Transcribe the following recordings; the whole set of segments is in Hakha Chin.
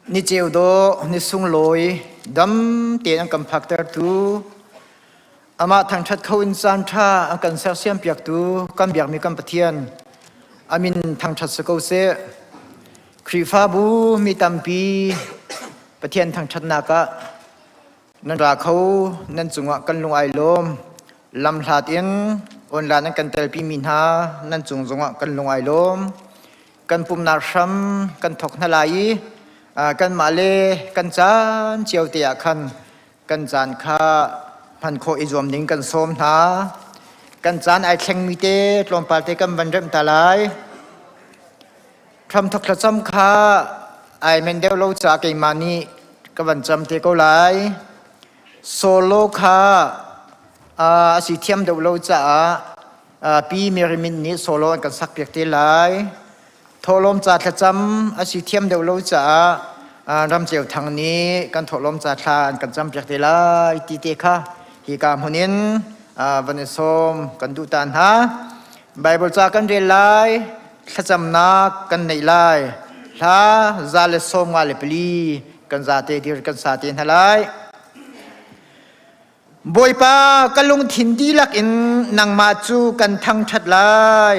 Ni ceu dawh, ni sunglawi, dam tein an kan phaktertu, amah thangṭhat kho in caan ṭha an kan sersiam piaktu kan biakmi kan Pathian, a min thangṭhat si ko seh. Khrihfabu mi tampi Pathian thangṭhatnak ah nan ra kho, nan cungah kan lung ai lawm. Lamhlat in online an kan telpi mi hna nan cung zongah kan lung ai lawm. Kan pumnak hram kan thawk hna lai i kanmah le kan caan cio te ah khan kan caan kha hman khawh i zuam ding kan sawm hna. Kan caan ai thlengmi te tlawmpal te kan van remh ta lai. Hramthawk thlacam kha ai men deuh lo caah keimah nih ka van cam te ko lai. Solo kha a si thiam deuh lo caah Pi Mary Min nih solo an kan sakpiak te lai. Thawhlawm ca thlacam a si thiam deuh lo caah Ramceu Thang nih kan thawhlawm ca thla an kan campiak te lai ti te kha hika hmun in van i sawm kan duh ta hna. Bible ca kan rel lai, thlacamnak kan neih lai. Hla 154 kan zate dir kan sa te hna lai. Bawipa ka lungthin dihlak in nangmah cu kan thangṭhat lai.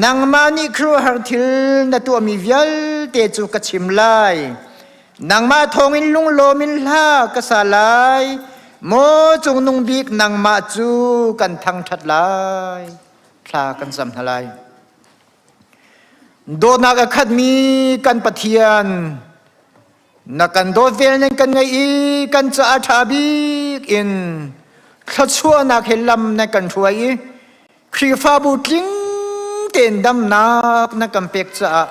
Nangmah nih khuaruahhar thil na tuahmi vialte cu ka chim lai. Nangmah thawngin lunglawm in hla ka sa lai. Maw Cungnung Bik nangmah cu kan thangṭhat lai. Thla kan cam hna lai. Dawtnak a khatmi kan Pathian, Na kan dawt vel nan kan ngaih i kan caah ṭha bik in thluachuahnak he lam na kan hruai i Khrihfabu tling tein damnak na kan pek caah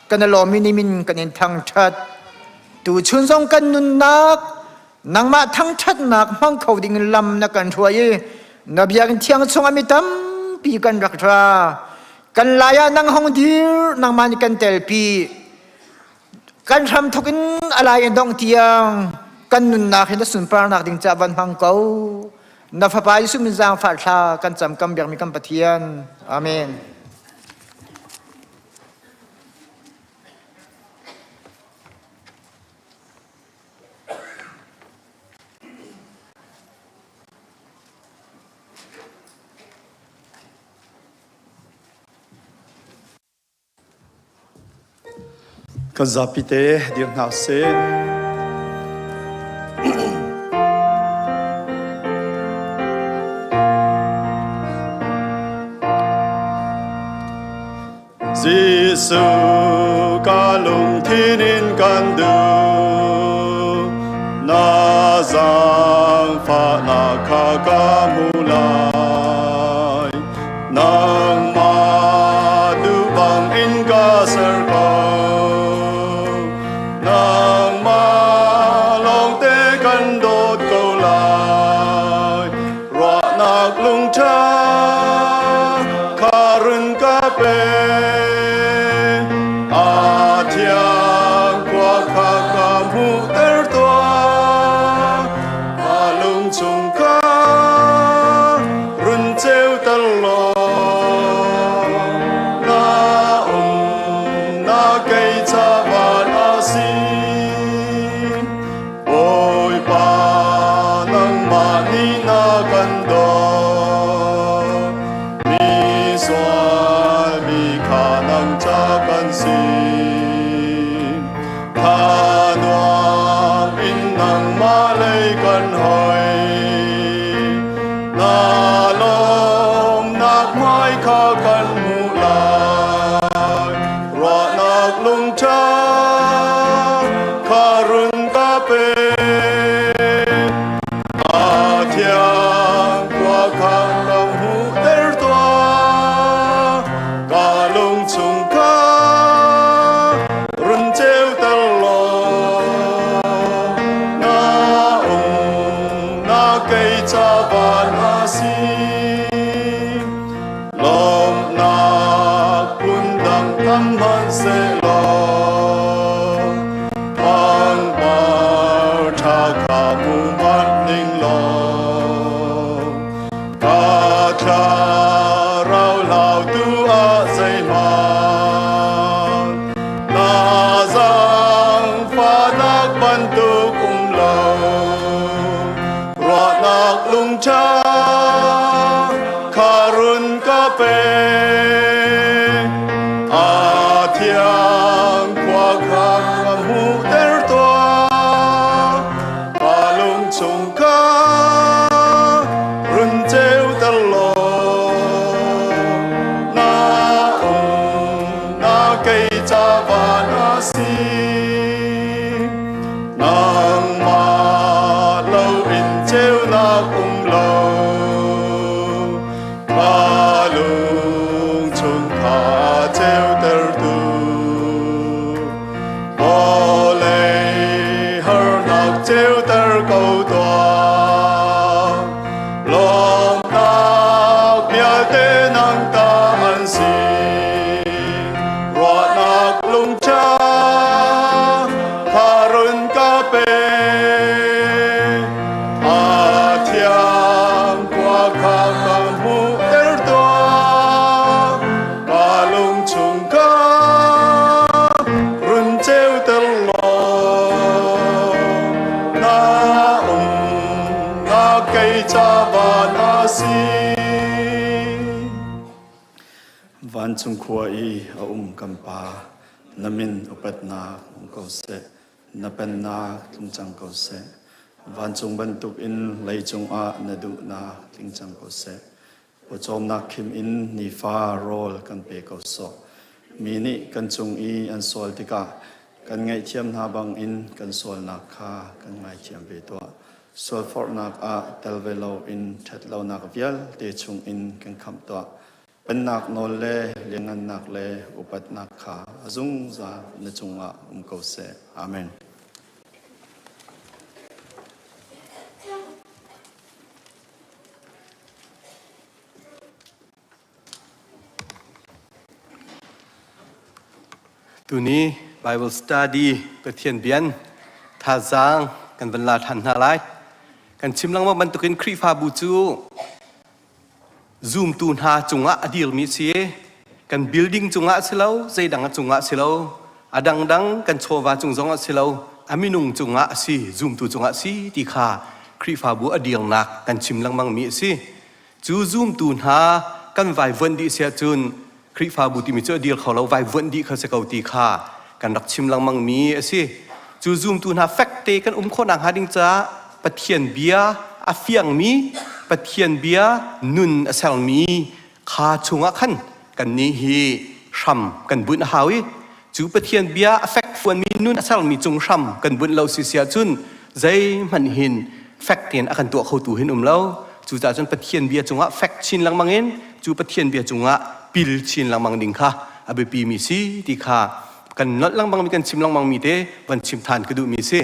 kan i lawm i nimin kan in thangṭhat. Tuchun zong kan nunnak nangmah thangṭhatnak hmang kho ding in lam na kan hruai i na biakinn thiang chungah mi tampi kan rak ra. Kan lai ah nang hong dir, nangmah nih kan telpi. Kan hramthawk in a lai in dongh tiang kan nunnak hi na sunparnak ding caah van hmang ko. Na Fapa Jesuh min zaangfah thla kan cam kam biakmi kan Pathian. Amen. Kan zapite dir hna usih. Jesuh ka lungthin in kan duh na zaangfahnak kha ka hmu lai Nangmah duh bangin ka ser ko. Nangmah lawngte kan dawt ko lai. Ruahnak lungṭha kha run ka pe. A thiang khua kha ka hmuhter tuah. Ka lung chung kha run ceuter law na um na kei ca van a si. Bawipa nangmah nih na kan dawt mi sual mi kha nang ca kan si. Tha nuam in nangmah lei kan hoi. Na lawmnak hmai kha kan hmuh lai. Ruahnak lungṭha kha run ka pe. A thiang khua kha ka hmuhter tuah. Ka lung chung kha run ceuter law na um. pe A thiang khua kha ka hmuhter tuah Ka lung chung kha run ceuter law Na um na kei ca van a si Nangmah loin ceunak um lo ka lung chung kha ceutertu vawlei harnak ceuter ko tuah lawmhnak vialte nang ta an si Ruahnak lungṭha kha run ka pe. A thiang khua kha ka hmuhter tuah. Ka lung chung kha run ceuter law. Na umnak kei ca van a si. Vancung khua i a um kan Pa, na min upatnak um ko seh, na pennak tlung cang ko seh. Vancung bantukin leicung ah na duhnak tling cang ko seh. Pawcawmnak khim in nifa rawl kan pe ko sawh. Mi nih kan cung i an sual tikah kan ngaihthiam hna bangin kan sualnak kha kan ngaithiam ve tuah. Sualforhnak ah tel ve loin ṭhatlonak vialte chungin kan khamh tuah. Pennak nawl le lianngannak le upatnak kha a zungzal na cungah um ko seh. Amen. Tuni Bible study Pathian bian thazaang kan van la ṭhan hna lai. Kan chim lengmang bantukin Khrihfabu cu zumtu hna cungah a dirmi si. Kan building cungah si lo, zeidang a cungah si lo, a dangdang kan chawva cung zongah si lo, a minung cungah a si, zumtu cungah si ti kha Khrihfabu a dirnak kan chim lengmang mi a si. Cu zumtu hna kan vaivuanh dih si ahcun Khrihfabu timi cu a dir kho lo, vaivuanh dih kha si ko ti kha kan rak chim lengmang mi a si. Cu zumtu hna fekte kan um khawhnak hnga ding caah Pathian bia a fiangmi, Pathian bia nun a sermi kha chungah khan kannih hi hram kan bunh a hau i cu Pathian bia a fekfuanmi nun a sermi cung hram kan bunh lo si si ahcun zeihmanh hin fek tein a kan tuah khotu hin um lo. Cucaah cun Pathian bia cungah fek chin lengmang in cu Pathian bia cungah pil chin lengmang ding kha a biapi mi si ti kha kan nolh lengmang mi kan chim lengmang mi te van chim than ka duh mi si.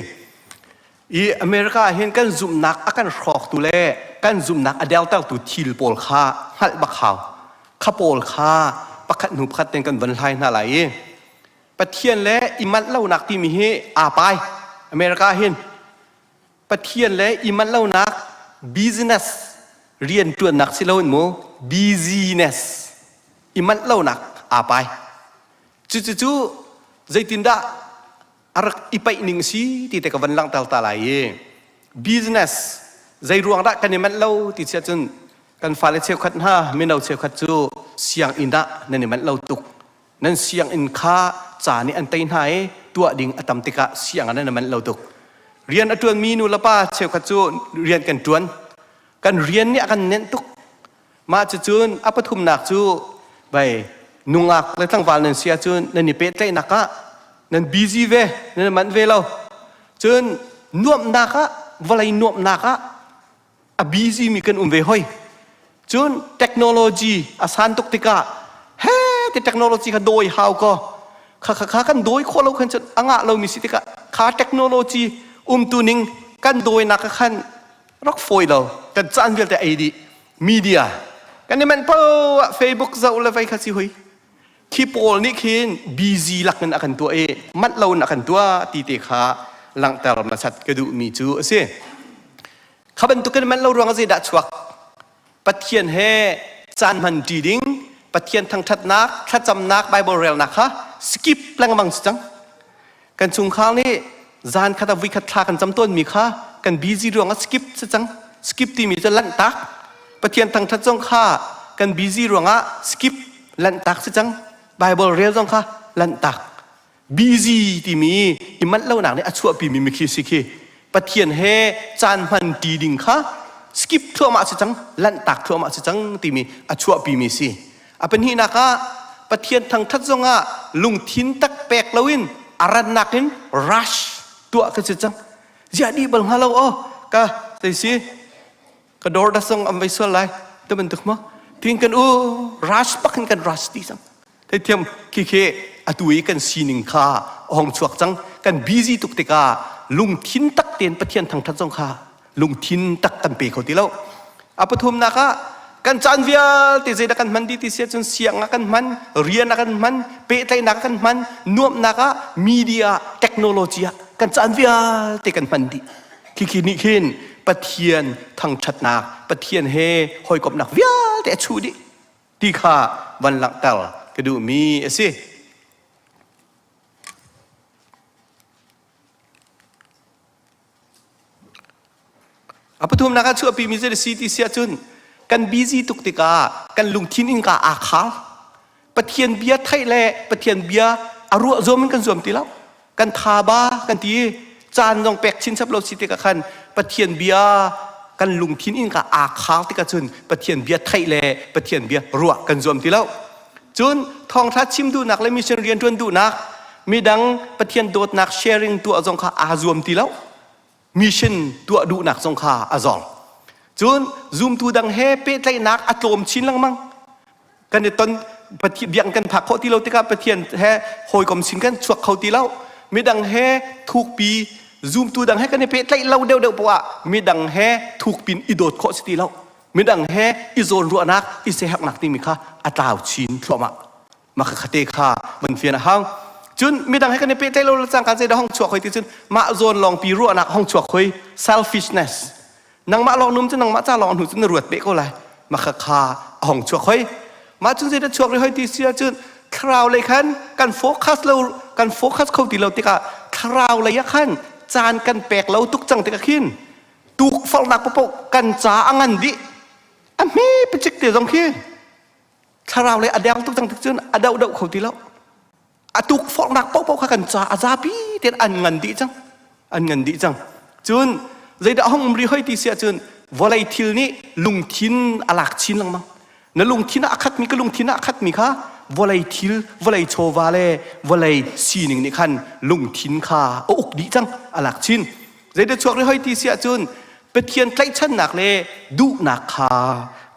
I America ah hin kan zumhnak a kan hrawktu le kan zumhnak a dertertu thil pawl kha hngalh bak hau. Kha pawl kha pakhat hnu pakhat ten kan van hlai hna lai i Pathian le i manh lonak timi hi aa pai. America hin Pathian le i manh lonak business rian ṭuannak si loin mu busyness i manh lonak aa pai. Cucu zeitindah a rak i paih ning si ti te ka van langhter ta lai i business zei ruang dah kan i manh lo ti chiah cun kan fale cheukhat hna mino cheukhat cu sianginn ah nan i manh lo tuk nan sianginn kha ca nih an tei hna i tuah ding a tam tikah sianginn ah nan i manh lo tuk rian a ṭuanmi nu le pa cheukhat cu rian kan ṭuan kan rian nih a kan nenh tuk Mah cucun a pathumnak cu vai nungak le tlangval nan si ahcun nan i pehtlaihnak ah nan busy ve, nan manh ve lo. Cun nuamhnak ah vawlei nuamhnak ah a busy mi kan um ve hoi. Cun technology a san tuk tikah he ti technology kha dawi hau ko. Kha kha kha kan dawi khawh lo khan cun a ngah lomi si tikah kha technology umtu ning kan dawinak ah khan rak fawi lo kan caan vialte ei dih media kan i manh poah Facebook zoh le vei kha si hui khi pawl nih khin busy lak in a kan tuah i manh lo in a kan tuah ti te kha langhter hmasat ka duh mi cu a si kha bantukin manh lo ruang ah zeidah chuak Pathian he caan hman ṭi ding Pathian thangṭhatnak thlacamnak Bible relnak kha skip lengmang si cang Kan chungkhar nih zan khat ah vuikhat thla kan cam tawnmi kha kan busy ruangah skip si cang. Skip timi cu lanhtak. Pathian thangṭhat zong kha kan busy ruangah skip lanhtak si cang. Bible rel zong kha lanhtak. Busy timi i manh lonak nih a chuahpimi mikhi si khi Pathian he caan hman ti ding kha skip thluahmah si cang, lanhtak thluahmah si cang timi a chuahpimi si. A pahnihnak ah Pathian thangthat zongah lungthin tak pek loin a rannak in rush tuah ka si cang. Ziah dih bal hnga lo aw ka zei si ka dor da song am vai sual lai te bantuk ma tin kan u rush pak in kan rush ti cang. Theithiam khi khi atu i kan sining kha a hong chuak cang. Kan busy tuk tikah lungthin tak tein Pathian thangthat zong kha lungthin tak kan pe kho ti lo. A pathumnak ah kan caan vialte zeidah kan hman dih ti si ahcun siang ah kan hman, rian ah kan hman, pehtlaihnak ah kan hman, nuamhnak ah, media, technology ah kan caan vialte kan hman dih. Khikhi nih khin Pathian thangthatnak, Pathian he hawikomhnak vialte a chuh dih ti kha van langhter ka duhmi a si. A pathumnak ah chuahpimi zei a si ti si ahcun kan busy tuk tikah kan lungthin innka aa khar. Pathian bia theih le Pathian bia a ruah zuam in kan zuam ti lo. Kan tha ba kan ti i caan zong pek chinchap lo si tikah khan Pathian bia kan lungthin innka aa khar tikah cun Pathian bia theih le Pathian bia ruah kan zuam ti lo. Cun thawngṭha chim duhnak le mission rianṭuan duhnak midang Pathian dawtnak sharing tuah zong kha aa zuam ti lo. Mission tuah duhnak zong kha a zor. Cun zumtu dang he pehtlaihnak a tlawm chin lengmang. Kan i ton Pathian biakinn kan phak khawh ti lo tikah Pathian he hawikom sin kan chuak kho ti lo. Midang he thukpi zumtu dang he kan i pehtlaih lo deuhdeuh poah midang he thukpin i dawt khawh si ti lo. Midang he i zawnruahnak, i siaherhnak timi kha a tlau chin thluahmah. Mah khate kha van fian a hau. Cun midang he kan i pehtlaih lo le cangka zeidah hong chuak hoi ti cun mah zawn lawng pi ruahnak hong chuak hoi selfishness. Nangmah lawng num cu nangmah ca lawng hnu cun na ruat beh ko lai. Mah kha kha a hong chuak hoi. Mah cun zeidah chuak rih hoi ti si ahcun thlarau lei khan kan focus lo kan focus kho ti lo tikah thlarau lei ah khan caan kan pek lo tuk cang tikah khin tukforhnak paohpaoh kan ca a ngan dih. A hme picik te zong khi thlarau lei a deng tuk cang tik cun a doh doh kho ti lo a tukforhnak paohpaoh kha kan ca a zapi tein an ngan dih cang an ngan dih cang cun zeidah hong um ri hoi ti si ahcun vawlei thil nih lungthin a lak chin lengmang na lungthin ah a khatmi ka lungthin ah a khatmi kha vawlei thil vawlei chawva le vawlei sining nih khan lungthin kha a uk dih cang a lak chin zeidah chuak ri hoi ti si ahcun Pathian tlaihchannak le duhnak kha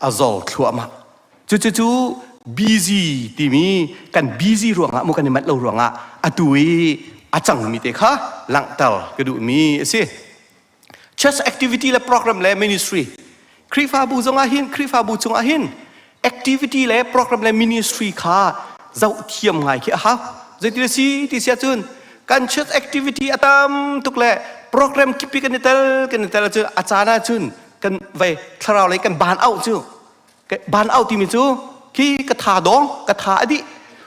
a zor thluahmah Cucu busy timi kan busy ruangah mu kan i manh lo ruangah atu i a cangmi te kha langhter ka duhmi a si. Church activity le program le ministry. Khrihfabu zongah hin Khrihfabu chungah hin activity le program le ministry kha zoh thiam ngai khi a hau. Zeitin a si ti si ahcun kan church activity a tam tuk le program kipi kan i tel kan i tel ahcun a caan ahcun kan vei thlarau lei kan ban out cu ban out timi cu khi ka tha dawng ka tha a dih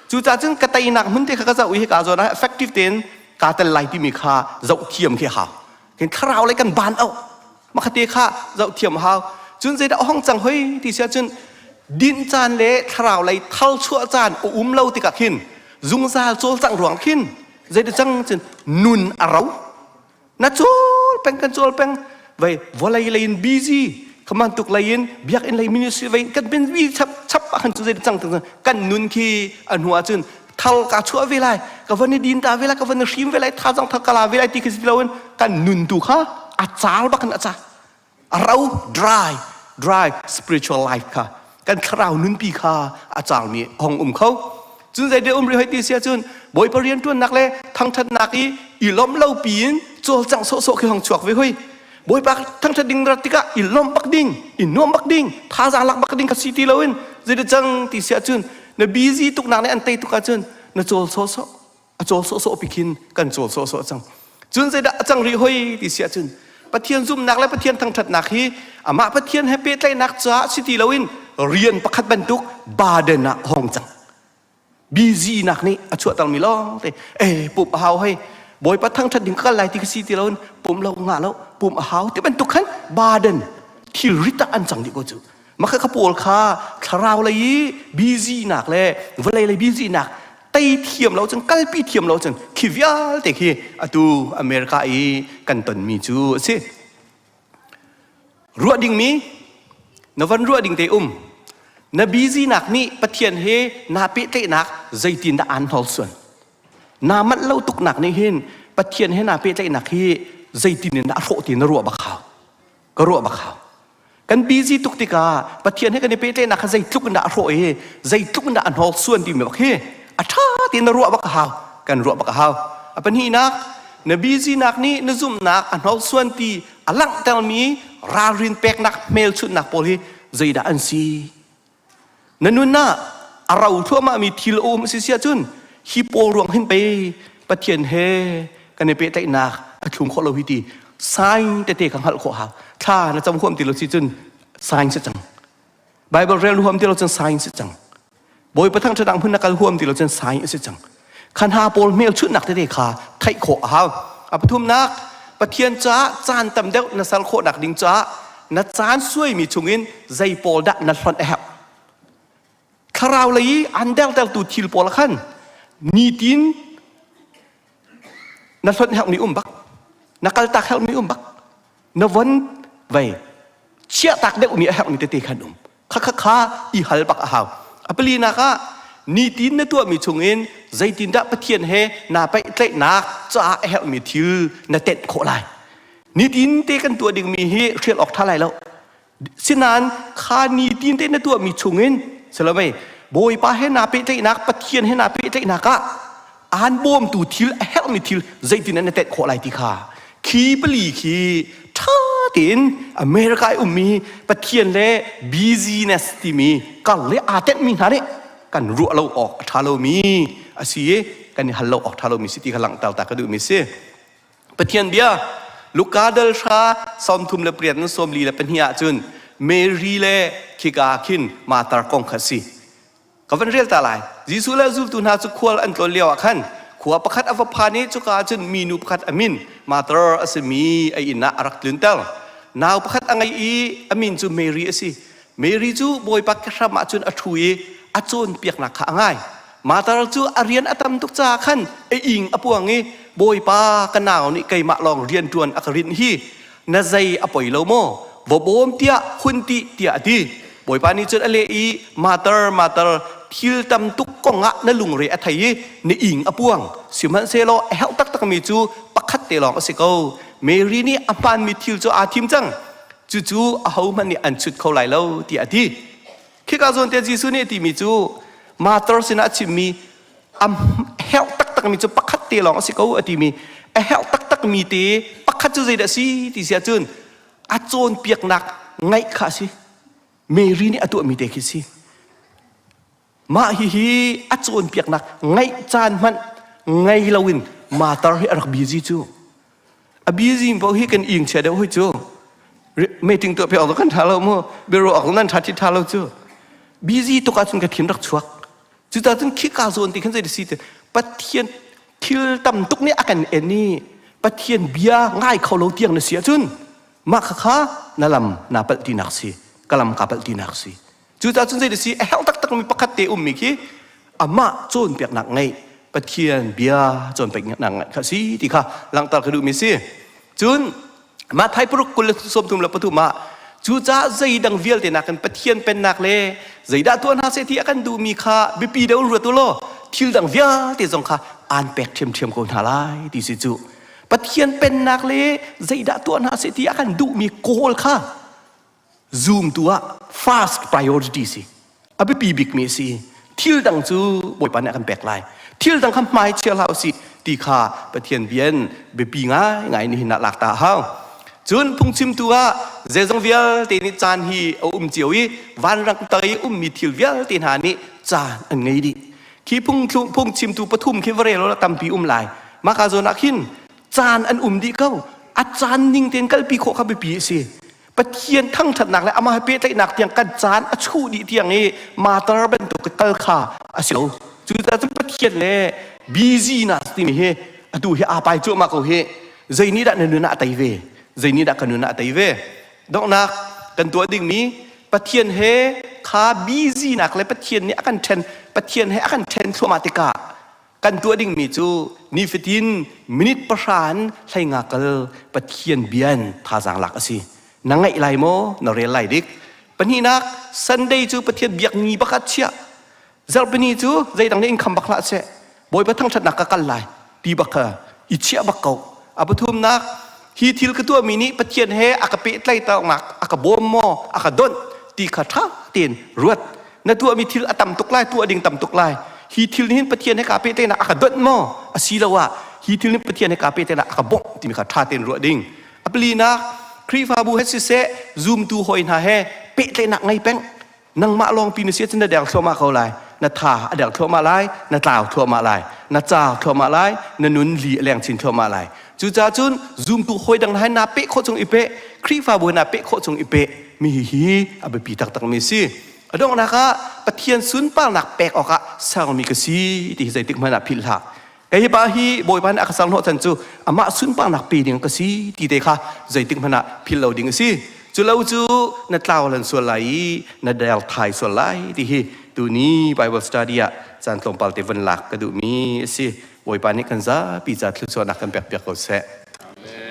cucaah cun ka teinak hmun te kha ka zoh i hika zawn ah effective tein kaa tel lai timi kha zoh thiam khi hau kan thlarau lei kan ban out makhate kha zoh thiam hau cun zeidah hong cang hoi ti sia cun din caan le thlarau lei thal chuah caan a um lo tikah khin zungzal cawlcangh ruang khin zeidah cang cun nun a ro Na cawl peng kan cawl peng vei vawlei lei in busy khaman tuk lei in biakinn lei ministry vei kan bin bi chap chap ah khan cu zei cang kan nun khi a hnu ah cun thal ka chuah ve lai ka van i din ta ve lai ka van i hrim ve lai thazang thal ka la ve lai ti khi si loin kan nun tu kha a caal bak in a ca a ro dry dry spiritual life kha kan thlarau nunpi kha a cangmi hong um kho cun zei um ri hoi ti sia cun bawipa rian tuannak le thangthatnak i i lawmh lo piin cawlcangh sawhsawh khi hong chuak ve hoi bawipa thangthat ding rat tikah i lawmh bak ding i nuam bak ding thazaang lak bak ding kha si ti loin zei cang ti sia cun na busy tuknak nih an tei tuk ahcun na cawl sawhsawh a cawl sawhsawh pi khin kan cawl sawhsawh cang cun zeidah a cang rih hoi ti si ahcun Pathian zumhnak le Pathian thangṭhatnak hi amah Pathian he pehtlaihnak caah si ti loin rian pakhat bantuk burden ah hong cang busy nak nih a chuahtermi lawng te eh pumh a hau hei bawipa thangṭhat ding ka kal lai ti ka si ti loin pumh lo ngah lo pumh a hau ti bantuk khan burden thil rit ah an cang dih ko cu. Mah kha pawl kha thlarau lei i busy nak le vawlei lei busy nak tei thiam lo cun kalpi thiam lo cun khi vialte khi atu America i kan tonmi cu a si. Ruah dingmi na van ruah ding te um na busy nak nih Pathian he naa pehtlaihnak zeitin dah aan hnawlsuan naa manh lo tuknak nih hin Pathian he naa pehtlaihnak hi zeitin in dah a hrawh ti na ruah bak hau ka ruah bak hau kan busy tuk tikah Pathian he kan i pehtlaihnak kha zeitluk in dah a hrawh i zeitluk in dah a hnawlsuan timi bak hi a ṭha tein na ruah bak a hau kan ruah bak a hau a pahnihnak na busy nak nih na zumhnak a hnawlsuan ti a langhtermi ralrin peknak hmelchunhnak pawl hi zeidah an si Na nun ah a ro thluahmahmi thil a um si si ahcun hi pawl ruang hin pei Pathian he kan i pehtlaihnak a thlum khawh lo hi ti sign tete kha hngalh khawh hau. Thla na cam huam ti lo si cun sign si cang. Bible rel huam ti lo cun sign si cang. Bawipa thangṭhatnak hmun na kal huam ti lo cun sign a si cang. Kha hna pawl hmelchunhnak tete kha theih khawh a hau. A pathumnak, Pathian caah caan tam deuh na sal khawhnak ding caah na caan suaimi chungin zei pawl dah na hlonh a herh. Thlarau lei i an dertertu thil pawl khan nitin na hlonh herhmi um bak, na kaltak herhmi um bak, na von vei chiahtak deuhmi a herhmi tete khan um. Kha kha kha i hal bak a hau. A palinak ah nitin na tuahmi chungin zeitindah Pathian he naa pehtlaihnak caah a herhmi thil na tenh khawh lai. Nitin te kan tuah dingmi hi hrial awk ṭha lai lo. Sinain kha nitin te na tuahmi chungin silovei Bawipa he naa pehtlaihnak Pathian he naa pehtlaihnak ah aan bawmtu thil a herhmi thil zeitin na tenh khawh lai ti kha khi pali khi ṭha tein America i ummi Pathian le busyness timi kar le aa tenhmi hna nih kan ruah lo awk a ṭha lomi a si i kan i hal lo awk ṭha lomi si ti kha langhter ta ka duhmi si. Pathian bia Luka dal hra 38 in 42 ahcun Mary le khika khin Martha kong kha si. Ka van rel ta lai. Jesuh le zultu hna cu khual an tlawn lio ah khan khua pakhat a va phan i cuka ah cun minu pakhat a min Martha a simi a inn ah a rak tlunter. Nau pakhat a ngei i a min cu Mary a si. Mary cu Bawipa kehram ah cun a ṭhu i a cawnpiaknak kha a ngai. Martha cu a rian a tam tuk caah khan a ing a puang i Bawipa ka nau nih keimah lawng rian ṭuan a ka rinh hi na zei a poi lo maw va bawm tiah hun ti tiah a ti bawipa nih cun a leh i matar matar thil tam tuk kong ah na lungre a thei i na ing a puang sihmanhsehlaw a herh taktakmi cu pakhat te lawng a si ko Mary nih a hmaanmi thil cu aa thim cang cucu ahohmanh nih an chut kho lai lo tiah a ti khika zawn te Jesuh nih a timi cu matar sinah a chimmi a herh taktakmi cu pakhat te lawng a si ko a timi a herh taktakmi te pakhat cu zeidah a si ti si ahcun a cawnpiaknak ngaih kha a si Mary nih a tuahmi te khi si mah hihi a cawnpiaknak ngaih caan hmanh ngei loin matar hi a rak busy cu a busy paoh hi kan ing chia deuh hoi cu meeting tuah piak kan ṭha lo mu biaruah awk nan ṭha thi ṭha lo cu busy tuk ahcun ka thin rak chuak Cucaah cun khika zawn ti khan zei si ti Pathian thil tam tuk nih a kan en i Pathian bia ngai kho lo tiang na si ahcun mah kha kha na lam naa palh tinak si ka lam kaa palh tinak si cucaah cun zei si a herh taktak mi pakhat te ummi khi amah cawnpiaknak ngeih Pathian bia cawnpiaknak ngeih kha si ti kha langhter ka duhmi si cun Matthai paruk 33 ah cucaah zeidang vialte nakin Pathian pennak le zeidah tuah hna seh ti a kan duhmi kha biapi deuh in ruat u law thil dang vialte zong kha aan pek ṭhiamṭhiam ko hna lai ti si cu Pathian pennak le zeidah tuah hna seh ti a kan duhmi kawl kha zumtu ah first priority si a biapi bikmi a si thil dang cu bawipa nih a kan pek lai thil dang kha hmai chia hlah usih ti kha pathian bian biapi ngai ngai nihin ah lak ta hau cun phungchimtu ah zeizong vialte nih caan hi a um cio i vanrang tang i ummi thil vialte hna nih caan an ngei dih khi phung phungchimtu pathum khi va rel tampi um lai maka zawn ah khin caan an um dih ko a caan ning tein kalpi khawh kha biapi a si Pathian thangṭhatnak le amah he pehtlaihnak tiang kan caan a chuh dih tiang i matar bantuk kal kha a si lo. Cucaah cun Pathian le busy na timi hi atu hi aa pai cuahmah ko hi. Zei nih dah na nun ah a tei ve? Zei nih dah ka nun ah a tei ve? Donghnak kan tuah dingmi. Pathian he kha busy nak le Pathian nih a kan ṭhen Pathian he a kan ṭhen thluahmah tikah kan tuah dingmi cu nifatin minute pahra in hleinga kal Pathian bian thazaang lak a si. Na ngaih lai maw? Na rel lai dik. Pahnihnak Sunday cu Pathian biak ni bakhat chiah. Zarhpini cu zeidang nih in kham bak hlah seh. Bawipa thangṭhatnak ka kal lai ti bak kha i chiah bak ko. A pathumnak hi thil ka tuahmi nih Pathian he a ka pehtlaihnak a ka bawm maw, a ka donh ti kha ṭha tein ruat. Na tuahmi thil a tam tuk lai, tuah ding tam tuk lai. Hi thil nih hin Pathian he kaa pehtlaihnak a ka donh maw? Asiloah hi thil nih Pathian he kaa pehtlaihnak a ka bawmh timi kha ṭha tein ruah ding. A palinak Khrihfabu he siseh, zumtu hawi hna he pehtlaihnak ngei peng. Nangmah lawngpi na si ahcun na deng thluahmah ko lai. Na tha a deng thluahmah lai, na tlau thluahmah lai, na cau thluahmah lai, na nun li a leng chin thluahmah lai. Cucaah cun zumtu hawi dang hai naa peh khawh chung i peh, Khrihfabu he naa peh khawh chung i peh mi hi a biapi taktak mi a si. A donghnak ah Pathian sunparnak pek awkah sermi ka si ti hi zeitik hmanh ah philh hlah. Kei hi pa hi Bawipa nih a ka ser hnawh chan cu amah sunparnak pe ding ka si ti te kha zeitik hmanh ah philh lo ding a si. Cu lo cu na tlau lan sual lai i na der thai sual lai ti hi tuni Bible study ah caan tlawmpal te van lak ka duhmi a si. Bawipa nih kan zapi ca thluachuahnak kan pek piak ko seh. Amen.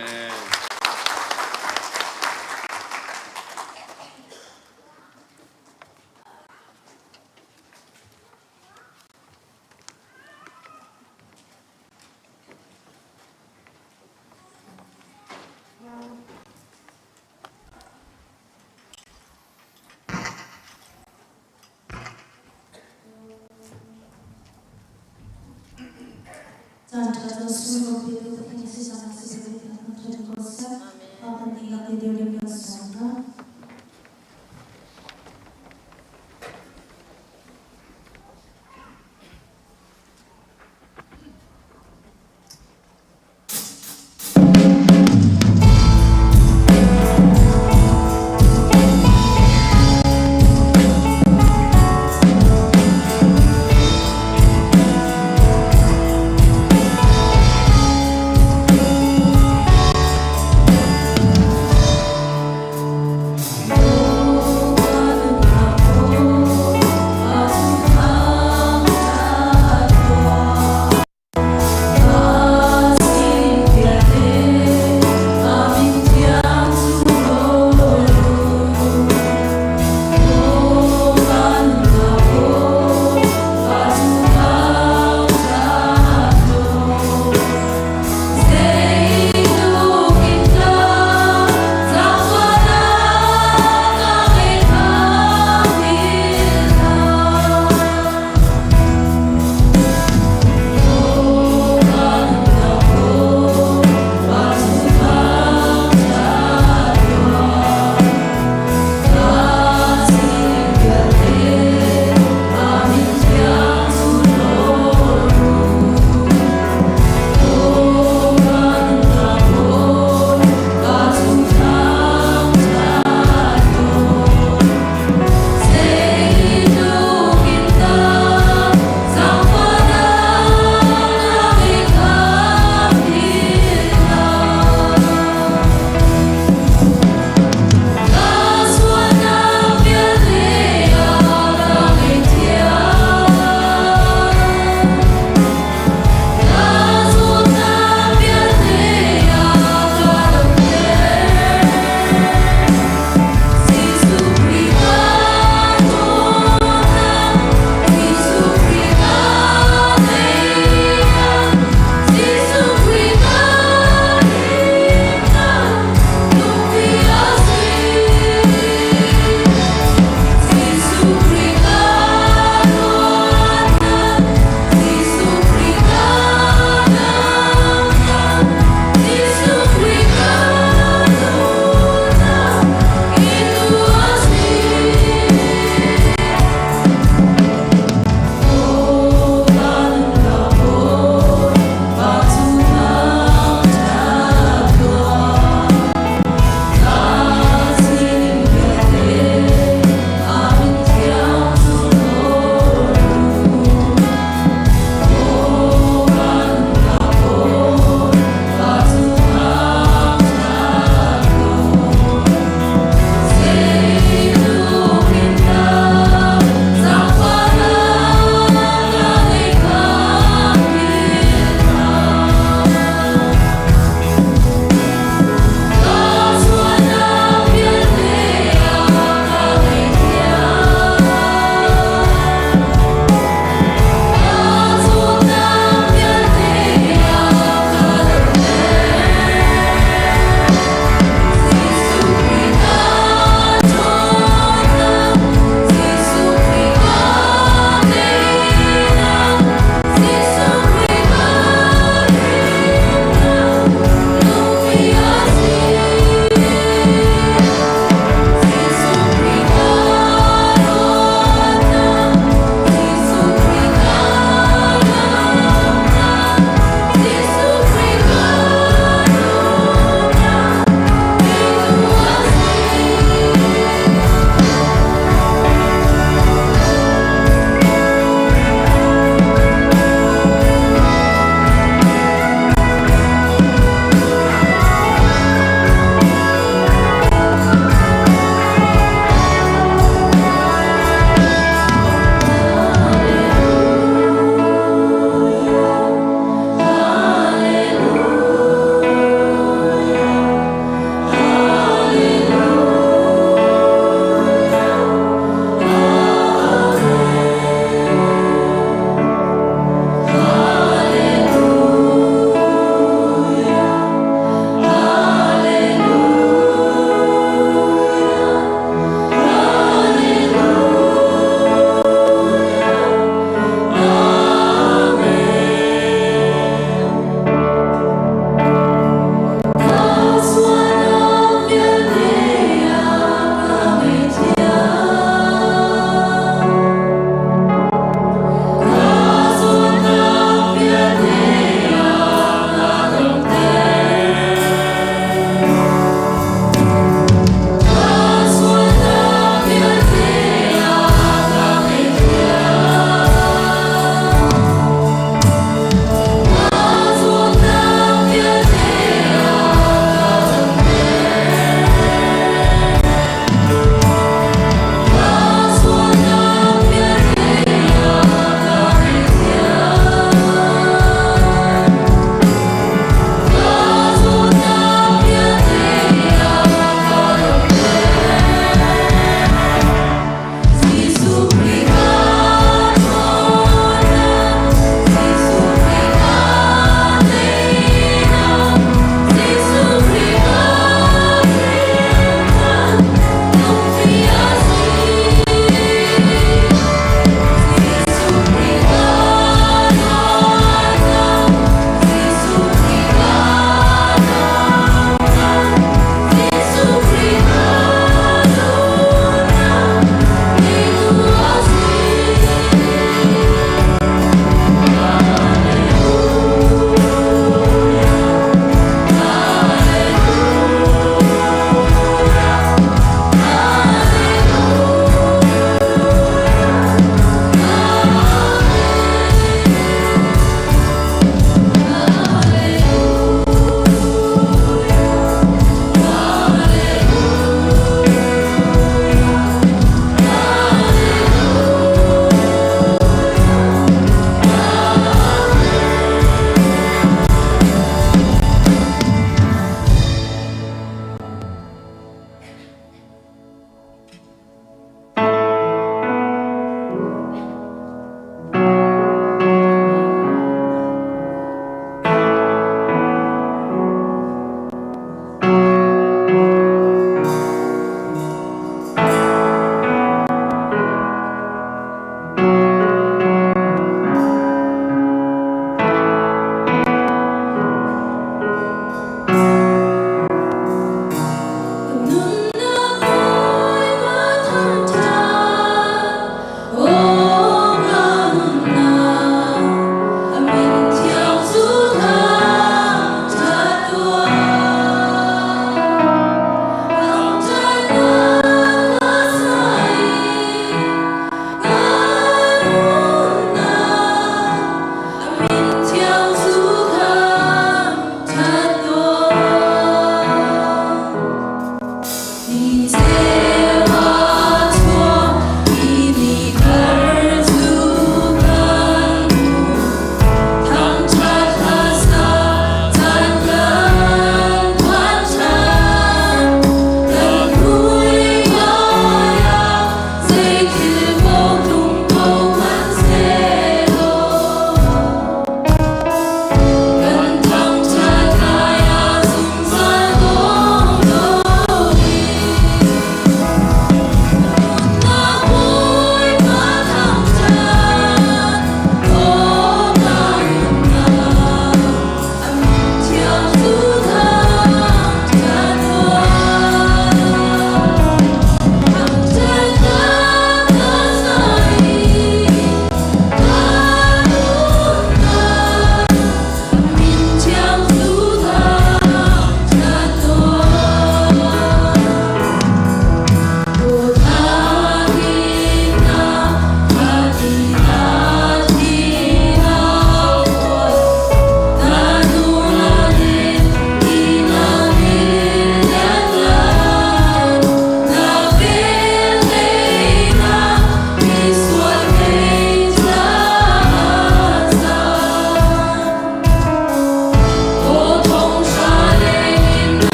Caan ṭha cu sunglawi petu Pathian sisang siseh tiah kan ṭhen ko seh. Pa kan dihlak i dir ding kan sawm hna.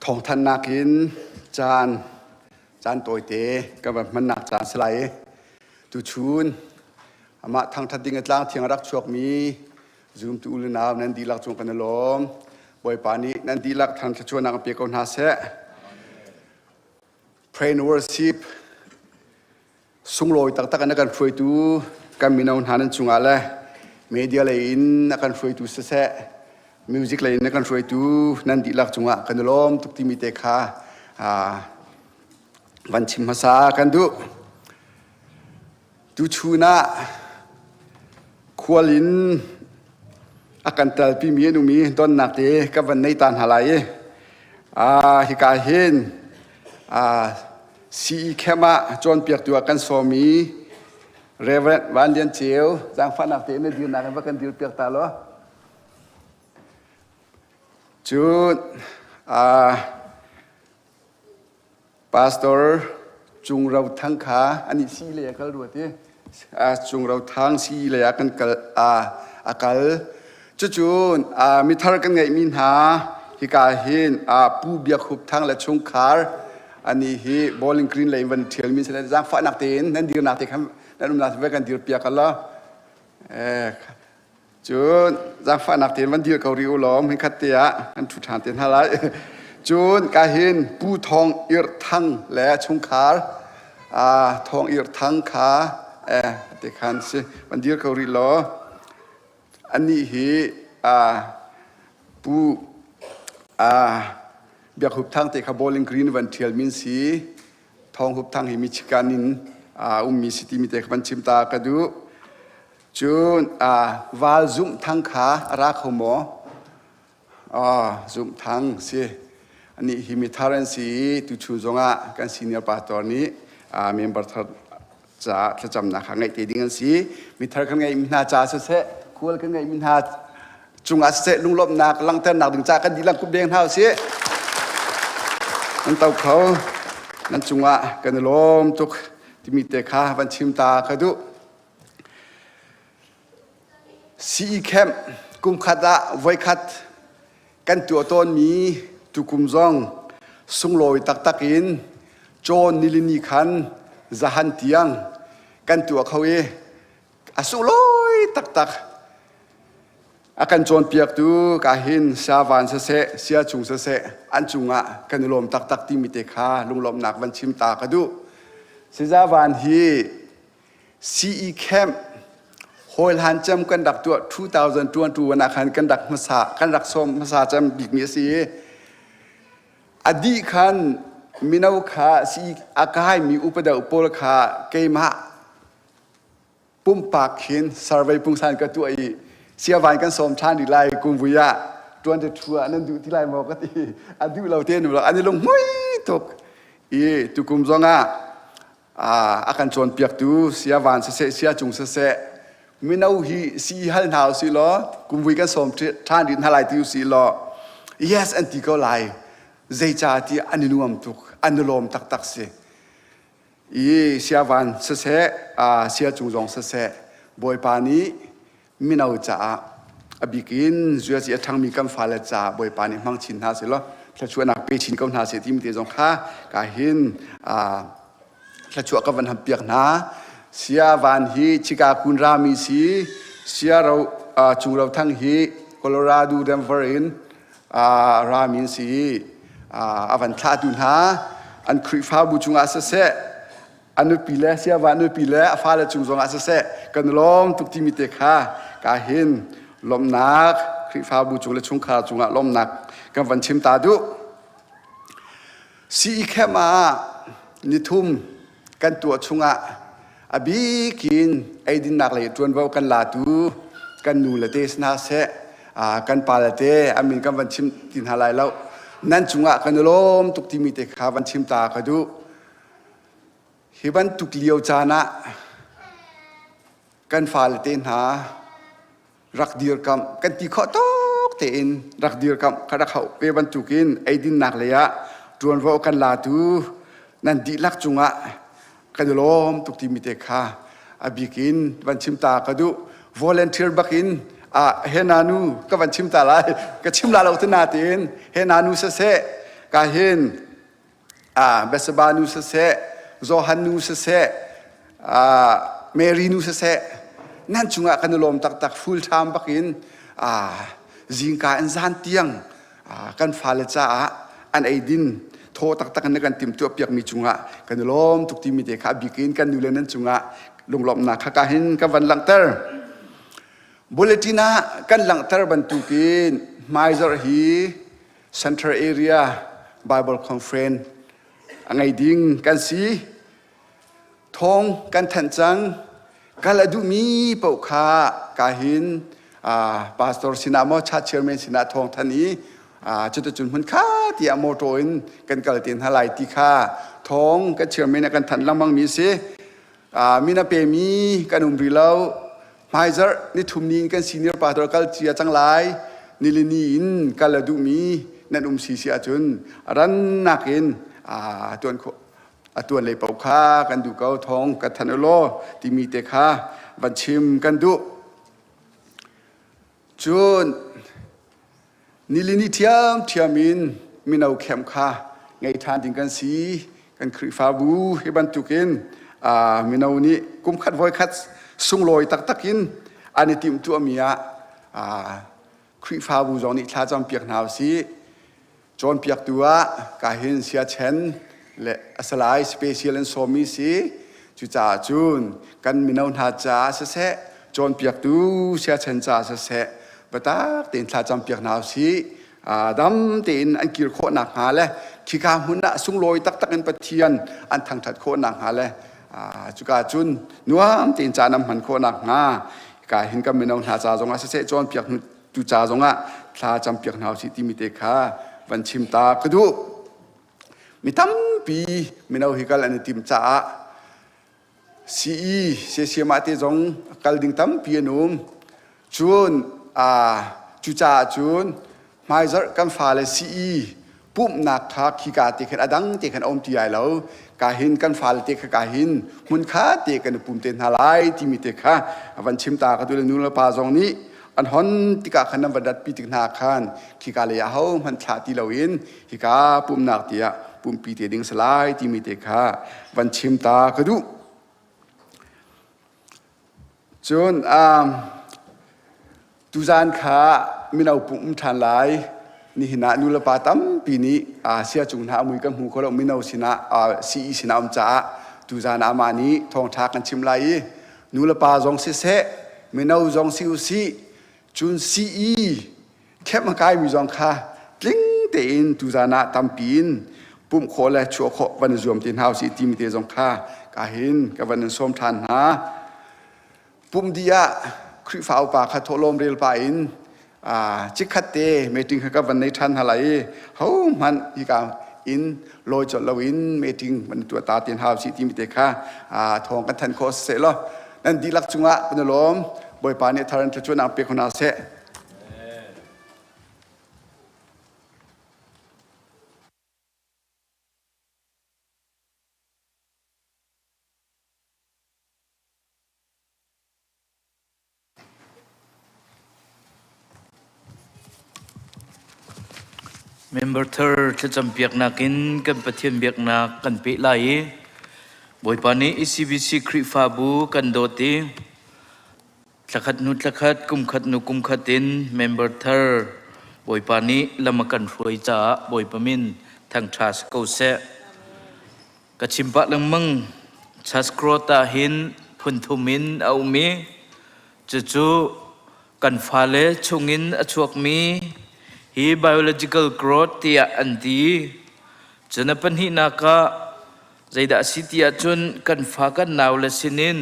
Thawngthanhnak in caan caan tawite kan van hmannak caan si lai i tuchun amah thangṭhat ding a tlang thiang a rak chuakmi zumtu u le nau nan dihlak cung kan i lawm. Bawipa nih nan dihlak thang thluachuahnak pe ko hna seh. Pray and worship sunglawi taktak in a kan hruaitu kan mino hna nan cungah le media lei in a kan hruaitu siseh music lei in a kan hruaitu nan dihlak cungah kan i lawm tuk timi te kha van chim hmasa kan duh. Tuchun ah khual in a kan telpimi an um i donnak te ka van nei ta hna lai i hika hin CE camp ah cawnpiaktu ah kan sawm i Reverend Van Lian Ceu zaangfahnak tein na dirnak in va kan dirpiak ta law. Cun Pastor Cung Ro Thang kha anih sii lei a kal rua ti. Cung Ro Thang sii lei ah kan kal a kal. Cucun mithar kan ngeihmi hna hika hin Pu Biak Hup Thang le chungkhar ani hi Bowling Green lei in van ṭhialmi si le zaangfahnak tein nan dirnak te khan nan umnak te kan dir piak ala. Cun zaangfahnak tein van dir ko rih u law hmunkhat te ah kan ṭhu ṭhan te hna lai. Cun ka hin Pu Thawng Irh Thang le chungkhar Thawng Irh Thang kha eh te khan si van dir ko rih law anih hi Pu Biak Hup Thang te kha Bowling Green van ṭhial min si. Thawng Hup Thang hi Michigan in ummi si timi te kha van chim ta ka duh. Cun val zumh thang kha a ra kho maw? Zumh thang si. Anih hi mithar an si i tuchun zongah kan senior pastor nih member thar caah thlacamnak kha ngeih te ding an si. Mithar kan ngeihmi hna ca siseh, khual kan ngeihmi hna cungah siseh lunglawmhnak langhternak ding caah kan dihlak kup deng hna usih. Nan to kho. Nan cungah kan i lawm tuk timi te kha van chim ta ka duh. CE camp kumkhat ah voikhat kan tuah tawnmi tukum zong sunglawi taktak in cawn nilini khan zahan tiang kan tuah kho i a sunglawi taktak. A kan cawnpiaktu ka hin siavan siseh, siachung siseh an cungah kan i lawm taktak timi te kha lunglawmhnak van chim ta ka duh. Sizavan hi CE camp hawihlan cem kan rak tuah 2021 ah khan kan rak hmasa kan rak sawm hmasa cem bikmi a si i a dih khan mino kha CE a kaimi upa deuh pawl kha keimah pumpak hin survey pungsan ka tuah i siavain kan sawm ṭhan rih lai kumvui ah 22 ah nan duh ti lai maw ka ti a duh lo te nu an i lunghmui tuk i tukum zong ah a kan cawnpiaktu sia van siseh sia cung siseh mino hi si hal hna usih law kumvui kan sawm ṭhan rih hna lai ti usih law yes an ti ko lai zeicah ti an i nuam tuk an i lawm taktak si i sia van siseh sia cung zong siseh bawipa nih mino caah a bik in zuaci a ṭhangmi kan fale caah Bawipa nih hmang chin hna seh law thluachuahnak pe chin ko hna seh timi te zong kha ka hin thluachuah ka van hampiak hna. Sia van hi Chicago rami si sia ro cung ro thang hi Colorado Denver in rami si a van thlahtu hna an Khrihfabu cungah siseh a nupi le siava nupi le a fale cung zongah siseh kan lawm tuk timi te kha ka hin lawmhnak Khrihfabu cung le chungkhar cungah lawmhnak kan van chim ta duh. CE camp ah nithum kan tuah chungah a bikin eidinnak lei ṭuanvo kan latu kan nu le te si hna seh kan pa le te a min kan van chim ti hna lai lo nan cungah kan i lawm tuk timi te kha van chim ta ka duh. Hi bantuk lio caan ah kan fale te hna rak dirkamh kan ti khawh tawk tein rak dirkamh kha rak hauh ve bantukin eidinnak lei ah ṭuanvo kan latu nan dihlak cungah kan i lawm tuk timi te kha a bik in van chim ta ka duh. Volunteer bak in ah he na nu ka van chim ta lai ka chim la lo te na tein he na nu siseh. Ka hin Bethseba nu siseh, Johan nu siseh, Mary nu siseh, nan cungah kan i lawm taktak full time bakin zingka in zan tiang kan fale caah an eidin thaw taktak in kan timhtuah piakmi cungah kan i lawm tuk timi te kha a bik in kan nule nan cungah lunglawmhnak kha ka hin ka van langhter. Bulletin ah kan langhter bantukin hmaizarh hi Central Area Bible Conference a ngei ding kan si. Thawng kan thanh cang. Kal a duhmi paoh kha ka hin pastor sinah maw church chairman sinah thawng than i cuticun hmun kha tiah motor in kan kal te hna lai ti kha thawng kan chairman ah kan thanh lengmang mi si. Min a pemi kan um rih lo. Hmaizarh nithum ni in kan senior pastor kal cia cang lai. Nilini in kal a duhmi nan um si si ahcun rannak in tuan khawh a tuan lei paoh kha kan duh ko thawng ka thanh u law timi te kha van chim kan duh. Cun nilini ṭhiamṭhiam in mino khem kha ngei ṭhan ding kan si. Kan Khrihfabu hi bantukin mino nih kumkhat voikhat sunglawi taktak in an i timhtuahmi ah Khrihfabu zong nih thla campiak hna usih. Cawnpiaktu ah kahin siachen le a salai special an sawmmi si. Cucaah cun kan mino hna caah siseh, cawnpiaktu siachen caah siseh, biatak tein thla campiak hna usih. Dam tein an kir khawh nakhnga le khika hmun ah sunglawi taktak in Pathian an thangṭhat khawh nakhnga le cuka cun nuam tein caan an hman khawh nakhnga ka hin kan mino hna ca zongah siseh cawnpiak tu ca zongah thla campiak hna usih timi te kha van chim ta ka duh. Mi tampi mino hi kal an i tim caah CE siasiam ah te zong kal ding tampi an um. Cun cucaah cun hmaizarh kan fale CE pumhnak kha khika te khan a dang te khan a um ti lai lo. Ka hin kan fale te kha ka hin hmun kha te kan i pum te hna lai timi te kha van chim ta ka tu le nu le pa zong nih an hon tikah khan nan va datpi tik hna khan khika lei ah ho hmanh thlah ti loin hika pumhnak tiah pumpi te ding si lai timi te kha van chim ta ka duh. Cun tuzaan kha mino pumh um ṭhan lai. Nihin ah nulepa tampi nih sia cung hna a mui kan hmu kho lo mino sinah CE sinah um caah tuzaan ah amah nih thawngṭha kan chim lai i nulepa zong siseh mino zong si usih cun CE Camp a kaimi zong kha tling tein tuzaan ah tampi in pumh khawh le chuah khawh van i zuam te hna usih timi te zong kha ka hin ka van in sawm ṭhan hna. Pumh dih ah Khrihfa upa kha thawhlawm rel pah in chikkhat te meeting kha ka van nei ṭhan hna lai i hohmanh hika in lawi colh loin meeting van tuah ta te hna usih timi te kha thawng kan thanh khawh siseh law nan dihlak cungah kan i lawm. Bawipa nih thar in thluachuahnak pe ko hna seh. Member thar thlacam piaknak in kan Pathian biaknak kan peh lai i Bawipa nih ECBC Khrihfabu kan dawt i Thlakhat hnu thlakhat, kumkhat hnu kumkhat in member thar Bawipa nih lam a kan hruai caah Bawipa min thangṭha si ko seh. Ka chim pah lengmang, Chaskrot ah hin phun thum in a um i cucu kan fale chungin a chuakmi hi biological growth tiah an ti. Cun a pahnihnak ah zeidah a si ti ahcun kan fa kan naule sinin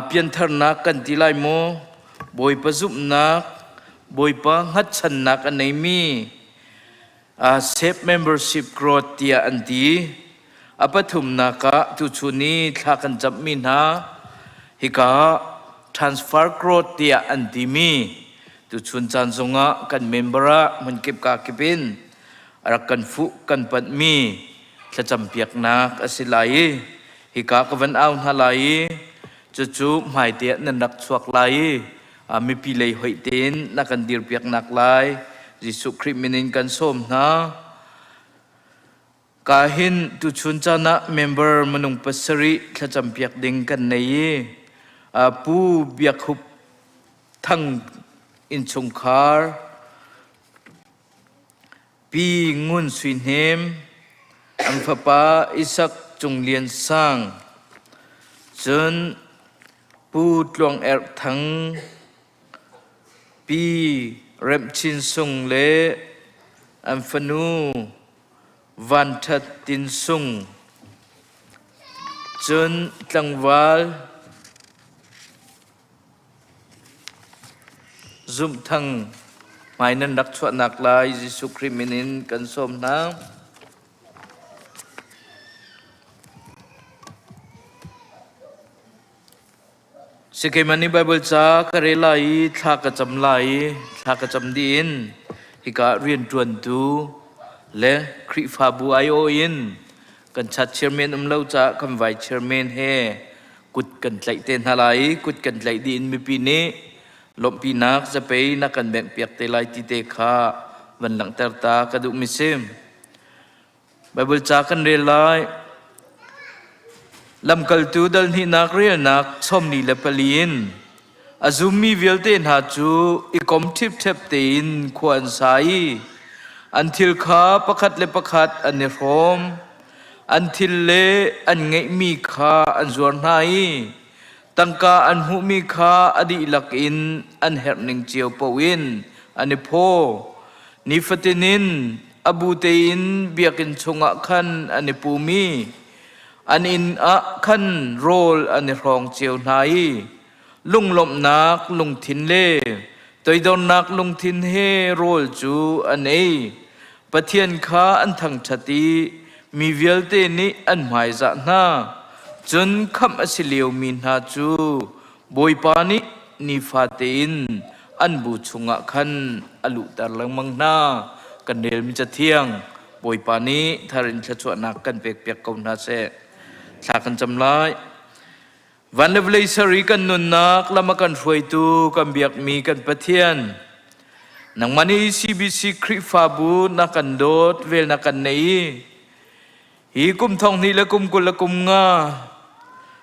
Piantharnak kan ti lai maw? Bawipa zumhnak, Bawipa hngatchannak a neimi SEP membership growth tiah an ti. A pathumnak ah tuchun i thla kan camhmi hna hika transfer growth tiah an timi tuchun caan zongah kan member ah hmunkip kakip in a rak kan fuh kan panhmi thlacampiaknak a si lai i hika ka van au hna lai i cucu hmaite ah nan rak chuak lai i mipi lei hoih tein na kan dirpiaknak lai Jesuh Khrih min in kan sawm hna. Ka hin tuchun caan ah member minung pasarih thlacam piak ding kan nei i Pu Biak Hup Thang innchungkhar Pi Ngun Sui Hnem, an fapa Isak Cung Lian Sang, cun Pu Tluang Erh Thang, Pi Remh Chin Sung le an fanu Van Ṭhat Tin Sung, cun tlangval Zumh Thang hmai nan rak chuahnak lai Jesuh Khrih min in kan sawm hna. Si keimah nih Baibal ca ka rel lai i thla ka cam lai i thla ka cam dih in hika rianṭuantu le Khrihfabu aiawh in kan chat chairman um lo caah kan vice chairman he kut kan tlaih te hna lai i kut kan tlaih dih in mipi nih lawmhpinak zapei na kan benghpiak te lai ti te kha van langhter ta ka duhmi si. Baibal ca kan rel lai. Lamkaltu dal hnihnak relnak sawmli le pali in a zummi vialte hna cu i kom ṭhipṭhep tein khua an sa i an thil kha pakhat le pakhat an i hrawm. An thil le an ngeihmi kha an zuar hna i tangka an hmuhmi kha a dihlak in an herhning cio paoh in an i phaw. Nifatin in a bu tein biakinn chungah khan an i pum i an inn ah khan rawl an i hrawng cio hna i lunglawmhnak lungthin le toidornak lungthin he rawl cu an ei. Pathian kha an thangṭhat i mi vialte nih an hmaizah hna. Cun khamh a si liomi hna cu Bawipa nih nifate in an bu chungah khan a luhter lengmang hna. Kan relmi cathiang Bawipa nih thar in thluachuahnak kan pekpiak ko hna seh. Thla kan cam lai. Van le vawlei ser i kan nunnak lam a kan hruaitu kan biakmi kan Pathian, nangmah nih CBC Khrihfabu na kan dawt, vel na kan nei i hi kum thong hnih le kum 20 le kum nga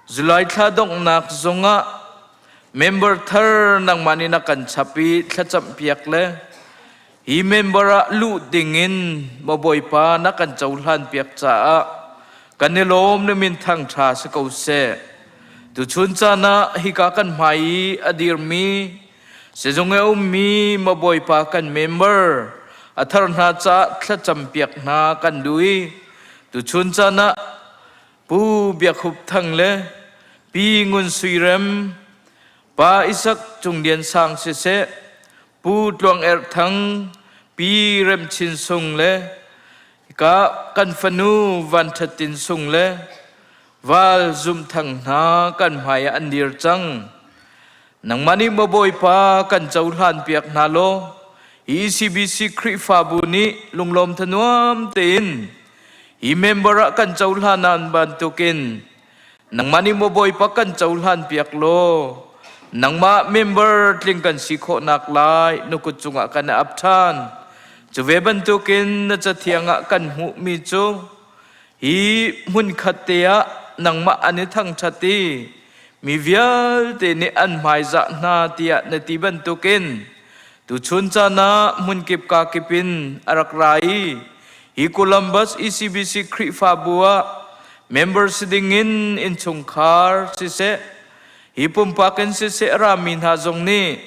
July thla donghnak zongah member thar nangmah nih na kan chap i thlacamh piak le hi member ah luh dingin maw Bawipa na kan cohlan piak caah kan i lawm na min thangṭha si ko seh. Tuchun caan ah hika kan hmai i a dirmi sizung i a ummi maw Bawipa kan member a thar hna caah thlacam piak hna kan duh i tuchun caan ah Pu Biak Hup Thang le Pi Ngun Sui Rem Pa Isak Cung Lian Sang siseh Pu Tluang Erh Thang, Pi Rem Chin Sung le ka kan fanu Van Ṭhat Tin Sung le Val Zum Thang hna kan hmai ah an dir cang. Nangmah nih maw Bawipa kan cohlan piak hna law hi CBC Khrihfabu nih lunglawm thanuam tein hi member ah kan cohlan an bantukin Nangmah nih maw Bawipa kan cohlan piak law nangmah member tling kan si khawhnak lai na kut cungah kan ap ṭhan. Cu ve bantukin na cathiang ah kan hmuhmi cu hi hmunkhat te ah nangmah an i thangṭhat i mi vialte nih an hmaizah hna tiah na ti bantukin tuchun caan ah hmunkip kakip in a rak ra i hi Columbus ECBC Khrihfabu ah Member si dingin innchungkhar siseh, hi pumpak in siseh rami hna zong nih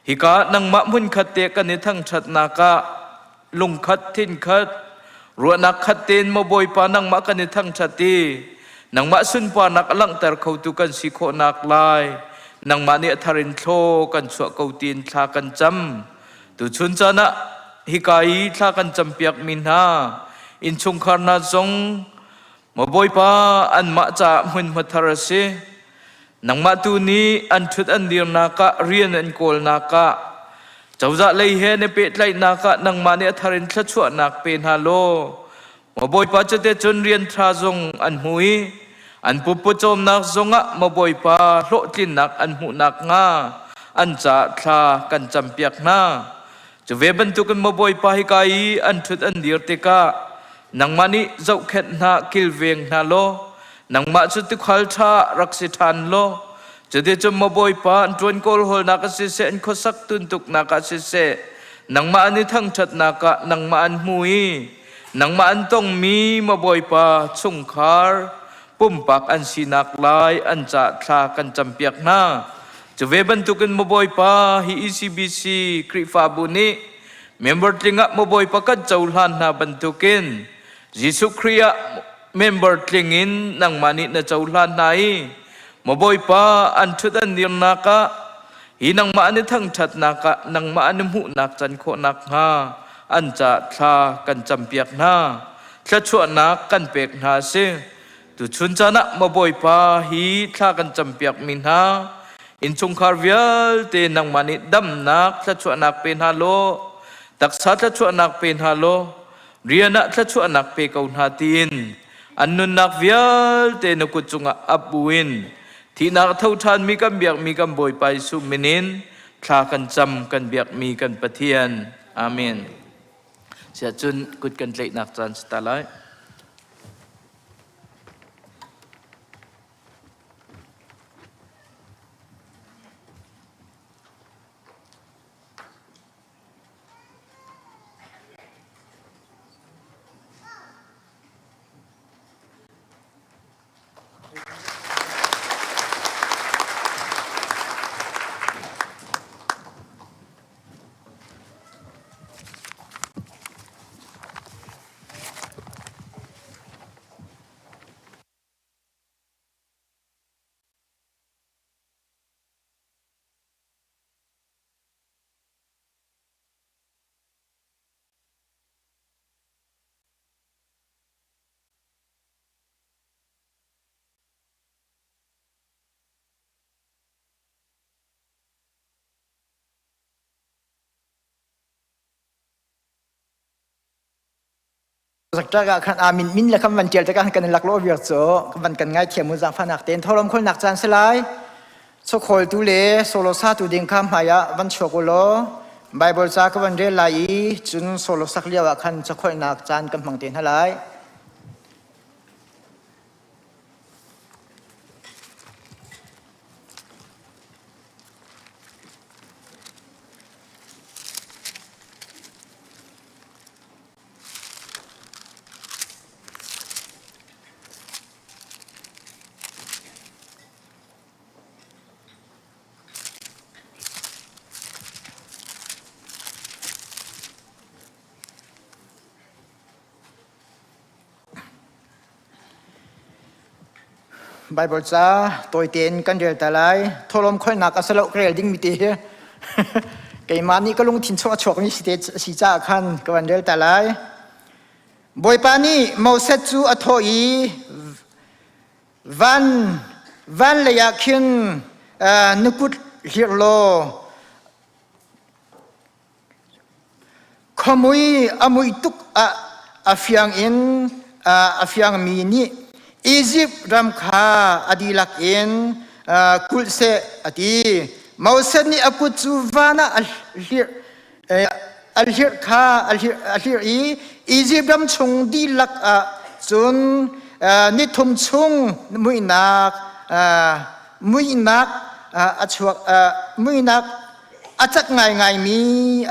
hika nangmah hmunkhat te kan i thangṭhatnak ah lungkhat thinkhat ruahnak khat tein maw Bawipa nangmah kan i thangṭhat i nangmah sunparnak a langhter khotu kan si khawhnak lai nangmah nih a thar in thlaw kan chuah ko tiin thla kan cam. Tuchun caan ah hika i thla kan campiakmi hna innchungkhar hna zong maw Bawipa anmah caah hmunhma thar a si. Nangmah tu nih an ṭhut an dirnak ah rian an kawlnak ah cozah lei he na pehtlaihnak ah nangmah nih a thar in thluachuahnak pe hna law Maw Bawipa cute cun rian ṭha zong an hmu i an pumpu cawmnak zongah maw Bawipa hlawhtlinnak an hmuh nakhnga an caah thla kan campiak hna. Cu ve bantukin maw Bawipa hika i an ṭhut an dir tikah. Nangmah nih zohkhenh hna kilveng hna law nangmah cu tuukhal ṭha rak si ṭhan law cuticun maw Bawipa an ṭuan kawlhawlnak ah siseh an khuasak tuntuknak ah siseh nangmah an i thangṭhatnak ah nangmah an hmu i nangmah an tongmi maw Bawipa chungkhar pumpak an sinak lai an ca thla kan campiak hna. Cu ve bantukin maw Bawipa hi ECBC Khrihfabu nih member tling ah maw Bawipa kan cohlan hna bantukin Jesuh Khrih ah member tling in nangmah nih na cohlan hna i maw Bawipa an ṭhut an dirnak ah hi nangmah an i thangṭhatnak ah nangmah an i hmuhnak can khawhnak hnga an ca thla kan campiak hna thluachuahnak kan pek hna a si. Tuchun caan ah maw Bawipa hi thla kan campiakmi hna innchungkhar vialte nangmah nih damnak thluachuahnak pe hna law taksa thluachuahnak pe hna law rian ah thluachuahnak pe ko hna tiin an nunnak vialte na kut cungah ap buin thihnak tho ṭhanmi kan biakmi kan Bawipa Jesuh min in thla kan cam kan biakmi kan Pathian. Amen. Siahcun kut kan tlaihnak caan si ta lai. Zakṭak ah khan a min min le kan van ṭial tikah kan i laklawh viar cu van kan ngaithiam u zaangfahnak tein tholom kholnak caan si lai. Chawkhawltu le solo satu ding kha hmai ah van chuak u law Bible ca ka van rel lai i cun solo sak lio ah khan chawkholhnak caan kan hmang te hna lai. Bible ca tawi tein kan rel ta lai. Thawhlawm kholnak a si lo ka rel dingmi te hi. Keimah nih ka lungthin chung a chuakmi si te si caah khan ka van rel ta lai. Bawipa nih Moses cu a thawh i van van lei ah khin na kut hlirh law Khuamui a muih tuk ah a fiang in a fiangmi nih Izipt ram kha a dihlak in kulh seh a ti. Moses nih a kut cu van ah a hlirh a hlirh kha a hlirh i Izipt ram chung dihlak ah cun nithum chung muihnak muihnak a chuak muihnak a cak ngaingaimi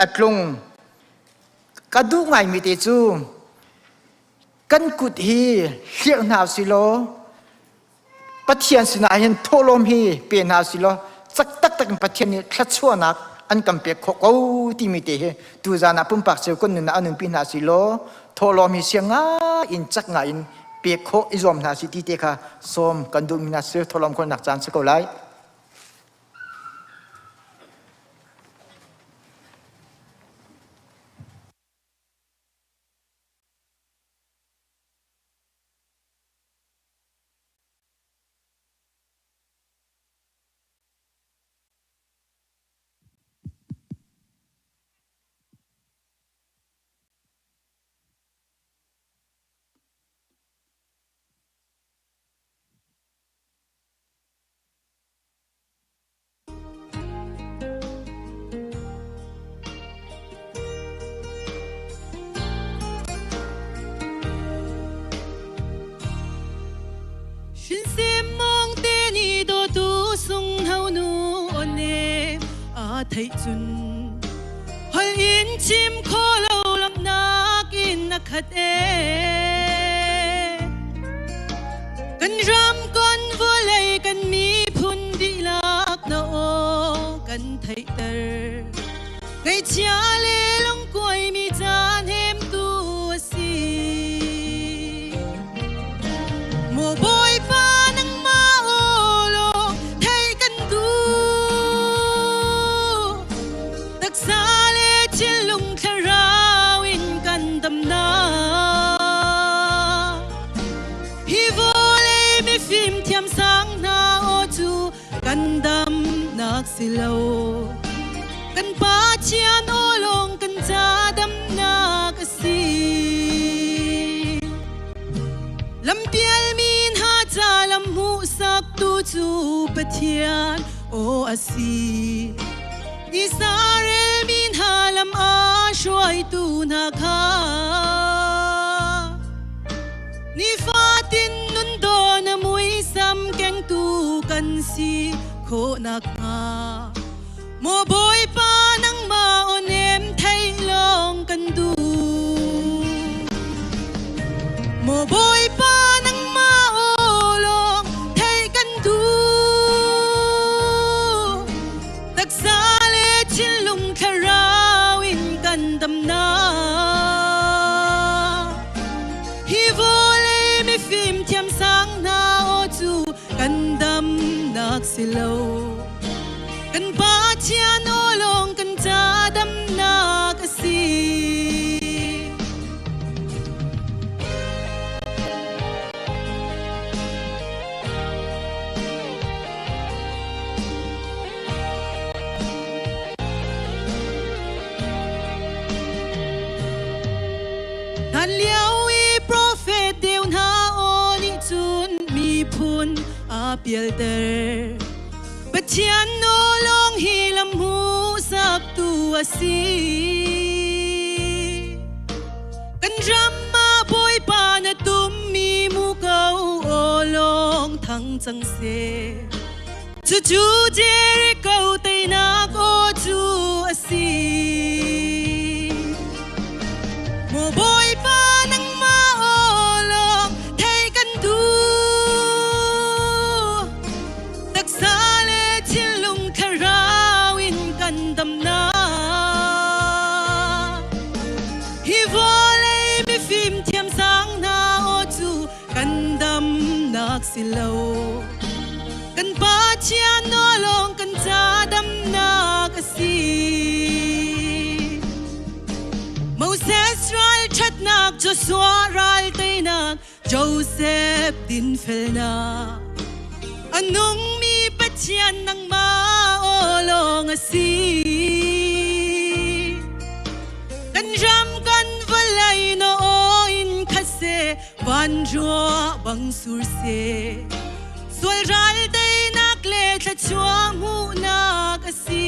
a tlung. Ka duh ngaimi te cu kan kut hi hlirh hna silaw Pathian sinah hin thawhlawm hi pe hna silaw cak taktak in Pathian nih thluachuahnak an kan pek khawh ko timi te hi tuzan ah pumpak cio kan nun ah an nunpi hna silaw thawhlawm hi siang ngai in cak ngai in pek khawh i zuam hna si ti te kha sawm kan duhmi hna si thawhlawm khawlnak caan si ko lai. theih cun Holh in chim kho lo lamnak in a khat e. Kan ram kan vawlei kan miphun dihlak na aw kan theihter. Ngaihchia le lungkuai mi caan hemtu a si. Maw Bawipa nangmah aw law theih kan duh. Taksa le thinlung thlarau in kan damnak. Hi vawlei mifim thiamsang hna aw cu kan damnak si lo. Kan Pathian aw lawng kan ca damnak a si. Lampial mi hna ca lam hmuhsaktu cu Pathian aw a si. Israel mi hna lam a hruaitu hna kha nifatin nun dawn a muisam kengtu kan si khawh nakhnga Maw Bawipa nangmah aw nem theih lawng kan duh. Maw Bawipa nangmah aw lawng theih kan duh. Taksa le thinlung thlarau in kan damnak. Hi vawlei mifim thiamsang hna aw cu kan damnak si lo. Kan Pathian aw lawng kan ca damnak a si. Hlan lio i profet deu hna aw nih cun miphun a pialter. Pathian nawl lawng hi lam hmuhsaktu a si. Kan ram ah Bawipa na tummi muko aw lawng thang cang seh. Cucu Jericho teinak aw cu a si. Maw Bawipa nangmah aw lawng theih kan duh. Taksa le thinlung thlarau in kan damnak. Hi vawlei mifim thiamsang hna aw cu kan damnak si lo. Kan Pathian aw lawng kan ca damnak a si. Moses ral ṭhatnak, Joshua ral teinak, Joseph dinfelnak. A nungmi Pathian nangmah aw lawng a si. Kan ram kan vawlei na aw in khat seh, van ruah bang sur seh. Sual ral teinak le thluachuah hmuhnak a si.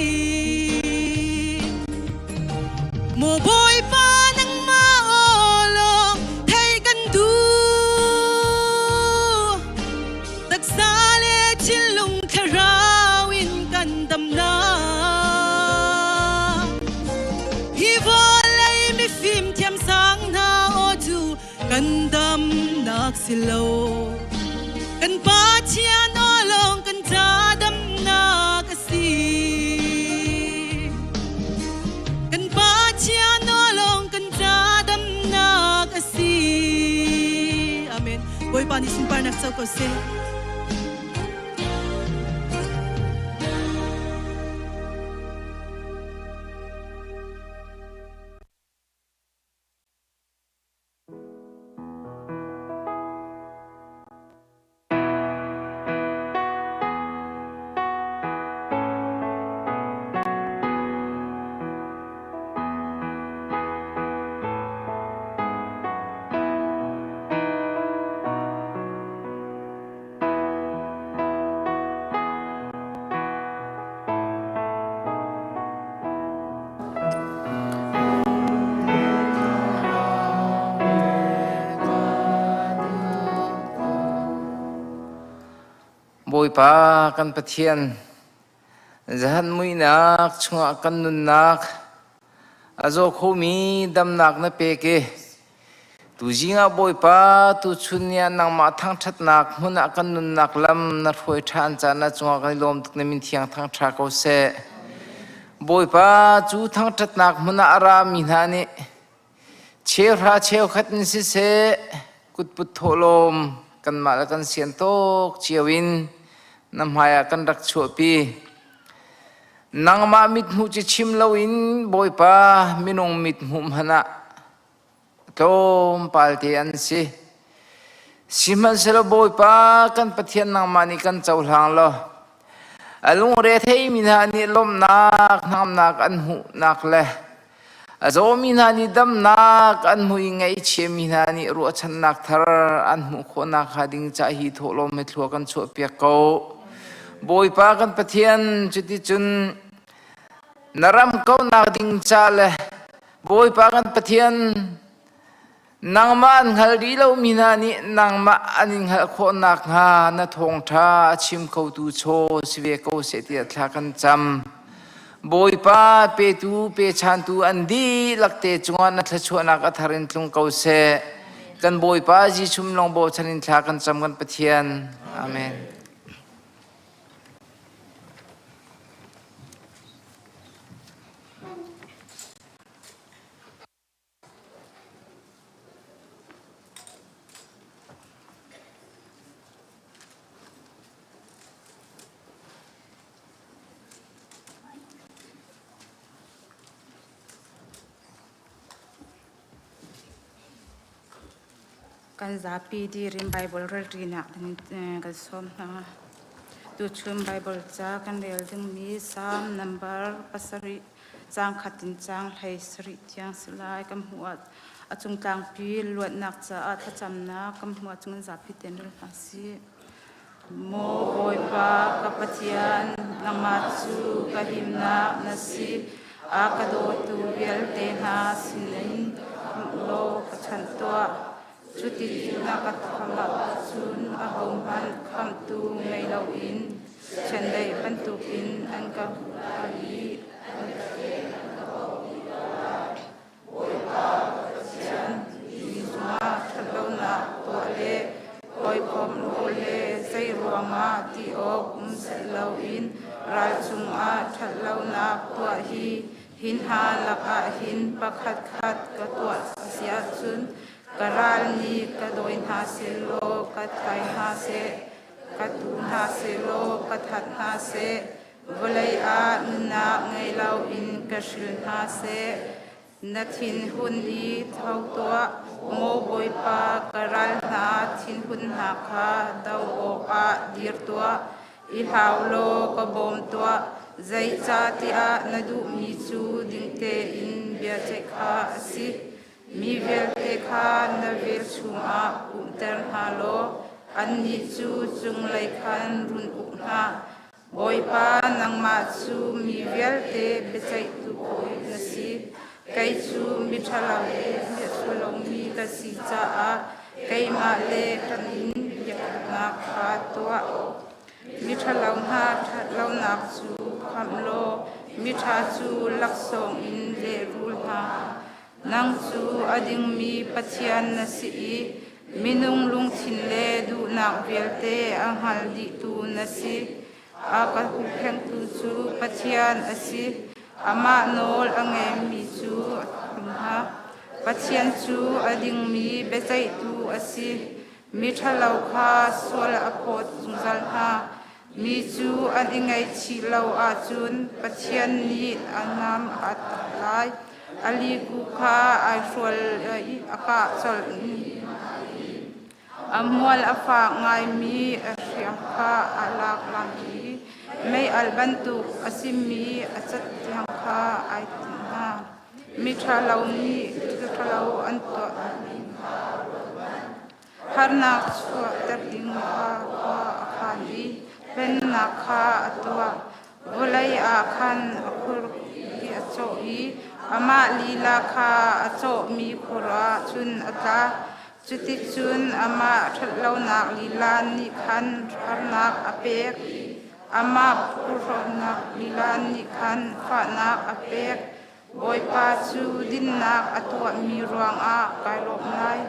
Maw Bawipa nangmah aw lawng theih kan duh. Taksa le thinlung thlarau in kan damnak. Hi vawlei mifim thiamsang hna aw cu kan damnak si lo. Kan Pathian aw lawng kan ca damnak a si. Kan Pathian aw lawng kan ca damnak a si. Amen. Bawipa nih sunparnak co ko seh. Bawipa kan Pathian, Zahan muihnak chungah kan nunnak a zaw khomi damnak na pek i tuzing ah Bawipa tuchun ni ah nangmah thangṭhatnak hmun ah kan nunnak lam na hruai ṭhan caan na cungah kan i lawm tuk na min thiang thangṭha ko seh. Bawipa cu thangṭhatnak hmun ah a rami hna nih Cheuhra cheukhat in siseh, kutput thawhlawm kanmah le kan sian tawk cio in na hmaiah kan rak chuahpi. Nangmah mithmuh cu chim loin Bawipa minung mithmuh hmanh ah tlawmpal te an si. Sihmanhsehlaw Bawipa kan Pathian nangmah nih kan cohlang law a lungre theimi hna nih lawmhnak hnangamnak an hmuhnak le A zawmi hna nih damnak an hmu i ngaihchiami hna nih ruahchannak thar an hmuh khawh nakhnga ding ca hi thawhlawm he thlua kan chuahpiak ko. Bawipa kan Pathian, cuticun na ram kaunak ding ca le Bawipa kan Pathian, Nangmah an hngal rih lomi hna nih nangmah an in hngalh khawh nakhnga na thawngṭha a chim khotu chaw si ve ko seh tiah thla kan cam. Bawipa petu pechantu an dihlak te cungah na thluachuahnak a thar in tlung ko seh. Kan Bawipa Jesuh lawng bochan in thla kan cam kan Pathian. Amen. Kan zapi dir in Baibal relṭinak ding kan sawm hna. Tuchun Baibal ca kan rel dingmi Salm nambar pasarih Caang khat in caang 17 tiang si lai. Kan hmuh ah a cung tlangpi luatnak caah thlacamnak kan hmuh ahcun kan zapi tein rel hna sih. Maw Bawipa ka Pathian, nangmah cu ka himnak na si. A ka dawtu vialte hna sinin khamh law ka chanh tuah. Cuti na ka khamh ahcun ahohmanh khamhtu ngei loin chiandeih bantukin an ka hal i an Pathian mi cungah ṭhatlonak tuah le hawikom rawl le zei ruangah ti awk um set loin ral cungah ṭhatlonak tuah hi hi hna lakah hin pakhatkhat ka tuah a si ahcun Ka ral nih ka dawi hna sehlaw ka tlai hna seh, ka tu hna sehlaw ka that hna seh, vawlei ah nunnak ngei loin ka hril hna seh. Na thinhun i tho tuah, maw Bawipa, ka ral hna thinhunnak kha do awkah dir tuah. I hlau law ka bawm tuah, zeicahtiah na duhmi cu ding tein biaceih kha a si. Mi vialte kha na velchum ah pumhter hna law annih cu cunglei khan run uk hna. Bawipa, nangmah cu mi vialte biaceihtu bawi na si. Kei cu miṭhalo le miṭhalomi ka si caah keimah le kan inn biaknak kha tuah. Miṭhalo hna ṭhatlonak cu khamh law miṭha cu laksawng in lehrul hna. Nang cu a dingmi Pathian na si i minung lungthin le duhnak vialte a hngal dihtu na si. A ka hupphengtu cu Pathian a si. Amah nawl a ngeimi cu a tlum hna. Pathian cu a dingmi biaceihtu a si. Miṭhalo kha sual a phawt zungzal hna. Mi cu an i ngaihchih lo ahcun Pathian nih a nam a tak lai. A liku kha ai hrual i a kah colh. A hmual a fak ngaimi a hriang kha a lak lan i mei-alh bantuk a simi a cat tiang kha ai tinh hna. Miṭhalo nih thil ṭhalo an tuah. Harnak chuahter ding kha khua a khan i hlennak kha a tuah. Vawlei ah khan a khur i a cawh i amah lila kha a cawhmi khur ah cun a tla. Cuticun amah ṭhatlonak lila nih khan harnak a pek. Amah phuhrawhnak lila nih khan fahnak a pek. Bawipa cu dinnak a tuahmi ruangah kai lawm lai.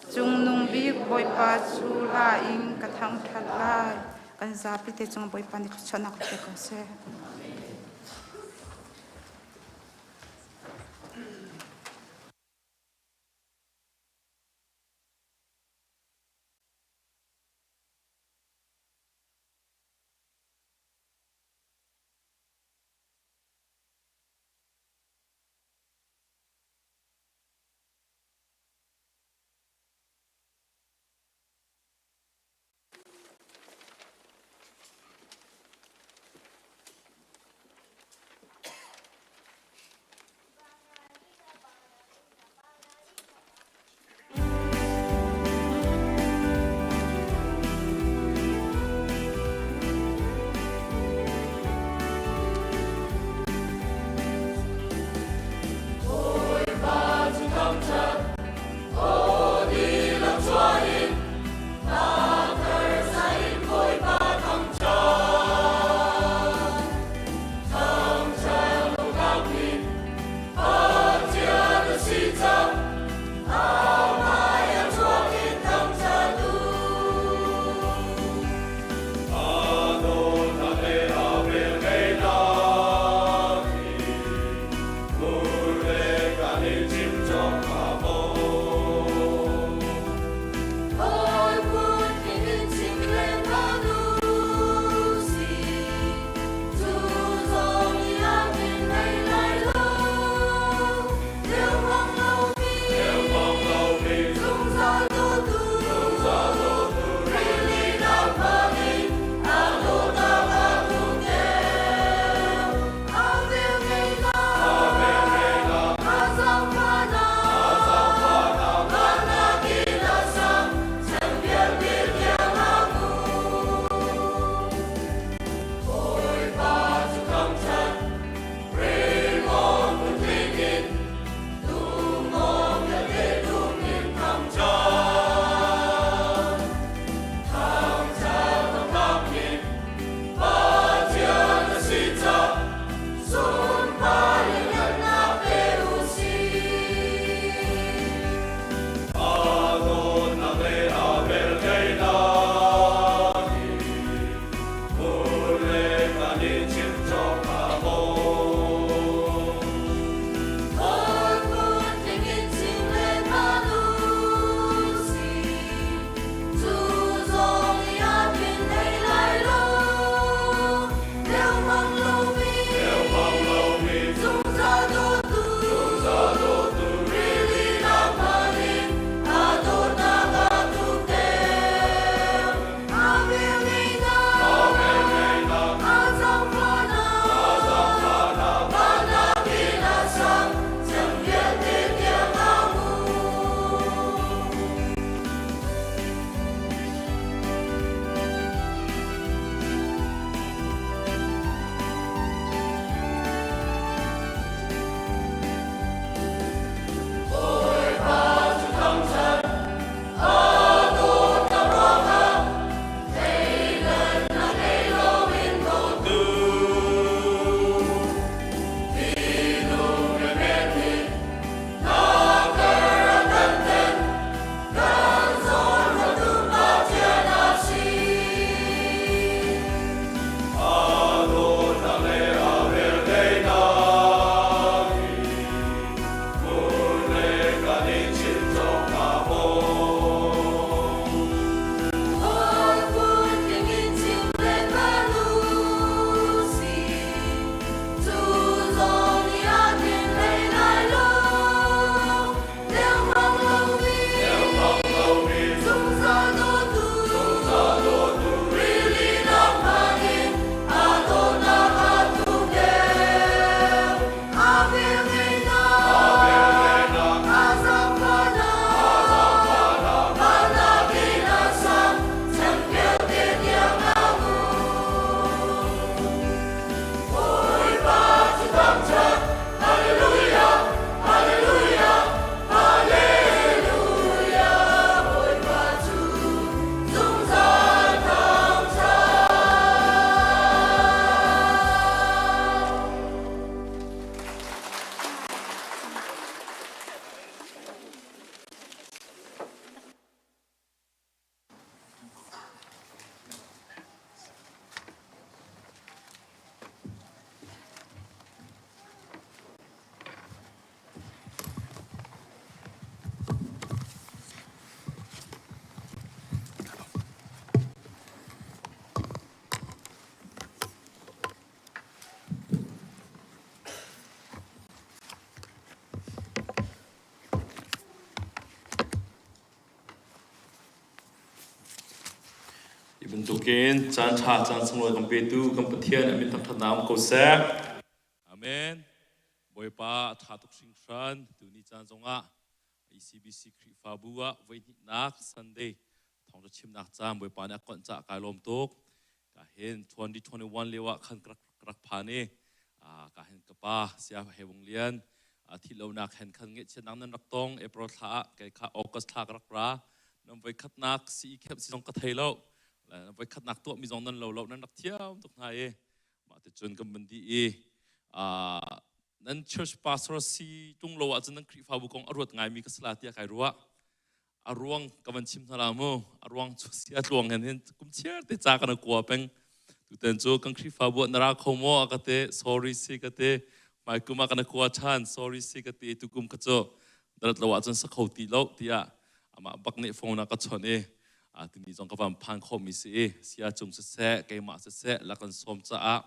Cungnung bik Bawipa cu hla in ka thangṭhat lai. Kan zapi te cung Bawipa nih thluachuahnak pe ko seh. bantukin caan ṭha caan sunglawi kan petu kan Pathian a min thangṭhatnak um ko seh. Amen. Bawipa a ṭha tuk hringhran. Tuni caan zongah ECBC Khrihfabu ah voihnihnak Sunday thawngṭha chimnak caan Bawipa nih a konh caah kai lawm tuk. Ka hin 2021 lio ah khan ka rak phan i ka hin ka pa Sia Hewung Lian thih lonak hen khan ngaihchiatnak nan rak tong April thla ah kei kha August thla ka rak ra nan voikhatnak CE camp si zong ka thei lo voikhatnak tuah mi zong nan lo lo nan rak thiam tuk hna i mah ti cun kan van dih i nan church pastor si tung lo ahcun nan Khrihfabu kong a ruat ngaimi ka sala tiah kai ruah a ruang ka van chim hna la mu a ruang cu sia tluang hen hin kum chiar te ca kan kua peng tuten cu kan Khrihfabu na ra kho maw ka te sorry si ka te mai kum ah kan kua than sorry si ka te tu kum ka cu darat lo ahcun sa kho ti lo tiah amah bak nih phone a ka chon i tuni zong ka van phan kho mi si i sia cung siseh keimah siseh la kan sawm caah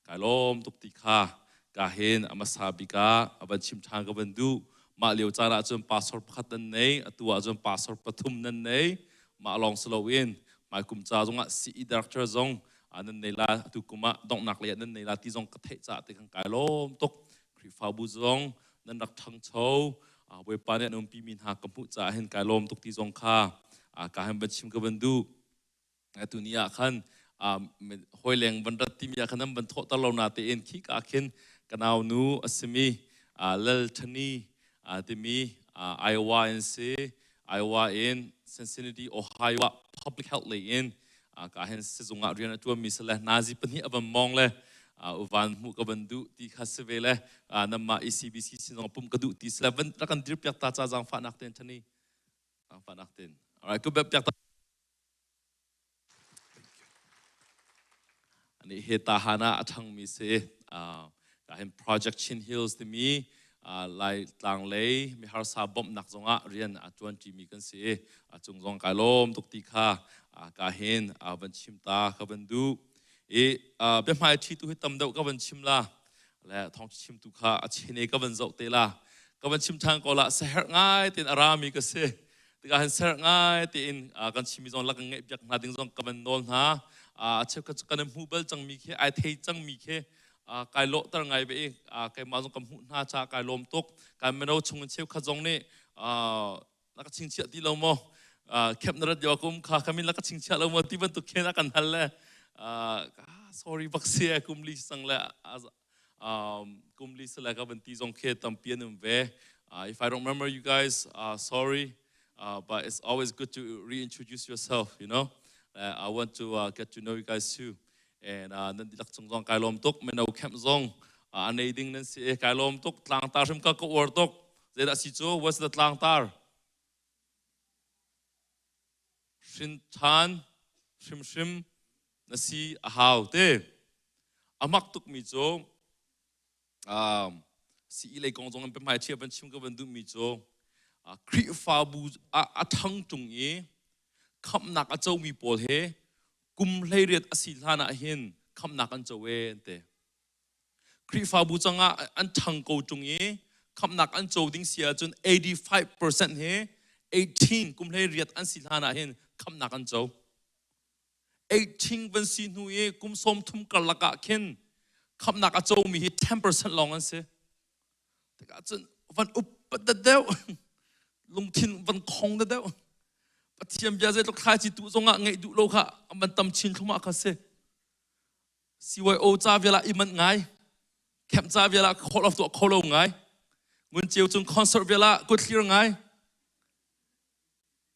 Kai lawm tuk ti kha ka hin a hmasa bik ah a van chim ṭhan ka van duh. Mah lio caan ah cun pastor pakhat nan nei, atu ah cun pastor pathum nan nei. Mah lawng si loin hmaikum ca zongah CE director zong nan nei la, atu kum ah donghnak lei ah nan nei la ti zong ka theih caah te khan kai lawm tuk. Khrihfabu zong nan rak ṭhangcho. Bawipa nih an umpimi hna ka hmuh caah hin kai lawm tuk ti zong kha ka hin van chim ka van duh. Tuni ah khan hawileng van rat timi ah khan an van thawhter lo na tein khi ka khin ka nau nu a simi Lal Thani timi Iowa in si Iowa in Cincinnati Ohio ah public health lei in ka hin sizung ah rian a tuanmi si le nazi pahnih a van mong le uvan hmuh ka van duh ti kha si ve le namah ECBC sin zong pum ka duh ti si le van rak kan dir piak ta ca zaangfahnak ten Thani zaangfahnak ten alright ku bep piak ta Ani he tahan ah a ṭhangmi si. Ka hin Project Chin Hills timi Lai tlang lei miharsa bawmhnak zongah rian a ṭuanṭimi kan si i a cung zong kai lawm tuk ti kha ka hin van chim ta ka van duh. I biahmai ṭhi tu hi tam deuh ka van chim la. Le thawng chimtu kha a chene ka van zoh te la. Ka van chim ṭhan ko la saherh ngai tein a rami ka si. Tikah hin serh ngai tein kan chimmi zong lak ngeih piak hna ding zong ka van nawl hna. Cheukhat cu kan hmuh bal cangmi khi ai thei cangmi khi kai lawhter ngai ve i keimah zong ka hmuh hna caah kai lawm tuk. Kai mino chung in cheukhat zong nih na ka chingchiah ti lo maw? Khep na rat lio kum kha kamin la ka chingchiah lo maw ti bantuk khin a kan hal le sorry bak si kum li sang le kum li sala ka van ti zong khi tampi an um ve. If I don't remember you guys, sorry, but it's always good to reintroduce yourself, you know. I want to get to know you guys too. And nan dihlak cung zong kai lawm tuk, mino camp zong a nei ding nan si e kai lawm tuk, tlangtar hrim ka ka uar tuk. Zeidah si cu? What's the tlangtar? Hrin ṭhan hrimhrim na si a hau te. A mak tukmi cu sii lei kong zong in biahmai chia van chim ka van duhmi cu Khrihfabu ah a ṭhang ṭung i khamhnak a comi pawl he kum 18 a si hlan ah hin khamhnak an co e an ti. Khrihfabu cangah an ṭhang ko ṭung i khamhnak an co ding si ahcun 85% he 18 kum 18 an si hlan ah hin khamhnak an co. 18 van si hnu i kum 30 karlak ah khin khamhnak a comi hi 10% lawng an si. Tikah cun van upat deuh lungthin van khong deuh Pathian bia zeitluk thlaici tu zongah ngeih duh lo kha van tam chin thlumah kha si. CYO ca vial ah i manh ngai. Camp ca vial ah call off tuah kho lo ngai. Ngun ceu cung concert vial ah kut thlir ngai.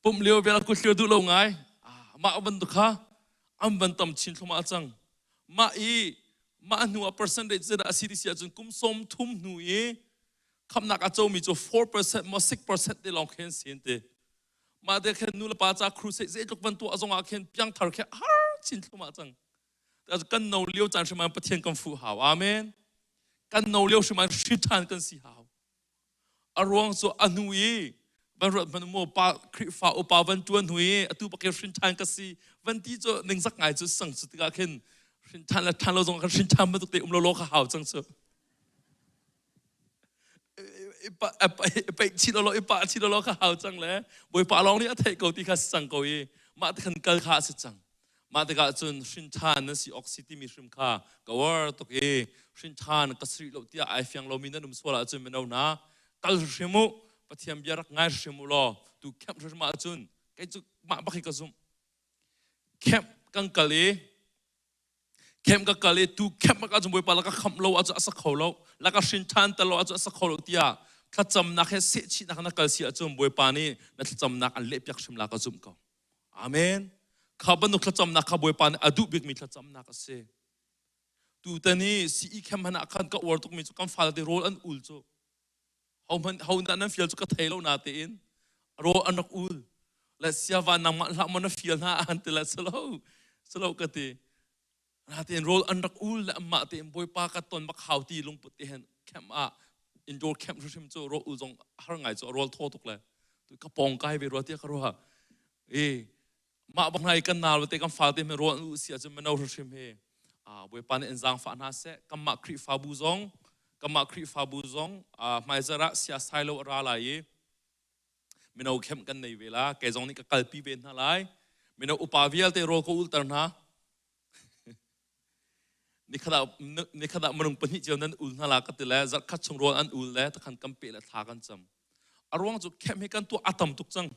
Pumh lio vial ah kut thlir duh lo ngai. Mah bantuk kha an van tam chin thluahmah cang. Mah i mah hnu ah percentage zeidah a si ti si ahcun kum 30 hnu i khamnak a comi cu 4% maw 6% te lawng khin si an ti. Mah te khin nu le pa ca crusade zeitluk van tuah zong ah khin piangthar khi har chin thluahmah cang. Kan no lio caan hrim ah Pathian kan fuh hau. Amen. Kan no lio hrim ah hri ṭhan kan si hau. A ruang cu a hnu i van ruat hmanh mu pa Khrihfa upa van ṭuan hnu i atu pakir hrin ṭhan ka si van ti cu ningzak ngai cu sang cu tikah khin hrin ṭhan le ṭhan lo zong khan hrin ṭhan bantuk te um lo law kha hau cang cu. I peih chih lo law i pah chih lo law kha hau cang le Bawipa lawng nih a theih ko ti kha si cang ko i mah te khan kal kha a si cang. Mah tikah cun hrin ṭhan nan si awk si timi hrim kha ka uar tuk i hrin ṭhan ka si rih lo tiah ai fiang lomi nan um sual ahcun mino hna kal hrim u Pathian bia rak ngai hrim u law tu camp hrim ahcun kei cu mah bak hi ka zumh. Camp kan kal i camp ka kal i tu camp ah cun Bawipa la ka khamh lo ahcun a sa kho lo la ka hrin ṭhan tal lo ahcun a sa kho lo tiah thlacamnak he sehchihnak na kal si ahcun Bawipa nih na thlacamnak an lehpiak hrim la ka zumh ko. Amen. Kha bantuk thlacamnak kha Bawipa nih a duh bikmi thlacamnak a si. Tutan i CE camp hmanh ah khan ka uar tukmi cu kan fale te rawl an ul cu. Ho hmanh ho dah nan fial cu ka thei lo na tein rawl an rak ul. Le siava nangmah hlah maw na fial hna an ti le silo silo ka ti. Natein rawl an rak ul le anmah tein Bawipa ka ton bak hau ti lungput te hen camp ah indoor camp hrimhrim cu rawl ul zong har ngai cu rawl thaw tuk le ka pawng kai ve rua tiah ka ruah e mah bak hna i kan nau te kan fal te rawl an u si ahcun mino hrimhrim hi Bawipa nih in zaangfah hna seh kanmah Khrihfabu zong kanmah Khrihfabu zong hmaizarh ah siasai lo a ra lai i mino camp kan nei ve la kei zong nih ka kalpi ve hna lai mino upa vialte rawl ka ulter hna nikhat ah nikhat ah minung pahnih cio nan ul hna la ka ti le zarhkhat chung rawl an ul le takhan kan pe le thla kan cam a ruang cu camp hi kan tuah a tam tuk cang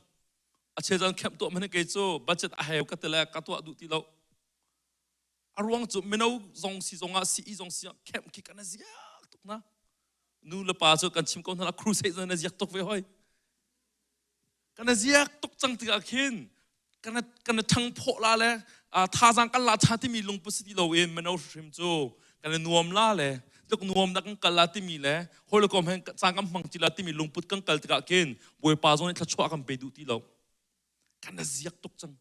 a cheu caan camp tuah man kei cu budget a heu ka ti le ka tuah duh ti lo a ruang cu mino zong si zong ah CE zong si ah camp khi kan ziak tuk na nu le pa cu kan chim ko hna la crusade na ziak tuk ve hoi Kan ziak tuk cang tikah khin kan kan ṭhang phawh la le thazaang kan la ṭha timi lungput si ti loin mino hrim cu kan i nuam la le tluk nuam dah kan kal la timi le hawi le kom he caan kan hmang ti la timi lungput kan kal tikah khin Bawipa zong nih thluachuah kan pe duh ti lo. Kan ziak tuk cang.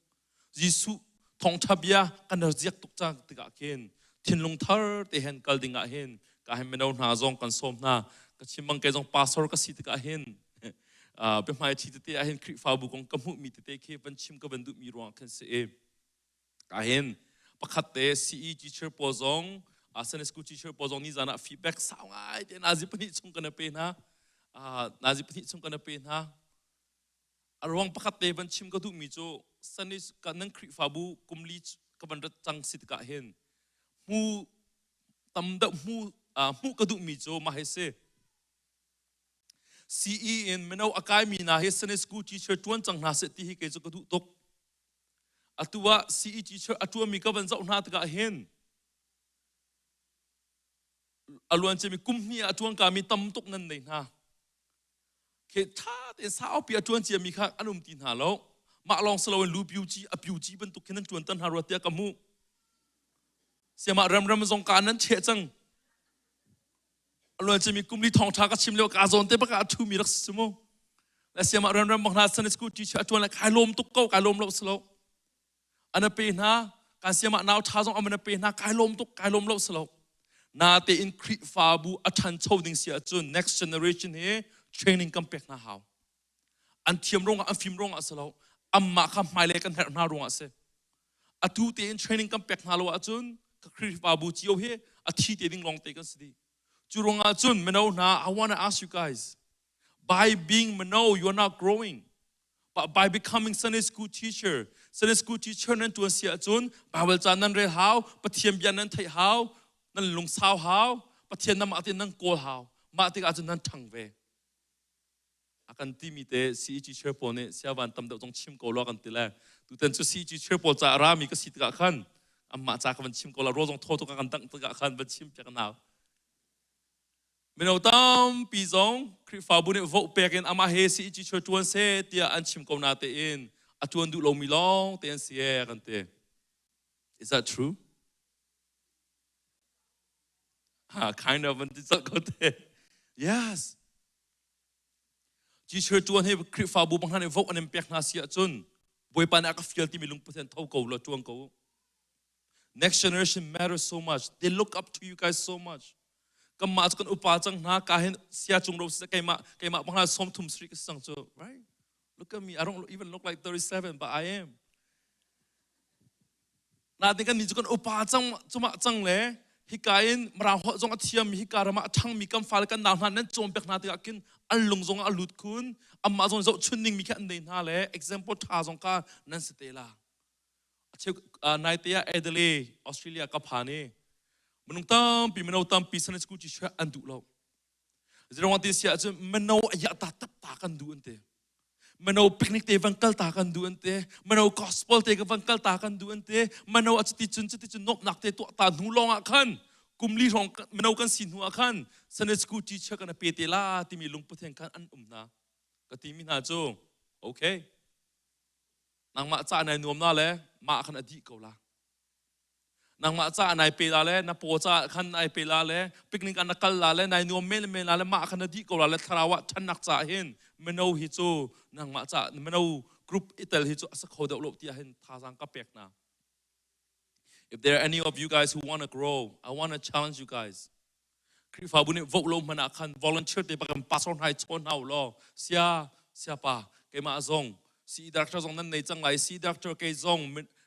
Jesuh thawngṭha bia kan ziak tuk cang tikah khin thinlung thar te hen kal ding ah hin ka hin mino hna zong kan sawm hna ka chim bang kei zong pastor ka si tikah hin biahmai ṭhi tete ah hin Khrihfabu kong ka hmuhmi tete khi van chim ka van duhmi ruangah khin si i ka hin pakhat te CE teacher pawl zong Sunday school teacher pawl zong nizan ah feedback sau ngai te nazi pahnih chung kan pe hna nazi pahnih chung kan pe hna A ruang pakhat te van chim ka duhmi cu Sunday nan Khrihfabu kum li ka van rat cang si tikah hin hmu tam deuh hmu hmuh ka duhmi cu mah hi si. CE in mino a kaimi hna hi Sunday school teacher ṭuan cang hna seh ti hi kei cu ka duh tuk. Atu ah CE teacher a ṭuanmi ka van zoh hna tikah hin a luan ciami kum hnih ah a ṭuan kami tam tuk nan nei hna. Khi ṭha tein saupi a ṭuan ciami kha an um ti hna lo. Mah lawng si loin lu piuci a piuci bantuk khin an ṭuanter hna rua tiah ka hmuh. Siamah remrem zong ka nan cheh cang. A luan ciami kum li thawngṭha ka chim lio ka zawn te bak ah a ṭhumi rak si mu. Le siamah remrem bak hna Sunday school teacher a ṭuan le kai lawm tuk ko kai lawm lo si lo. An a pe hna kan siamah nau ṭha zong an a pe hna kai lawm tuk kai lawm lo si lo natein Khrihfabu a ṭhancho ding si ahcun next generation hi training kan pek hna hau an thiam ruangah an fim ruangah si lo anmah kha hmailei kan herh hna ruangah si atu tein training kan pek hna lo ahcun Khrihfabu cio hi a thi te ding lawng te kan si dih cu ruangah cun mino hna I want to ask you guys by being mino you are not growing But by becoming Sunday school teacher, Sunday school teacher nan tuan si ahcun Bible ca nan rel hau, Pathian bia nan theih hau, nan lungsau hau, Pathian namah tein nan kawl hau. Mah tikah cun nan ṭhang ve. A kan timi te CEG chair pawl nih siavan tam deuh zong chim ko law kan ti le tutan cu CEG chair pawl ca a rami ka si tikah khan anmah ca ka van chim ko la rawl zong thaw tuk a kan dangh tikah khan van chim piak hna. Mino tampi zong Khrihfabu nih vote pek in amah he CEC chuai ṭuan seh tiah an chim ko natein a ṭuan duh lomi lawng te an si ee kan ti. Is that true? Ha, kind of an ti colh ko te. Yes. Teacher ṭuan hi Khrihfabu bang hna nih vote an in pek hna si ahcun Bawipa nih a ka fial timi lungput in tho ko law ṭuan ko. Next generation matters so much. They look up to you guys so much. Kanmah cu kan upa cang hna ka hin sia cung ro si keimah keimah bang 30 sri ka sang cu right look at me I don't even look like 37 but I am natin kan ni cu kan upa cang cumah cang le hika in mara holh zong a thiam mi hika ram ah a ṭhang mi kan fale kan nau hna nan cawn piak hna tikah khin an lung zong a lut khun amah zong zohchun ning mi khi an nei hna le example ṭha zong ka nan si te la. Naite ah Adelaide, Australia ka phan i minung tampi mino tampi Sunday school teacher an duh lo. Zeruang ti si ahcun mino a yah ta tap ta kan duh an ti. Mino picnic te van kal ta kan duh an ti. Mino gospel te van kal ta kan duh an ti. Mino a cuti cun cuti cun nuamhnak te tuah ta hnu lawng ah khan kum li hrawng mino kan si hnu ah khan Sunday school teacher kan pe te la timi lungput hen khan an um hna. Ka timi hna cu okay nangmah ca nai nuam na le mah khan a dih ko la. Nangmah ca nai pe la le na paw ca khan nai pe la le picnic ah na kal la le nai nuam men men la le mah khan na dih ko la le thlarau ah ṭhannak ca hin mino hi cu nangmah ca mino group i tel hi cu a sa kho deuh lo tiah hin thazaang ka pek hna. If there are any of you guys who want to grow, I want to challenge you guys. Khrihfabu nih vote lo hmanh ah khan volunteer te bak in pastor hna i chawn hna u law sia siapa keimah zong CE director zong nan nei cang lai CE director kei zong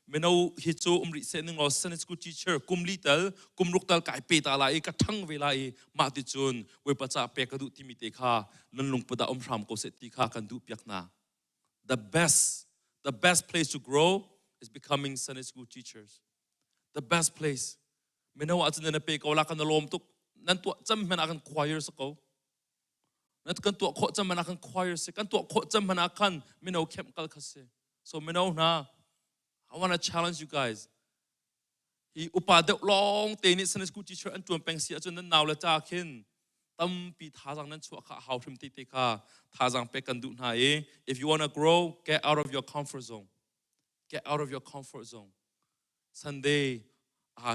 mino hi cu um rih seh ning law Sunday school teacher kum li tal kum ruk tal kai pe ta lai i ka ṭhang ve lai i mah ti cun Bawipa ca pek ka duh timi te kha nan lungput ah um hram ko seh ti kha kan duh piak hna. The best the best place to grow is becoming Sunday school teachers. The best place. Mino ahcun nan pe ko la kan lawm tuk. Nan tuah cem hmanh ah kan choir si ko. Nan kan tuah khawh cem hmanh ah kan choir si. Kan tuah khawh cem hmanh ah khan mino camp kal kha si. So mino hna, I want to challenge you guys. Hi upa deuh lawng te nih Sunday school teacher an tuan peng si ahcun nan nau le ca khin tampi thazaang nan chuah kha a hau hrim te te kha thazaang pek kan duh hna i if you want to grow, get out of your comfort zone. Get out of your comfort zone. Sunday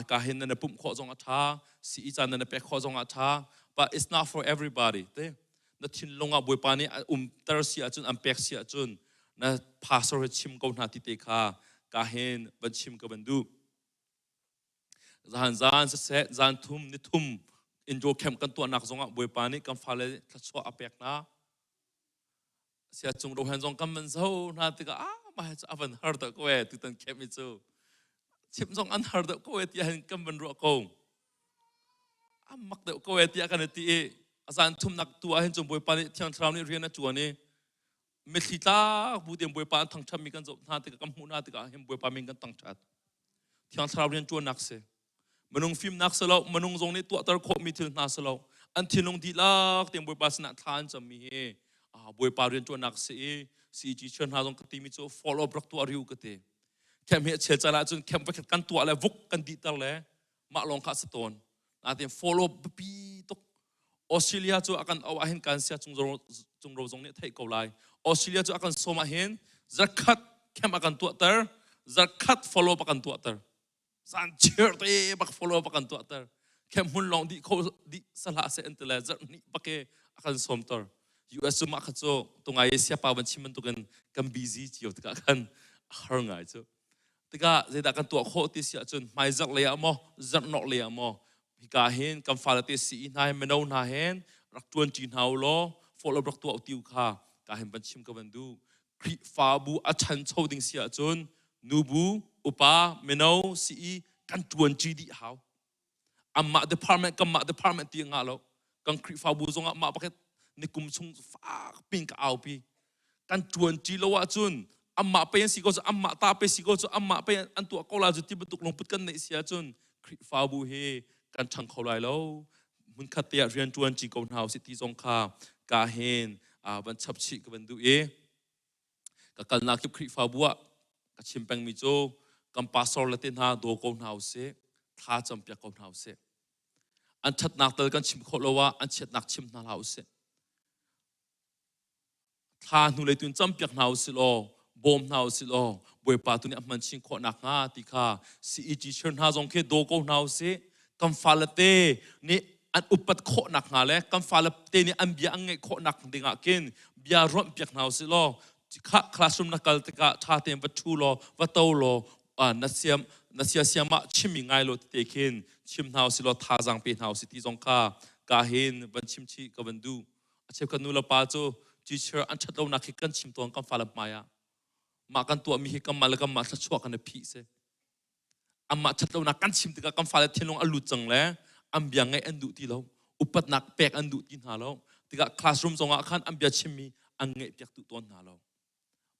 ka hin nan pumh khawh zong a ṭha, sii caan nan pek khawh zong a ṭha, but it's not for everybody. Te na thinlung ah Bawipa nih a umter si ahcun an pek si ahcun na pastor he chim ko hna ti te kha ka hin van chim ka van duh. Zan zan siseh zan thum ni thum indoor camp kan tuahnak zongah Bawipa nih kan fale thluachuah a pek hna. Sia cung rohan zong kan van zo hna tikah ah mah hi cu a van har deuh ko ee tutan camp hi cu chimh zong an har deuh ko ee tiah hin kan van ruah ko a mak deuh ko ee tiah kan i ti i a zan thumnak tu ah hin cun Bawipa nih Thiang Thlarau nih rian a ṭuan i mitthli tlak bu tein Bawipa an thangṭhatmi kan zoh hna tikah kan hmuh hna tikah hin Bawipa min kan thangṭhat Thiang Thlarau rian ṭuannak si Minung fimnak si lo, minung zong nih tuahter khawhmi thil hna si lo. An thinlung dihlak tein Bawipa sinah thla an cammi hi Bawipa rianṭuannak si i CEG chair hna zong ka timi cu follow up rak tuah riu ka ti. Camp hi a chel caan ahcun camp voikhat kan tuah le vuk kan dihter le mah lawng kha a si tawn. Natin follow up biapi tuk. Australia cu a kan auh ahhin kan sia cung ro zong nih a theih ko lai. Australia cu a kan sawm ahhin zarkhat camp a kan tuahter, zarkhat follow up a kan tuahter. Zan chiar te bak follow bak kan tuahter. Khem hmun lawng dih kho dih sahlah se an ti le zarh hnih bak e a kan sawmter. US cu mah kha cu tungai siapa van chim bantukin kan busy cio tikah khan a har ngai cu. Tikah zeidah kan tuah khawh ti si ahcun hmai zarh lei ah maw zarh nok lei ah maw hika hin kan fale te sii hna hin mino hna hin rak ṭuanṭi hna u law follow rak tuah u ti kha ka hin van chim ka van duh. Khrihfabu a ṭhancho ding si ahcun nubu, upa, mino, CE kan ṭuanṭi dih hau. Anmah department, kanmah department ti ngah lo. Kan Khrihfabu zongah mah pakhat nikum chung fak pin ka aupi. Kan ṭuanṭi lo ahcun anmah pe an si ko cu anmah ta pe si ko cu anmah pe an tuah ko la cu ti bantuk lungput kan neih si ahcun Khrihfabu hi kan ṭhang kho lai lo. Hmunkhat te ah rian ṭuanṭi ko hna usih ti zong kha ka hin van chap chih ka van duh i ka kalnak kip Khrihfabu ah ka chim pengmi cu kan pastor le te hna daw ko hna usih thla campiak ko hna usih an ṭhatnak tal kan chim khawh lo ah an chiatnak chim hna hlah usih thla hnulei tu in campiak hna usih law bawm hna usih law Bawipa tu nih a hman chin khawh nakhnga ti kha CEG chair hna zong khi daw ko hna usih kan fale te nih an upat khawh nakhnga le kan fale te nih an bia an ngaih khawh nak ding ah khin bia ruanh piak hna usih law kha classroom na kal tikah ṭha tein va ṭhu law va to law na siam na sia siam ah chimmi ngai lo tete khin chim hna usih law thazaang pe hna usih ti zong kha ka hin van chim chih ka van duh A cheukhat nu le pa cu teacher an ṭhat lonak hi kan chim tawn kan fale hmai ah. Mah kan tuahmi hi kanmah le kanmah thluachuah kan i phih si. Anmah ṭhat lonak kan chim tikah kan fale thinlung a lut cang le an bia ngaih an duh ti lo. Upatnak pek an duh ti hna lo. Tikah classroom zongah khan an bia chimmi an ngaihpiak duh tawn hna lo.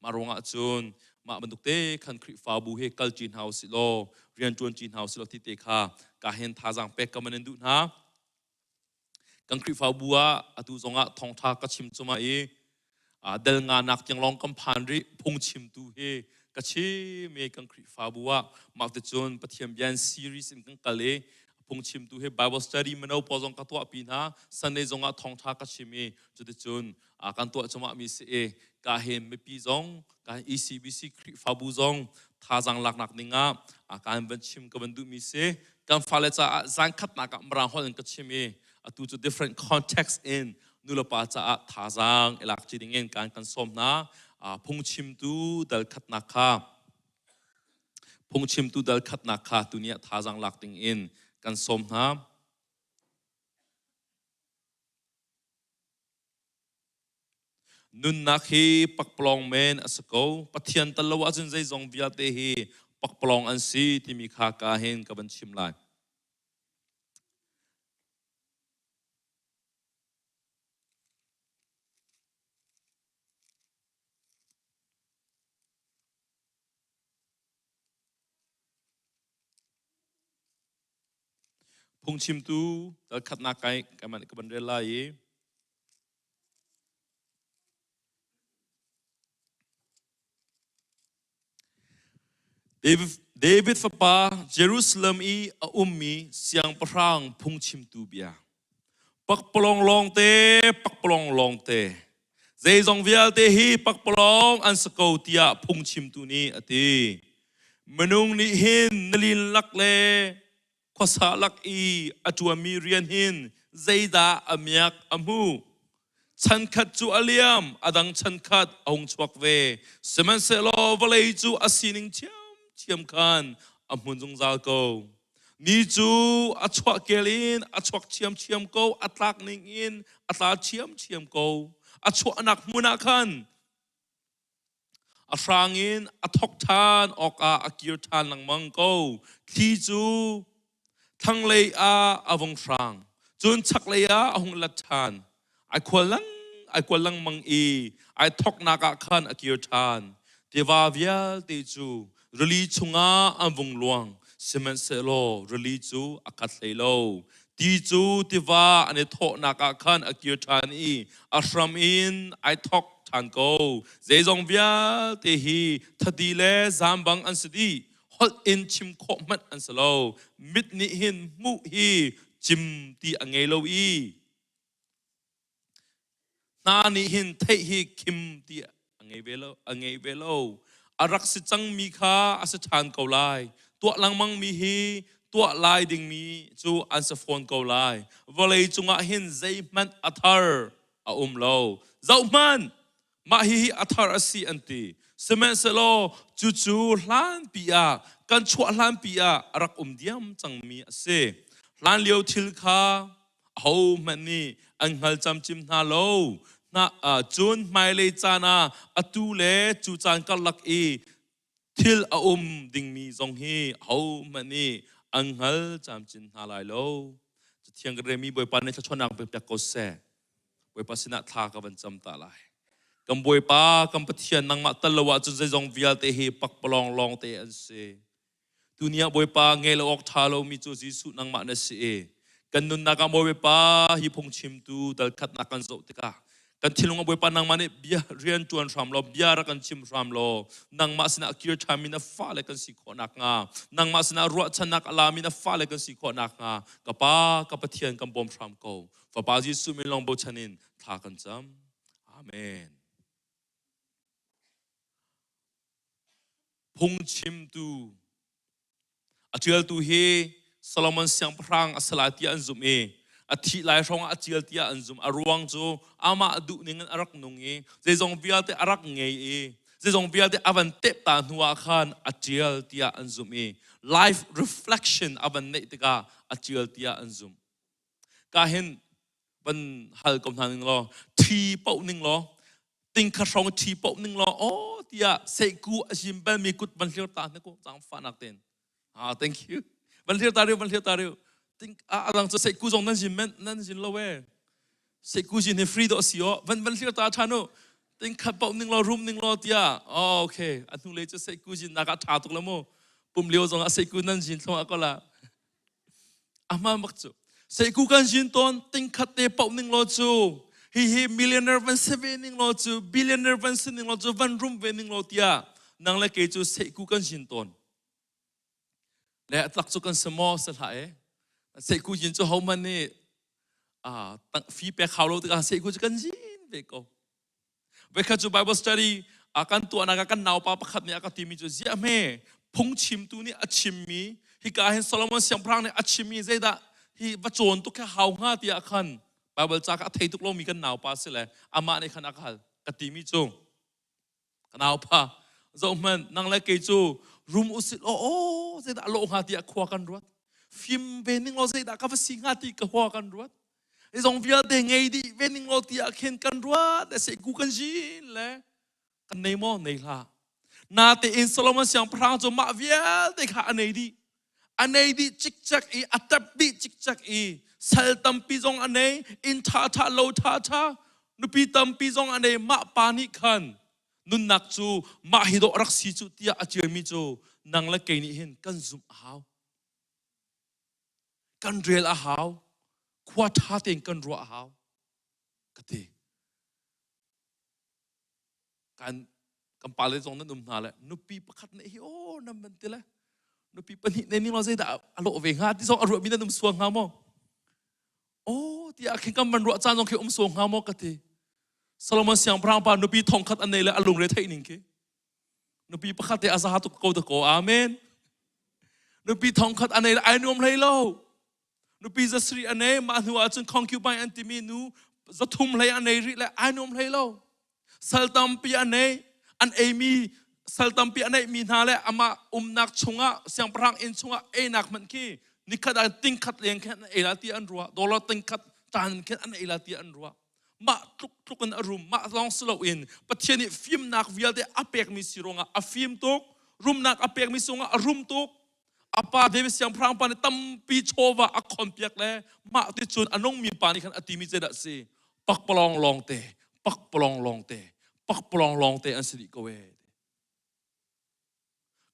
Mah ruangah cun Mah bantuk te khan Khrihfabu he kal ṭi hna usih law rian ṭuan ṭi hna usih law ti te kha ka hen thazaang pek ka man in duh hna. Kan Khrihfabu ah atu zongah thawngṭha ka chim cuma i del nga nak tiang lawng kan phan rih phungchimtu hi ka chim i kan Khrihfabu ah mah ticun Pathian bia in series in kan kal i phungchimtu hi Bible study mino pawl zong ka tuahpi hna Sunday zongah thawngṭha ka chim i cuticun kan tuah cumah mi si i ka hin mipi zong kan ECBC Khrihfabu zong thazaang laknak ding ah kan van chim ka van duhmi si kan fale caah zan khatnak ah mirang holh in ka chim i atu cu different context in nulepa caah thazaang i lak ci ding in kan kan sawm hna. Phungchimtu dal khatnak kha phungchimtu dal khatnak kha tuni ah thazaang lak ding in kan sawm hna. Nunnak hi pakpalawng men a si ko. Pathian tal lo ahcun zeizong vialte hi pakpalawng an si timi kha ka hin ka van chim lai. Phungchimtu dal khatnak kai ka van rel lai i David fapa Jerusalem i a ummi siangpahrang phungchimtu bia. Pakpalawng lawngte, pakpalawng lawngte. Zeizong vialte hi pakpalawng an si ko tiah phungchimtu nih a ti. Minung nih hin nalin lak le khuasa lak i a ṭuanmi rian hin zeidah a miak a hmuh? Chankhat cu a liam, a dang chankhat a hung chuak ve. Sihmanhsehlaw vawlei cu a sining ṭhiamṭhiam khan a hmun zungzal ko. Ni cu a chuah kel in a chuak ṭhiamṭhiam ko, a tlak ning in a tla ṭhiamṭhiam ko. A chuahnak hmun ah khan A hrang in a thok ṭhan awkah a kir ṭhan lengmang ko. Thli cu thlanglei ah a vung hrang, cun chaklei ah a hung lat ṭhan. Ai khual lang ai kual lengmang i ai thoknak ah khan a kir ṭhan. Tiva vialte cu rili chungah an vung luang, sihmanhsehlaw rili cu a khat hlei lo. Ti cu tiva an i thawhnak ah khan a kir ṭhan i a hram in ai thawk ṭhan ko. Zeizong vialte hi thadi le zambang an si dih. Holh in chim khawh hmanh an si lo. Mit nih hin hmuh hi cim ti a ngei lo i Hna nih hin theih hi khim ti a ngei ve lo, a ngei ve lo. A rak si cangmi kha a si ṭhan ko lai. Tuah lengmangmi hi tuah lai dingmi cu an si fawn ko lai. Vawlei cungah hin zeihmanh a thar a um lo. Zohhmanh, mah hihi a thar a si an ti. Sihmanhsehlaw cucu hlanpi ah kan chuah hlanpi ah a rak um diam cangmi a si. Hlanlio thil kha ahohmanh nih an hngal camcim hna lo. Hna, cun hmailei caan ah atu le cu caan karlak i thil a um dingmi zong hi ahohmanh nih an hngal camcin hna lai lo. Cathiang kan relmi Bawipa nih thluachuahnak pek piak ko seh. Bawipa sinah thla ka van cam ta lai. Kan Bawipa, kan Pathian nangmah tal lo ahcun zeizong vialte hi pakpalawng lawng te an si. Tuni ah Bawipa ngei lo awk ṭha lomi cu Jesuh nangmah na si i kan nunnak ah Bawipa hi phungchimtu dal khatnak kan zoh tikah kan thinlung ah Bawipa nangmah nih bia rian ṭuan hram law bia rak kan chim hram law nangmah sinah kir ṭhanmi na fale kan si khawh nakhnga nangmah sinah ruahchannak a lami na fale kan si khawh nakhnga ka Pa ka Pathian kan bawm hram ko Fapa Jesuh min lawng bochan in thla kan cam Amen. Phungchimtu a ṭialtu hi Solomon siangpahrang a si lai tiah an zumh i a thih lai hrawng ah a ṭial tiah an zumh. A ruang cu amah duh ning in a rak nung i zeizong vialte a rak ngei i zeizong vialte a van tep ta hnu ah khan a ṭial tiah an zumh i life reflection a van neih tikah a ṭial tiah an zumh. Ka hin van hal ko hna ning law ṭhi paoh ning law ting kha hrawng ṭhi paoh ning law aw tiah seiku a zim balmi kut van hlir ta hna ku zaangfahnak tein ah thank you van hlir ta riu van hlir ta riu ting a adang cu seiku zong nan zim men nan zin lo e seiku zin hi free do si o van van hlir ta ṭhan u. Tingkhat paoh ning law rum ning law tiah oh okay a hnulei cu seiku zin nak ah ṭha tuk la mu pum lio zong ah seiku nan zin thluang ah ko la ahma bak cu seiku kan zin tawn tingkhat te paoh ning law cu hihi millionaire van si ve ning law cu billionaire van si ning law cu van rum ve ning law tiah nang le kei cu seiku kan zin tawn le a tlak cu kan si maw si hlah e seiku zin cu hohmanh nih fi pek hau lo tikah seiku cu kan zin ve ko Voikhat cu Bible study a kan tuahnak ah kan naupa pakhat nih a ka timi cu ziah hme phungchimtu nih a chimmi hika hin Solomon siangpahrang nih a chimmi zeidah hi va cawn tuk khi hau hnga tiah khan Bible ca kha a thei tuk lomi kan naupa si le amah nih khan a ka hal ka timi cu ka naupa zohhmanh nang le kei cu rum usih law aw zeidah a lawh hnga tiah khua kan ruat fim ve ning law zeidah ka va si hnga ti ka khua kan ruat Zong vialte ngei dih ve ning law tiah khin kan ruat le seiku kan zin le kan nei maw nei hlah. Natein Solomon siangpahrang cu mah vialte kha a nei dih. A nei dih cikcek i a tep dih cikcek i sal tampi zong a nei, inn ṭhaṭha lo ṭhaṭha, nupi tampi zong a nei. Mah pa nih khan nunnak cu mah hi dawh rak si cu tiah a ṭialmi cu nang le kei nih hin kan zumh a hau. Kan rel a hau. Khua ṭha tein kan ruah a hau. Ka ti. Kan kan pale zong nan um hna le nupi pakhat nih hi aw nan van ti le nupi pahnih ne ning law zeidah a lawh ve hnga ti zong a ruahmi nan um sual hnga maw? Aw tiah khin kan van ruah caan zong khi um sual hnga maw ka ti. Solomon siangpahrang pa nupi thongkhat an nei le a lungre theih ning khi. Nupi pakhat te a za tuk ko dakaw. Amen. Nupi thongkhat a nei ai nuam hlei lo. Nupi zasri a nei mah hnu ahcun concubine an timi nu zathum hlei a nei rih le ai nuam hlei lo. Sal tampi a nei an eimi sal tampi a neihmi hna le amah umnak chungah siangpahrang inn chungah einak hmanh khi nikhat ah tingkhat leng khin an ei la ti an ruah dollar tingkhat tan khin an ei la ti an ruah mah tluk tluk in a rum mah lawng si loin Pathian nih fimnak vialte a pekmi si ruangah a fim tuk rumnak a pekmi si ruangah a rum tuk a pa David siangpahrang pa nih tampi chawva a khonpiak le mah ti cun a nungmi pa nih khan a timi zeidah si pakpalawng lawngte pakpalawng lawngte pakpalawng lawngte an si dih ko ee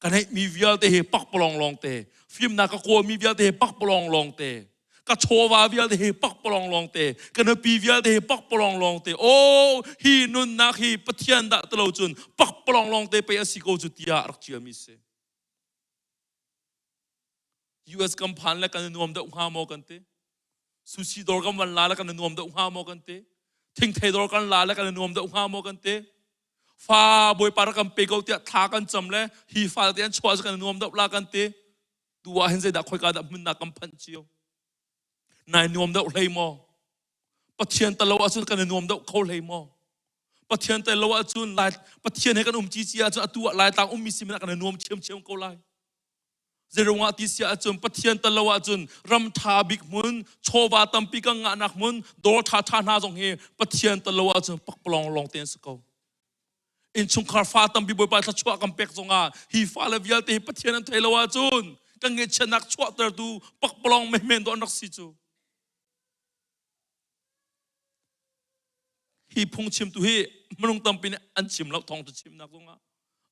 Ka neihmi vialte hi pakpalawng lawngte, fimnak ka kawlmi vialte hi pakpalawng lawngte, ka chawva vialte hi pakpalawng lawngte, ka nupi vialte hi pakpalawng lawngte. Oh, hi nunnak hi Pathian dah tilo cun pakpalawng lawngte pei a si ko cu tiah rak ṭialmi si. US kan phan le kan i nuam deuh hnga maw kan ti. Sushi dawr kan van la le kan i nuam deuh hnga maw kan ti. Thingthei dawr kan la le kan i nuam deuh hnga maw kan ti. Fa Bawipa rak kan pe ko tiah thla kan cam le hi fa te an chuah cu kan nuam deuh la kan ti. Tu ah hin zeidah khoika dah hmunnak kan phanh cio. Nai nuam deuh hlei maw? Pathian talo ahcun kan i nuam deuh kho hlei maw? Pathian tel lo ahcun lai Pathian he kan um cici ahcun atu ah Laitlang ummi si kan i nuam chiamchiam ko lai. Zeirungah ti si ahcun Pathian tel lo ahcun ram ṭha bik hmun, chawva tampi kan ngahnak hmun, dawr ṭhaṭha hna zong hi Pathian tel lo ahcun pakpalawng lawng te an si ko. Innchungkhar fa tampi Bawipa thluachuah kan pek zongah hi fale vialte hi Pathian an thei lo ahcun kan ngaihchiatnak chuahtertu pakpalawng menmen dawh an rak si cu. Hi phungchimtu hi minung tampi nih an chim lo thawng cu chimnak zongah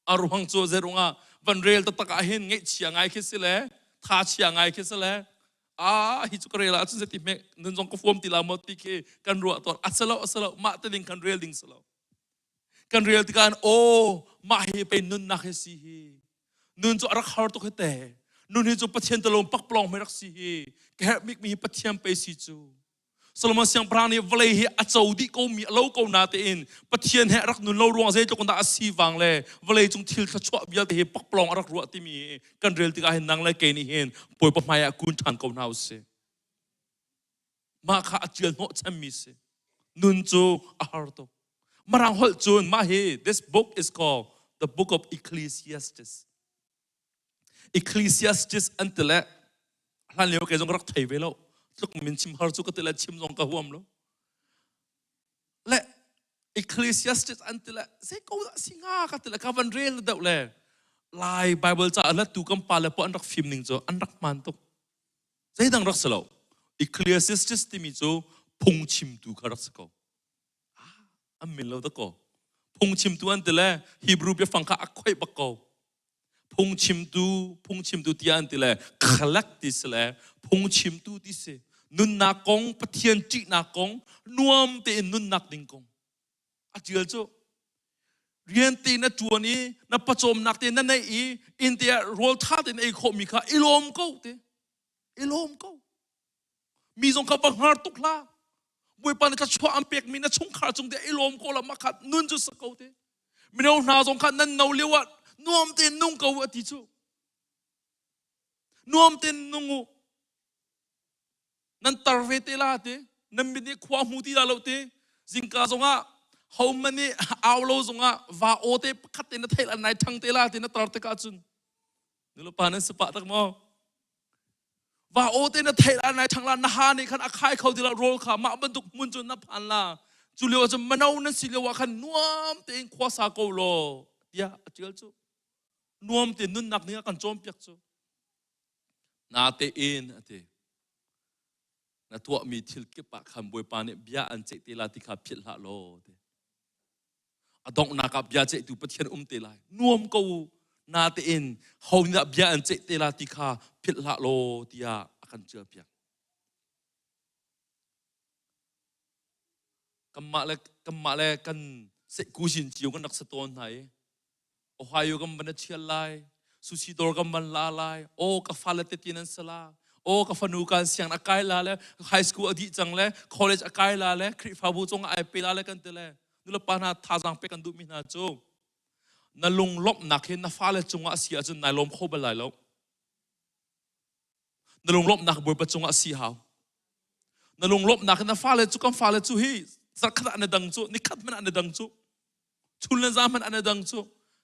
a ruang cu zeirungah van rel taktak ah hin ngaihchia ngai khi si le tha chia ngai khi si le a hi cu ka rel ahcun zeiti hme nun zong ka fuam ti la maw ti khi kan ruah tawn a si lo a si lo mah te ding kan rel ding si lo kan rel tikah aw mah hi pei nunnak hi si hi nun cu a rak har tuk hi te nun hi cu Pathian telawm pakpalawng hmai rak si hi ka herh bikmi hi Pathian pei si cu Solomon siangpahrang nih vawlei hi a co dih ko mi a lo ko na tein Pathian he a rak nun lo ruang zeitluk in dah a si vang le vawlei cung thil thluachuah vialte hi pakpalawng a rak ruah timi kan rel tikah hin nang le kei nih hin Bawipa hmai ah kun ṭhan ko hna usih. Mah kha a ṭial hnawh chanmi si. Nun cu a har tuk. Mirang holh cun mah hi this book is called the book of Ecclesiastes. Ecclesiastes an ti le hlan lio kei zong ka rak thei ve lo tluk min chim har cu ka ti le chim zong ka huam lo le Ecclesiastes an ti le zei ko dah si hnga ka ti le ka van rel deuh le Lai Bible ca a tu kan pa le po an rak fim ning cu an rak hmaan tuk zeidang rak si lo Ecclesiastes timi cu phungchimtu kha rak si ko an min lo dakaw. Phungchimtu an ti le Hebrew biafang kha a khoih bak ko. Phungchimtu, phungchimtu tiah an ti le khalak ti si le phungchimtu ti si. Nunnak kong, Pathian ṭihnak kong, nuam tein nunnak ding kong. A ṭial cu rian te na ṭuan i na pawcawmnak te na neih i inn te ah rawl ṭha tein ei khawhmi kha i lawm ko te. I lawm ko. Mi zong kha va hngar tuk hlah. Bawipa nih thluachuah an pekmi na chungkhar cung te i lawm ko la mah kha nun cu sa ko te. Mino hna zong kha nan no lio ah nuam tein nung ko u a ti cu. Nuam tein nung u. Nan tar ve te la te. Nan mit nih khua hmu ti la lo te. Zingka zongah hohmanh nih au lo zongah va aw te pakhat te na theih la nai ṭhang te la te na tar tikah cun nulepa nan si pah tak maw? Va aw te na theih la nai ṭhang la na ha nih khan a khai kho ti la rawl kha mah bantuk hmun cun na phan la cu lio ah cun mano nan si lio ah khan nuam tein khua sa ko law tiah a ṭial cu nuam tein nunnak ning a kan cawnpiak cu natein a ti na tuahmi thil kip ah khan Bawipa nih bia an ceih te la ti kha philh hlah law ti a donghnak ah bia ceihtu Pathian um te lai nuam ko u natein ho nih dah bia an ceih te la ti kha philh hlah law tiah a kan ṭialpiak kanmah le kanmah le kan sehkusin cio kan rak sa tawn hna i Ohio kan van a chial lai sushi dawr kan van la lai o ka fale te tin an sala o ka fanu kan siang a kai la le high school a dih cang le college a kai la le Khrihfabu cung ai pe la le kan ti le nulepa hna thazaang pek kan duhmi hna cu na lunglawmhnak hi na fale cungah a si ahcun nai lawm kho bal lai lo na lunglawmhnak Bawipa cungah a si hau na lunglawmhnak hi na fale cu kan fale cu hi zarkhat ah na dang cu nikhat hmanh ah na dang cu chun le zan hmanh an i dang cu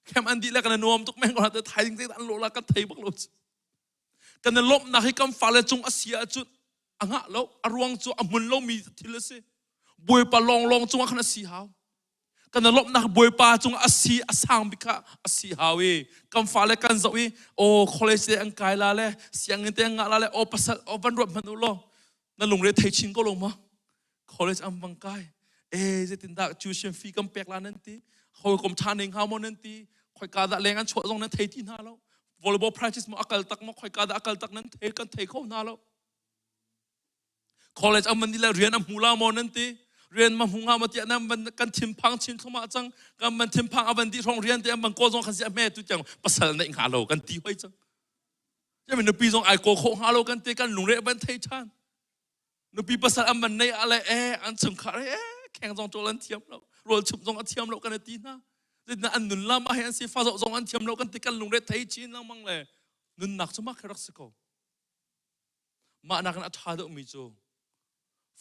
khem an dih le kan i nuam tuk men ko te thaizing te an lawh la kan thei bak lo cu kan i lawmhnak hi kan fale cung a si ahcun a ngah lo a ruang cu a hmun lomi thil a si bawipa lawnglawng cungah khan a si hau kan i lawmhnak bawipa cung a si a sang bik kha a si hau i kan fale kan zoh i aw college te an kai la le sianginn te an ngah la le aw pasal aw van ruat hmanh u law na lungre thei chin ko lo ma college an vang kai e zeitindah tuition fee kan pek la nan ti hawikom ṭha ning hnga maw nan ti khoika dah leng an chuah zong nan thei ti hna lo volleyball practice maw a kal tak maw khoika dah a kal tak nan thei kan thei kho hna lo college an van le rian a hmu la maw nan ti rian ma hmu hnga maw tiah nan van kan thinphang chin thluahmah cang kan van thinphang a van dih hrawng rian te an van kawl zong khan si a hme tu tiang pasal neih hnga lo kan ti hoi cang Yami nupi zong ai kaw khawh hnga lo kan ti kan lungre van thei ṭhan nupi pasal an van nei ah le eh an chungkhar eh kheng zong ṭawl an thiam lo rawl chumh zong a thiam lo kan ti hna zeitindah an nun lam ah hi an si fa zoh zong an thiam lo kan ti kan lungre thei chin lengmang le nunnak cu mah khi rak si ko mah nakin a ṭha deuhmi cu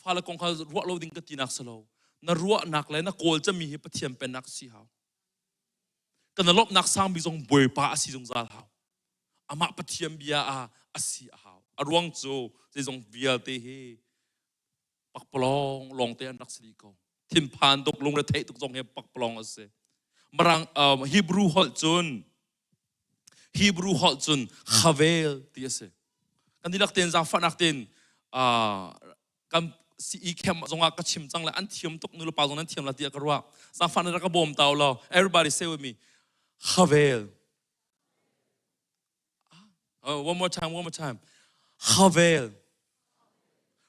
fale kong kha ruah lo ding ka tinak si lo na ruahnak le na kawl cami hi Pathian pennak si hau kan lawmhnak sangmi zong Bawipa a si zungzal hau amah Pathian bia ah a si a hau a ruang cu zeizong vialte hi pakpalawng lawngte an rak si dih ko thinphan tuk lungretheih tuk zong hi pakpalawng a si Mirang um, Hebrew holh cun Hebrew holh cun chavel ti a si kan dihlak tein zaangfahnak tein uh, kan CE camp zongah ka chim cang le an thiam tuk nu le pa zong nan thiam la tiah ka ruah zaangfahnak rak ka bawm tau law everybody say with me chavel Oh, one more time, one more time. Havel.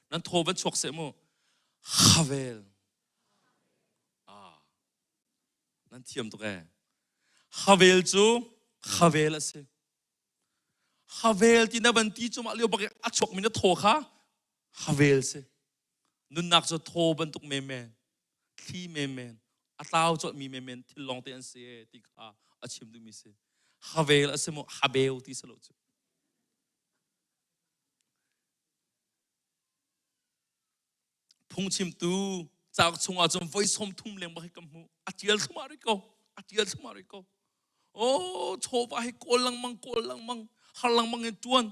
Nan thaw van chuak seh mu. Havel. Ah. Nan thiam tuk eh. Havel cu Havel a si. Havel ti na van ti cu mah lio bak a chuak mi na thaw kha Havel si. Nunnak cu thaw bantuk menmen, thli menmen, a tlau colhmi menmen thil lawngte an si e ti kha a chim duhmi si. Havel a si maw habeu ti si lo cu. Phungchimtu cauk chungah cun voi 30 leng bak hi ka hmuh. A tial thluahmah rih ko. A tial thluahmah rih ko. Oh, chawva hi kawl lengmang, kawl lengmang, har lengmang in tuan.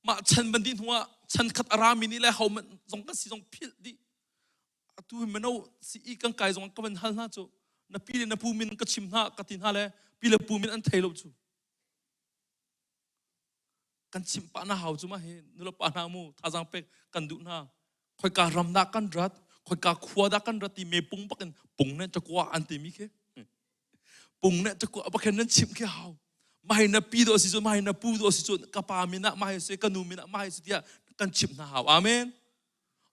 Mah chan ban dih hnuah chan khat a rami nih le ho zong kan si zong philh dih. Atu hi mino CE kan kai zong ka van hal hna cu na pi le na pu min ka chim hna ka ti hna le pi le pu min an thei lo cu. Kan chimh pah na hau cu ma hi nulepa hna mu thazaang pek kan duh hna. Khoika ram dah kan rat, khoika khua dah kan rat ti me pung bakin pung ne chakua an timi khi. Pung ne te ku abakhen nan chim khi hau. Mah hi na pi do si cu mah hi na pu do si cu ka pa min ah mah hi si ka nu min ah mah hi si tiah kan chimh hna hau. Amen.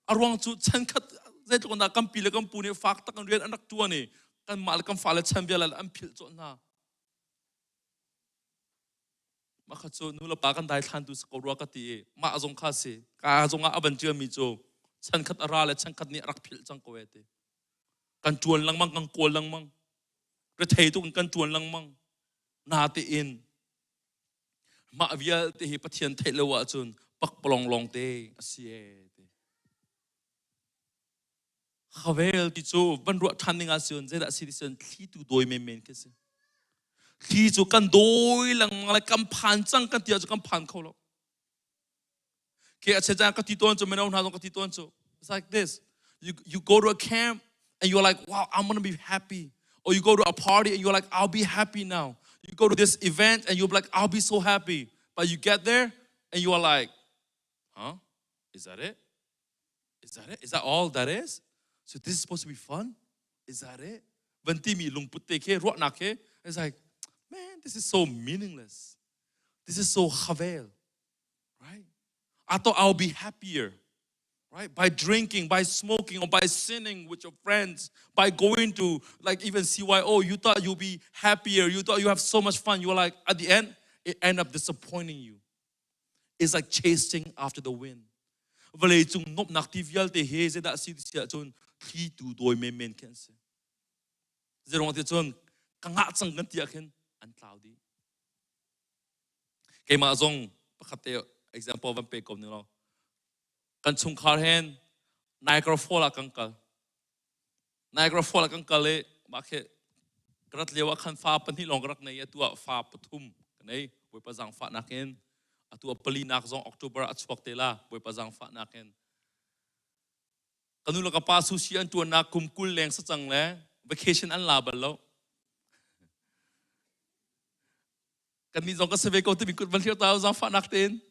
A ruang cu chan khat zeitluk dah kan pi le kan pu nih fak tak in rian an rak ṭuan i kanmah le kan fale chan vial an philh cawlh hna. Mah kha cu nu le pa kan daithlan tu si ko rua ka ti i mah zong kha si. Ka zong ah a van ṭialmi cu chan khat a ra le chan khat nih a rak philh cang ko e ti. Kan ṭuan lengmang, kan kawl lengmang. Rethei tuk in kan ṭuan lengmang. Natein mah vialte hi Pathian theih lo ahcun pakpalawng lawng te a si ee ti. Khavel ti cu van ruah ṭhan ding ah cun zeidah a si ti cun thli tu dawi menmen khi si. Thli cu kan dawi lengmang le kan phan cang kan ti ahcun kan phan kho lo. Ke a chan ka ti tawn cu mino hna zong ka ti tawn cu. It's like this. You, you go to a camp and you're like, wow, I'm gonna be happy. Or you go to a party and you're like, I'll be happy now. You go to this event and you're like, I'll be so happy. But you get there and you are like, huh? Is that it? Is that it? Is that all that is? So this is supposed to be fun? Is that it? Van timi lungput te khi ruahnak khi it's like, man, this is so meaningless. This is so havel, right? I thought I'll be happier, right? By drinking, by smoking, or by sinning with your friends, by going to like even CYO, you thought you'll be happier. You thought you have so much fun. You were like, at the end, it end up disappointing you. It's like chasing after the wind. Vawlei cung nuamhnak ti vialte he zeidah si ti ahcun thli tu dawi menmen khi an si. Zeiruang ti cun ka ngah cang kan ti ah khin an tlau dih. Keimah zong pakhat te example van pe ko ning law kan chungkhar hen Niagara Fall ah kan kal. Niagara Fall ah kan kal i mah khi ka rat lio ah khan fa pahnih lawng ka rak nei i atu ah fa pathum ka nei. Bawipa zaangfahnak in atu ah palinak zong October ah a chuak te la Bawipa zaangfahnak in. Ka nu le ka pa sushi an ṭuannak kum 20 leng sa cang le vacation an la bal lo. Kannih zong ka si ve ko timi kut van hlir ta zaangfahnak tein.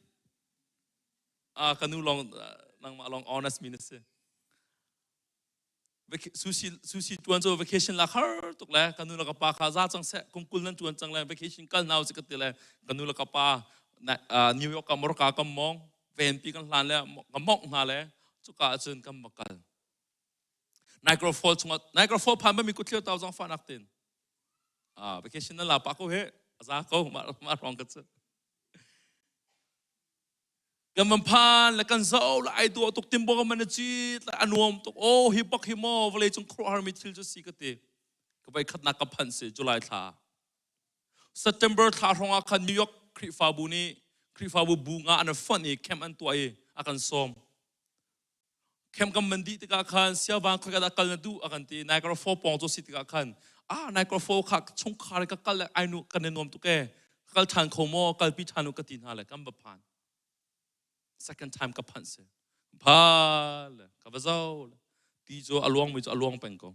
Ah, ka nu lawng nangmah lawng honest mi na si. Sushi sushi tuan cu vacation la har tuk le ka nu le ka pa kha za cang seh kum 20 nan tuan cang le vacation kal hna usih ka ti le ka nu le ka pa New York ka Morka kan mong venpi kan hlan le ka mongh hna le cuka ahcun kan va kal Niagara Falls chungah Niagara Falls phan bami kut thlir tau zong fahnak tin ah vacation na la pa ko he za ko ma ma rong ka chu kan van phan le kan zo le ai dua tuk timbo ka man chi la anuam tuk oh hi bak hi mo vawlei cung khuaruahhar mi thil cu si ka ti ka vai khatnak ka phan si July thla September thla hrawng ah khan New York Khrihfabu nih Khrihfabu bu nga an fonh i camp an tuah i a kan sawm. Camp kan man dih tikah khan siavang khoika dah kal na duh a kan ti. Niagara Falls pawng cu si tikah khan ah Niagara Falls kha chungkhar ka kal le ai nu kan i nuam tuk e. Kal ṭhan kho maw kalpi ṭhan u ka ti hna le kan va phan. Second time ka phanh si. Pha le ka va zo le ti cu a luangmi cu a luang peng ko.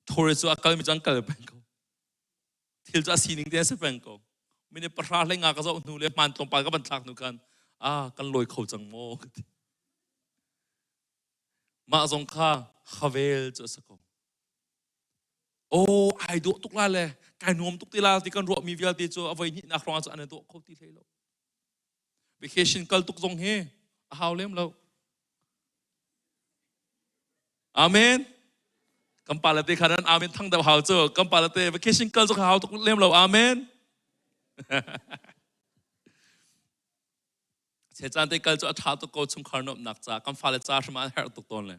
Tourist cu a kalmi cu an kal peng ko. Thil cu a sining te a si peng ko. Minute pahra hlei nga ka zoh hnu le hmaan tlawmpal ka van thlak hnu khan ah kan lawi kho cang maw ka ti. Mah zong kha havel cu a si ko. Oh, ai dawh tuk la le kai nuam tuk ti la ti kan ruahmi vialte cu a voi hnihnak hrawng ah cu an i dawh kho ti hlei lo. Vacation kal tuk zong hi a hau lem lo. Amen. Kan pa le te kha nan amen thang deuh hau cu. Kan pa le te vacation kal zong hau tuk lem lo. Amen. Secaan te kal cu a ṭha tuk ko chungkhar nuamhnak ca kan fale ca hrim ah an herh tuk tawn le.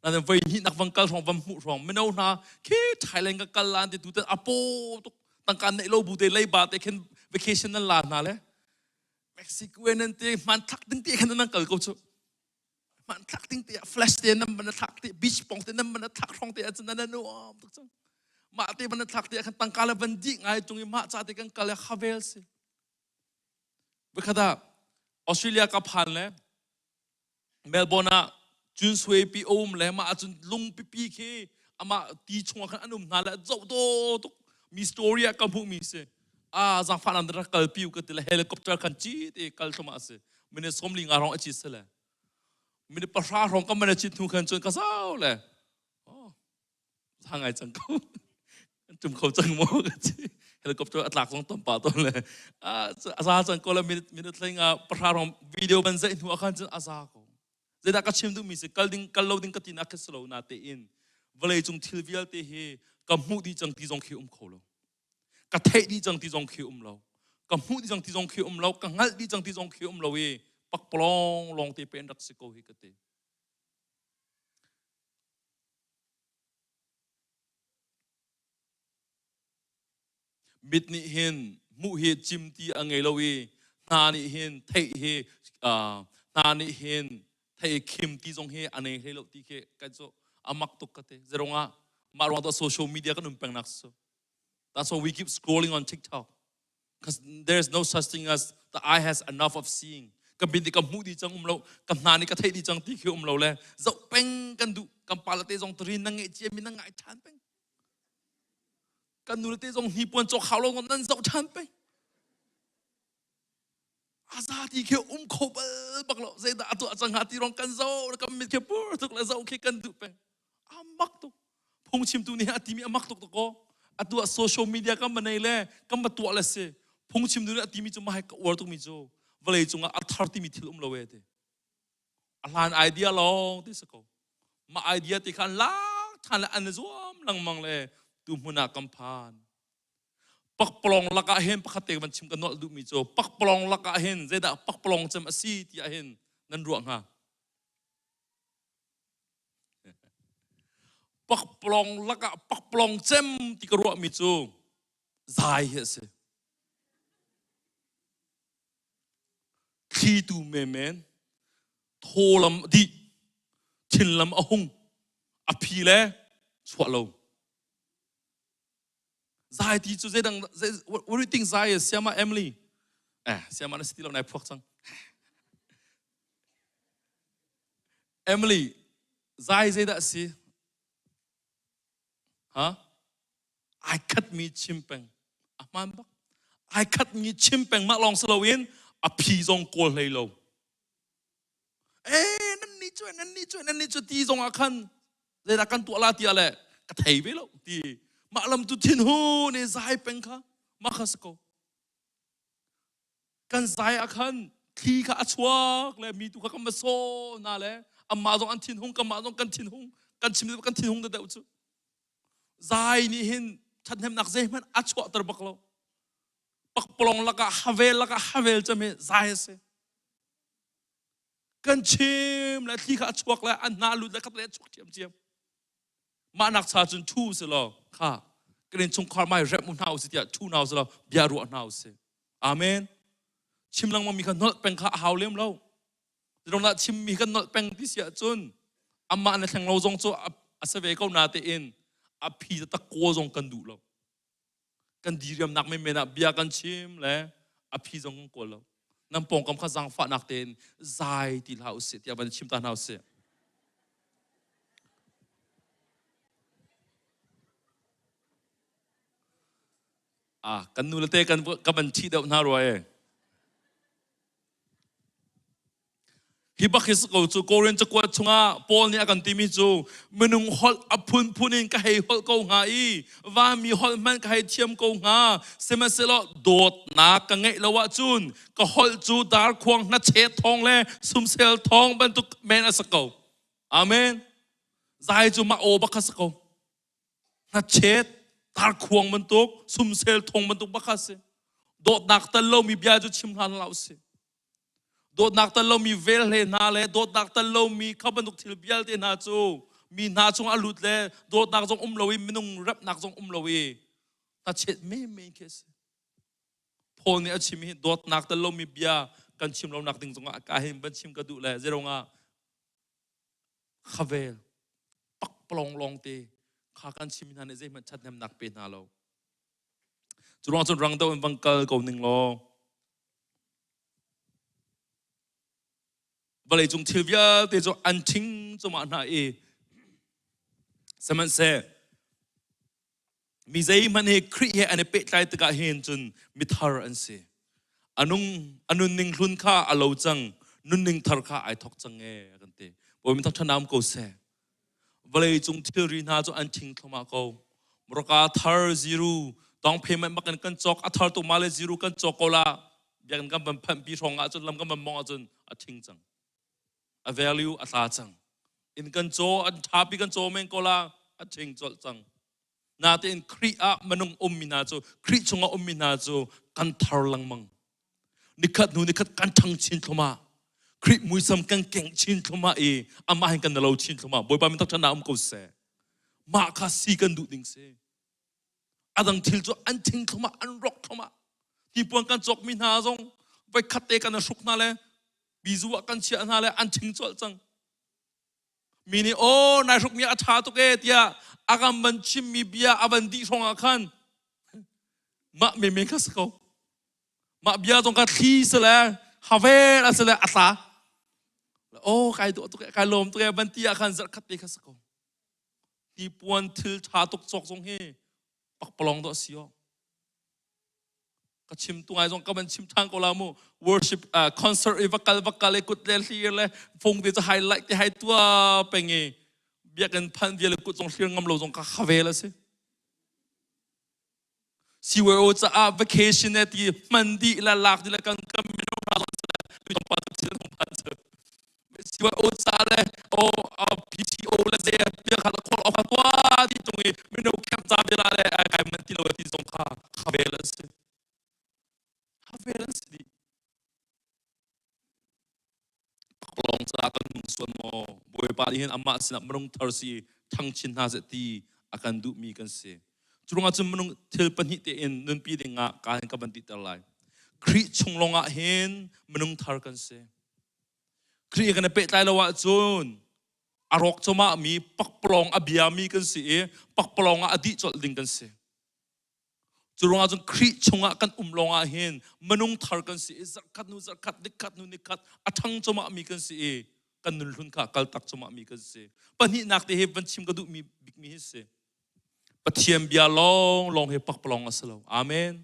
Nain voi hnih nak van kal hrawng van hmuh hrawng mino hna khi Thailand ka kal lan ti tu ten a paw tuk tangka neih lo bu te leiba te khin vacation nan la hna le Mexico nan te hmanthlak ding te khan nan kal ko cu hmanthlak ding te flash te nan ban thlak te beach pong te nan ban thlak hrawng te ahcun nan nuam tuk cang mah te ban thlak te khan tangka le van dih ngai tung i mah ca te kan kal le khavel si Vikhat Australia ka phan le Melbourne ah cun suaipi a um le mah ahcun lung pipi khi amah ti chungah khan an um hna le zoh daw tuk mi story ah ka hmuhmi si ah zaangfah nan rak kalpi ka ti le helicopter khan cit i kal thlum ah si minute 15 hrawng a cit si le minute pahra hrawng ka man a cit hnu khan cun ka zau le oh za ngai cang ko. An tum kho cang maw ka ti. Helicopter a tlak zong tam pah tawn le a za cang ko le minute minute hlei nga pahra rong video ban zeih hnu ah khan cun a za ko. Zeidah ka chim duhmi si kal ding kal lo ding ka ti nak khi si lo na tein vawlei cung thil vialte hi ka hmuh dih cang ti zong khi um kho lo. Ka theih dih cang ti zong khi um lo. Ka hmuh dih cang ti zong khi um lo. Ka hngalh dih cang ti zong khi um lo i pakpalawng lawng te pen rak si ko hi ka ti. Mit nih hin hmuh hi cim ti a ngei lo i hna nih hin theih hi hna nih hin theih khim ti zong hi a nei hlei lo ti khi kan cu a mak tuk ka ti. Zerong ah mah ruang tuah social media kan um peng nak su. That's why we keep scrolling on TikTok. Because there's no such thing as the eye has enough of seeing. Ka bin ka hmuh di cang um lo, ka hna nih ka theih di cang ti khi um lo le zoh peng kan duh, kan pa le te zong tarin na ngeih cia mi na ngai ṭhan peng. Kan nu le te zong hnipuan cawk hau lo nan zoh ṭhan peng. Aza ti khi um kho bal bak lo zeidah a tuah cang hnga ti rong kan zoh kan mit khi pur tuk le zoh khi kan duh peng. A mak tuk. Phungchimtu nih a timi a mak tuk tuk ko. Atu ah social media kan va nei le kan va tuah le si. Phungchimtu nih a timi cu mah ka uar tukmi cu vawlei cungah a thar timi thil um lo e ti. A hlan idea lawng ti si ko. Mah idea ti kha an lak than le an i zuam lengmang le tu hmun ah kan phan. Pakpalawng lakah hin pakhat te van chim ka nolh duhmi cu pakpalawng lakah hin zeidah pakpalawng cem a si ti ah hin nan ruah hnga? Pakpalawng lakah pakpalawng cem ti ka ruahmi cu zai hi a si. Thlitu menmen, thawlam a dih, thinlam a hung, a phi le chuah lo. Zai ti cu zeidang, what do you think zai is? Siama Emily. Eh, siama na si ti lo nai phuak cang. Emily, zai zeidah a si? Ha? Ai khatmi chim peng. A hmaan bak. Ai khatmi chim peng mah lawng si loin a phi zong kawl hlei lo. Eh, nan nih cu, nan nih cu, nan nih cu ti zong ah khan zeidah kan tuah la tiah le ka thei ve lo ti. Mah lam tu thin hu ne zai peng kha mah kha si ko. Kan zai ah khan thli kha a chuak le mi tu kha kan va saw hna le amah zong an thinhung kanmah zong kan thinhung kan chim kan thinhung deuh cu zai nih hin ṭhathnemnak zeihmanh a chuahter bak lo pakpalong lakah havel lakah havel cem hi zai a si kan chim le thli kha a chuak le an hna lut le khat le a chuak ṭhiamṭhiam mah nak cha cun ṭhu si law kha kan innchungkhar mai rep mu hna usih tiah ṭhu hna usih law bia ruah hna usih amen chim lengmang mi kha nolh peng kha a hau lem lo Zirongah chimmi kan nolh peng ti si ahcun amah na thleng lo zong cu a si ve ko na tein a phi taktak kawl zong kan duh lo kan diriamnak menmen ah bia kan chim le a phi zong kan kawl lo nan pawngkam kha zaangfahnak tein zai ti hlah usih tiah van chim ta hna usih ah kan nu le te kan ka van ṭhi deuh hna rua e Hi bak hi si ko cu Korin cakuat chungah Paul nih a kan timi cu minung holh a phunphun in ka hei holh ko hnga i vami holh hmanh ka hei thiam ko hnga sihmanhsehlaw dawtnak ka ngeih lo ahcun ka holh cu darkhuang hnachet thawng le sumsel thawng bantuk men a si ko. Amen. Zai cu mah aw bak kha si ko. Hnachet darkhuang bantuk sumsel thawng bantuk bak kha si. Dawtnak tel lomi bia cu chim hlan hlah usih. Dawtnak tel lomi velhle hna le dawtnak tel lomi kha bantuk thil vialte hna cu mi hna chungah a lut le dawtnak zong um lo i minung remnak zong um lo i hnachet menmen khi a si. Paul nih a chim hi dawtnak tel lomi bia kan chim lonak ding zongah ka hin van chim ka duh le zeirongah khavel pakpalong lawng te kha kan chim hna nih zeihmanh ṭhathnemnak pe hna lo. Cu ruang cun rang deuh in vang kal ko ning law vawleicung thil vialte cu an ṭhing cungah hna i sihmanhseh mi zeihmanh hi Khrih he an i pehtlai tikah hin cun mithar an si. Anung a nunning hlun kha a lo cang, nunning thar kha ai thok cang e a kan ti. Bawi min thangṭhat ko seh. Vawleicung thilri hna cu an ṭhing thluahmah ko. Moraka thar ziru down payment bak in kan cawk a thar tu ma le ziru kan cawk ko la biakinn kan van phanh pi hrawng ahcun lam kan van mong ahcun a ṭhing cang. A value a tla cang. Inn kan caw an ṭhapi kan caw men ko la a ṭhing colh cang. Natein Khrih ah minung ummi hna cu Khrih chungah ummi hna cu kan thar lengmang. Nikhat hnu nikhat kan ṭhang chin thluahmah. Khrih muisam kan keng chin thluahmah i amah hin kan lo chin thluahmah. Bawipa min thangṭhatnak um ko seh. Mah kha si kan duh ding si. A dang thil cu an thing thluahmah, an rawk thluahmah. Hnipuan kan cawkmi hna zong voikhat te kan hruk hna le bizu ah kan chiah hna le an thing colh cang. Mi nih aw nai hrukmi a ṭha tuk e tiah a kan van chimmi bia a van dih hrawng ah khan mah menmen kha si ko. Mah bia zong kha thli si le havel a si le a tla. Aw kai dawh tuk e kai lawm tuk e van ti ah khan zarh khat te kha si ko. Hnipuan thil ṭha tuk cawk zong hi pakpalawng dawh a si aw. Ka chim tu ngai zong ka van chim ṭhan ko la mu. Worship uh, concert i va kal va kal i kut le hlir le fung te cu highlight te hai tua peng i biakinn phan vial kut zong hlir ngam lo zong ka khavel a si. CYO caah vacation e ti hman dih la lak dih le kan kan mino hna zong le pa thil hong phan cu. CYO ca le o PTO le ze bia kha khol ofa tua ti tung i mino camp ca bia le kai man ti lo ti zong kha khavel an si. Khavel an si dih. Paklawng caah kan nung sual maw? Bawipa nih hin amah sinah minung thar si ṭhang chin hna seh ti a kan duhmi kan si. Cu ruangah cun minung thil pahnih tein nunpi dingah ka hin ka van titer lai. Khrih chung lawngah hin minung thar kan si. Khrih kan i pehtlai lo ahcun a rawk cuahmahmi pakpalawng a biami kan si i pakpalawng ah a dih colh ding kan si. Cu ruangah cun Khrih chungah kan um lawngah hin minung thar kan si i zarhkhat hnu zarhkhat, nikhat hnu nikhat a ṭhang cuahmahmi kan si i kan nun hlun kha kaltak cuahmahmi kan si. Pahnihnak te hi van chim ka duhmi bikmi hi si. Pathian bia lawnglawng hi pakpalawng a si lo. Amen.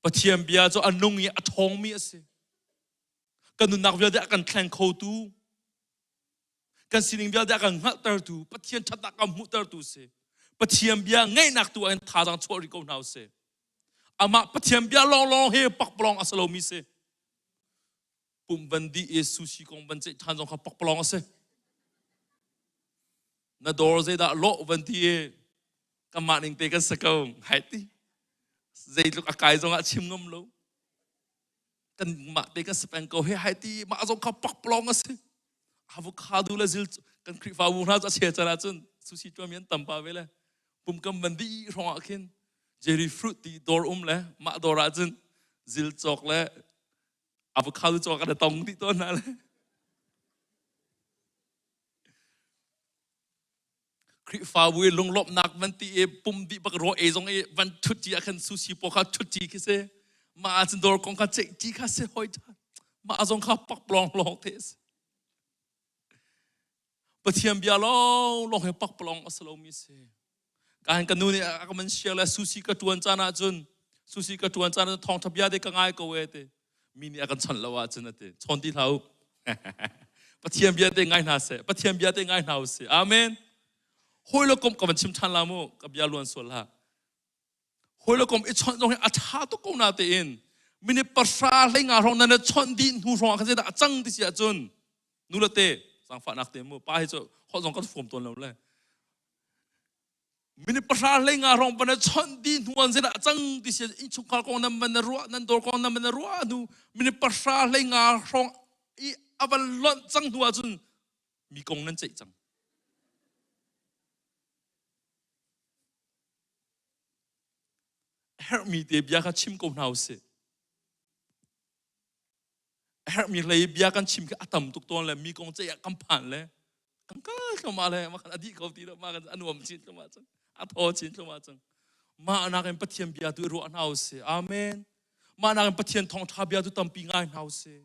Pathian bia cu a nung i a ṭhawngmi a si. Kan nunnak vialte a kan thleng khotu, kan sining vialte a kan hngalhtertu Pathian ṭhatnak kan hmuhtertu si Pathian bia ngaihnak tu ah hin thazaang chuah rih ko hna usih amah Pathian bia lawnglawng hi pakpalawng a si lomi si pumh van dih i sushi kong van ceih ṭhan zong kha pakpalawng a si na dawr zeidah lawh van ti i kanmah ning te kan si ko hai ti zeitluk a kai zong ah chim ngam lo kan mah te kan si peng ko he hai ti mah zong kha pakpalawng a si avocado le zil kan Khrihfabu hna cu a chia can ahcun sushi tuami an tam pa ve le pumkam van dih hrawng ah khin jerry fruit ti dawr um le mah dawr ah cun zil cawk le avocado cawk an tong dih tawn hna le Khrihfabu i lunglawmhnak van ti i pum dih bak raw ei zong i van ṭhut ci ah khan sushi paw kha ṭhut ci khi si mah ah cun dawr kong kha ceih ci kha si hoi ṭha mah zong kha pakpalawng lawng te si Pathian bia lawng lawng he pakpalawng a si lomi si ka ka nu nih a ka man share le sushi ka ṭuan caan ah cun sushi ka ṭuan caan ah thawngṭha bia te ka ngai ko e te mi nih a kan chawnh lo ahcun a ti chawn ti hlah u Pathian bia te ngai hna seh Pathian bia te ngai hna u sih amen hawi le kom ka van chim ṭhan la mu ka bia luan sual hlah hawi le kom i chawnh zong hi a ṭha tuk ko na tein minute pahra hlei nga hrawng nan chawnh dih hnu hrawng ah khan zeidah a cang ti si ahcun nu le te zaangfahnak te mu pa hi cu holh zong kan fom tawn lo le Minute pahra hlei nga hrawng van chawnh dih hnu an zeidah cang ti si innchungkhar kong nan van ruah nan dawr kong nan van ruah hnu minute pahra hlei nga hrawng i a van lonh cang hnu ahcun mi kong nan ceih cang. Herhmi te bia kha chim ko hna usih. A herhmi hlei bia kan chim khi a tam tuk tawn le mi kong ceih ah kan phan le kan kal thluahmah le mah khan a dih kho ti lo mah khan a nuam chin thluahmah cang a thaw chin thluahmah cang mah nakin Pathian bia tu i ruah hna usih amen mah nakin Pathian thawngṭha bia tu tampi ngai hna usih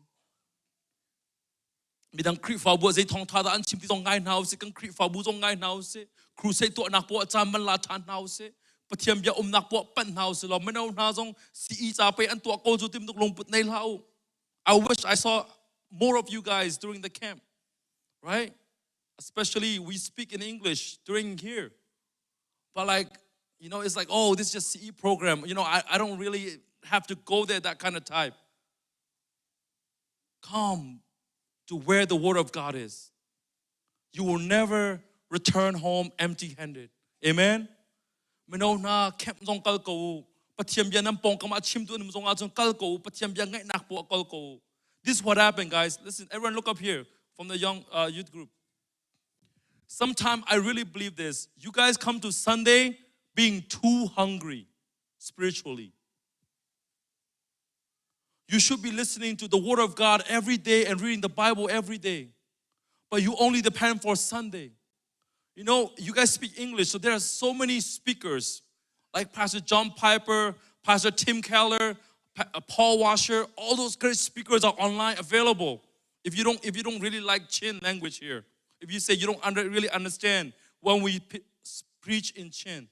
midang Khrihfabu ah zei thawngṭha dah an chim ti zong ngai hna usih kan Khrihfabu zong ngai hna usih crusade tuahnak poah caan man la ṭhan hna usih Pathian bia umnak poah panh hna usih law mino hna zong CE ca pe an tuah ko cu tim tuk lungput nei hlah u I wish I saw more of you guys during the camp right especially we speak in English during here but like. You know, it's like, oh, this is just CE program. You know, I, I don't really have to go there, that kind of type. Come to where the Word of God is. You will never return home empty handed. Amen? Mino hna camp zong kal ko u. Pathian bia nan pawngkam ah chimtu an um zong ahcun kal ko u. Pathian bia ngaihnak poah kal ko u. This is what happened, guys. Listen, everyone look up here from the young uh, youth group. Sometimes I really believe this. You guys come to Sunday being too hungry spiritually. You should be listening to the Word of God every day and reading the Bible every day. But you only depend for Sunday. You know, you guys speak English, so there are so many speakers like Pastor John Piper, Pastor Tim Keller, uh, Paul Washer, all those great speakers are online available. If you don't, if you don't really like Chin language here, if you say you don't under, really understand when we preach in Chin,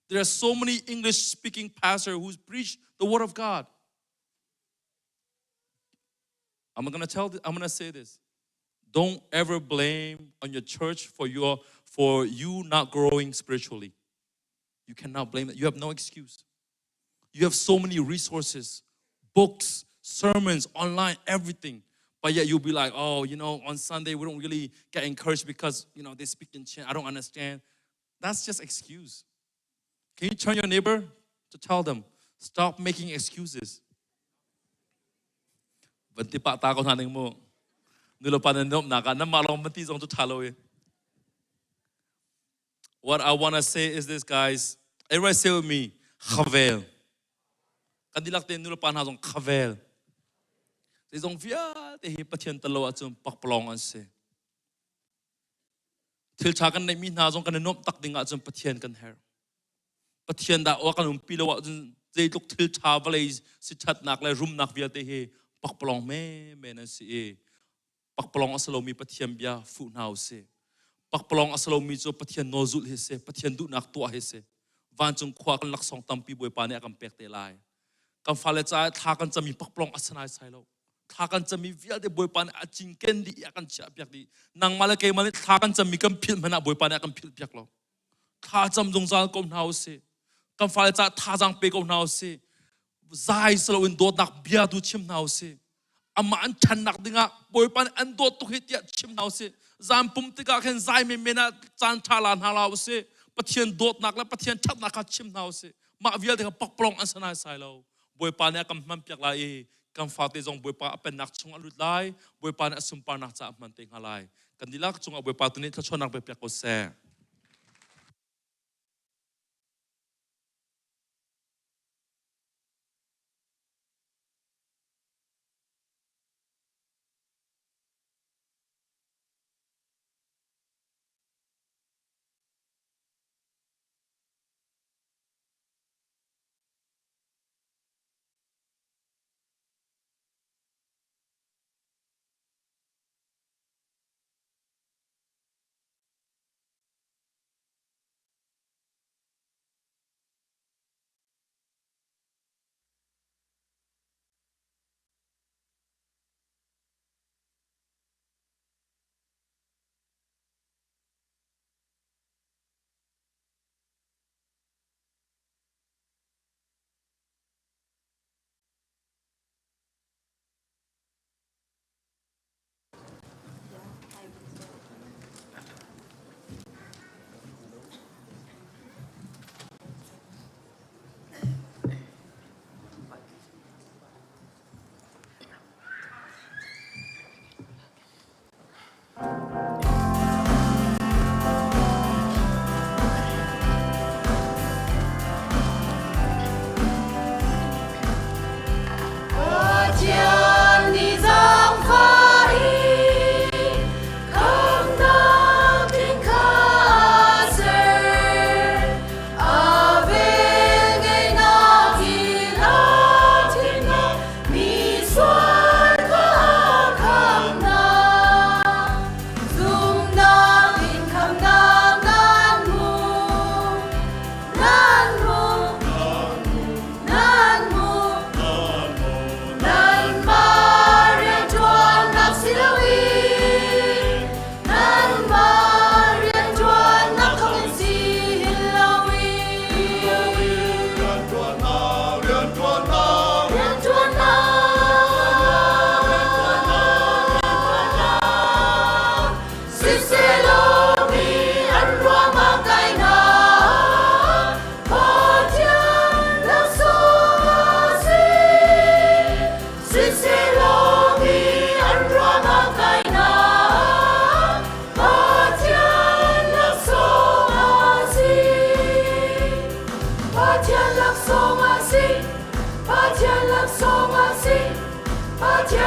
there are so many English speaking pastors who preach the word of God. I'm gonna tell I'm gonna say this. Don't ever blame on your church for your for you not growing spiritually. You cannot blame it. You have no excuse. You have so many resources, books, sermons, online, everything. But yet you'll be like, oh, you know, on Sunday we don't really get encouraged because, you know, they speak in Chin. I don't understand. That's just excuse. Can you turn your neighbor to tell them, stop making excuses. Van ti pa ta ko hna ning mu. Nulepa nan nuamhnak ah nanmah lawng van ti zong cu ṭha lo i. What I want to say is this, guys. Everybody say with me, khavel. Kan dihlak tein nulepa hna zong khavel. Zeizong vialte hi Pathian tel lo ahcun pakpalawng an si. Thil ṭha kan neihmi hna zong kan i nuamh tak ding ahcun Pathian kan herh. Pathian dah aw kan umpi lo ahcun zeitluk thil ṭha vawlei siṭhatnak le rumnak vialte hi pakpalawng menmen an si i pakpalawng a si lomi Pathian bia fuh hna u sih. Pakpalawng a si lomi cu Pathian nawl zulh hi si, Pathian duhnak tuah hi si. Vancung khua kan laksawng tampi Bawipa nih a kan pek te lai. Kan fale caah thla kan cami pakpalawng a si naisai lo. Thla kan cami vialte Bawipa nih a cinken dih i a kan chiahpiak dih. Nangmah le keimah nih thla kan cammi kan philh hmanh ah Bawipa nih a kan philhpiak lo. Thla cam zungzal ko hna u sih. Kan fale caah thazaang pe ko hna u sih. Zai si loin dawtnak bia tu chim hna u sih. Amah an ṭhannak dingah Bawipa nih an dawt tuk hi tiah chim hna u sih. Zan pum tikah khin zai menmen ah caan ṭha la hna la u sih. Pathian dawtnak le Pathian ṭhatnak kha chim hna u sih. Mah vialte kha pakpalawng an si naisai lo. Bawipa nih a kan hmanpiak lai i kan fate zong Bawipa a pennak chung a lut lai. Bawipa nih a sunparnak caah a hman te hnga lai. Kan dihlak cungah Bawipa tu nih thluachuahnak pe piak ko seh.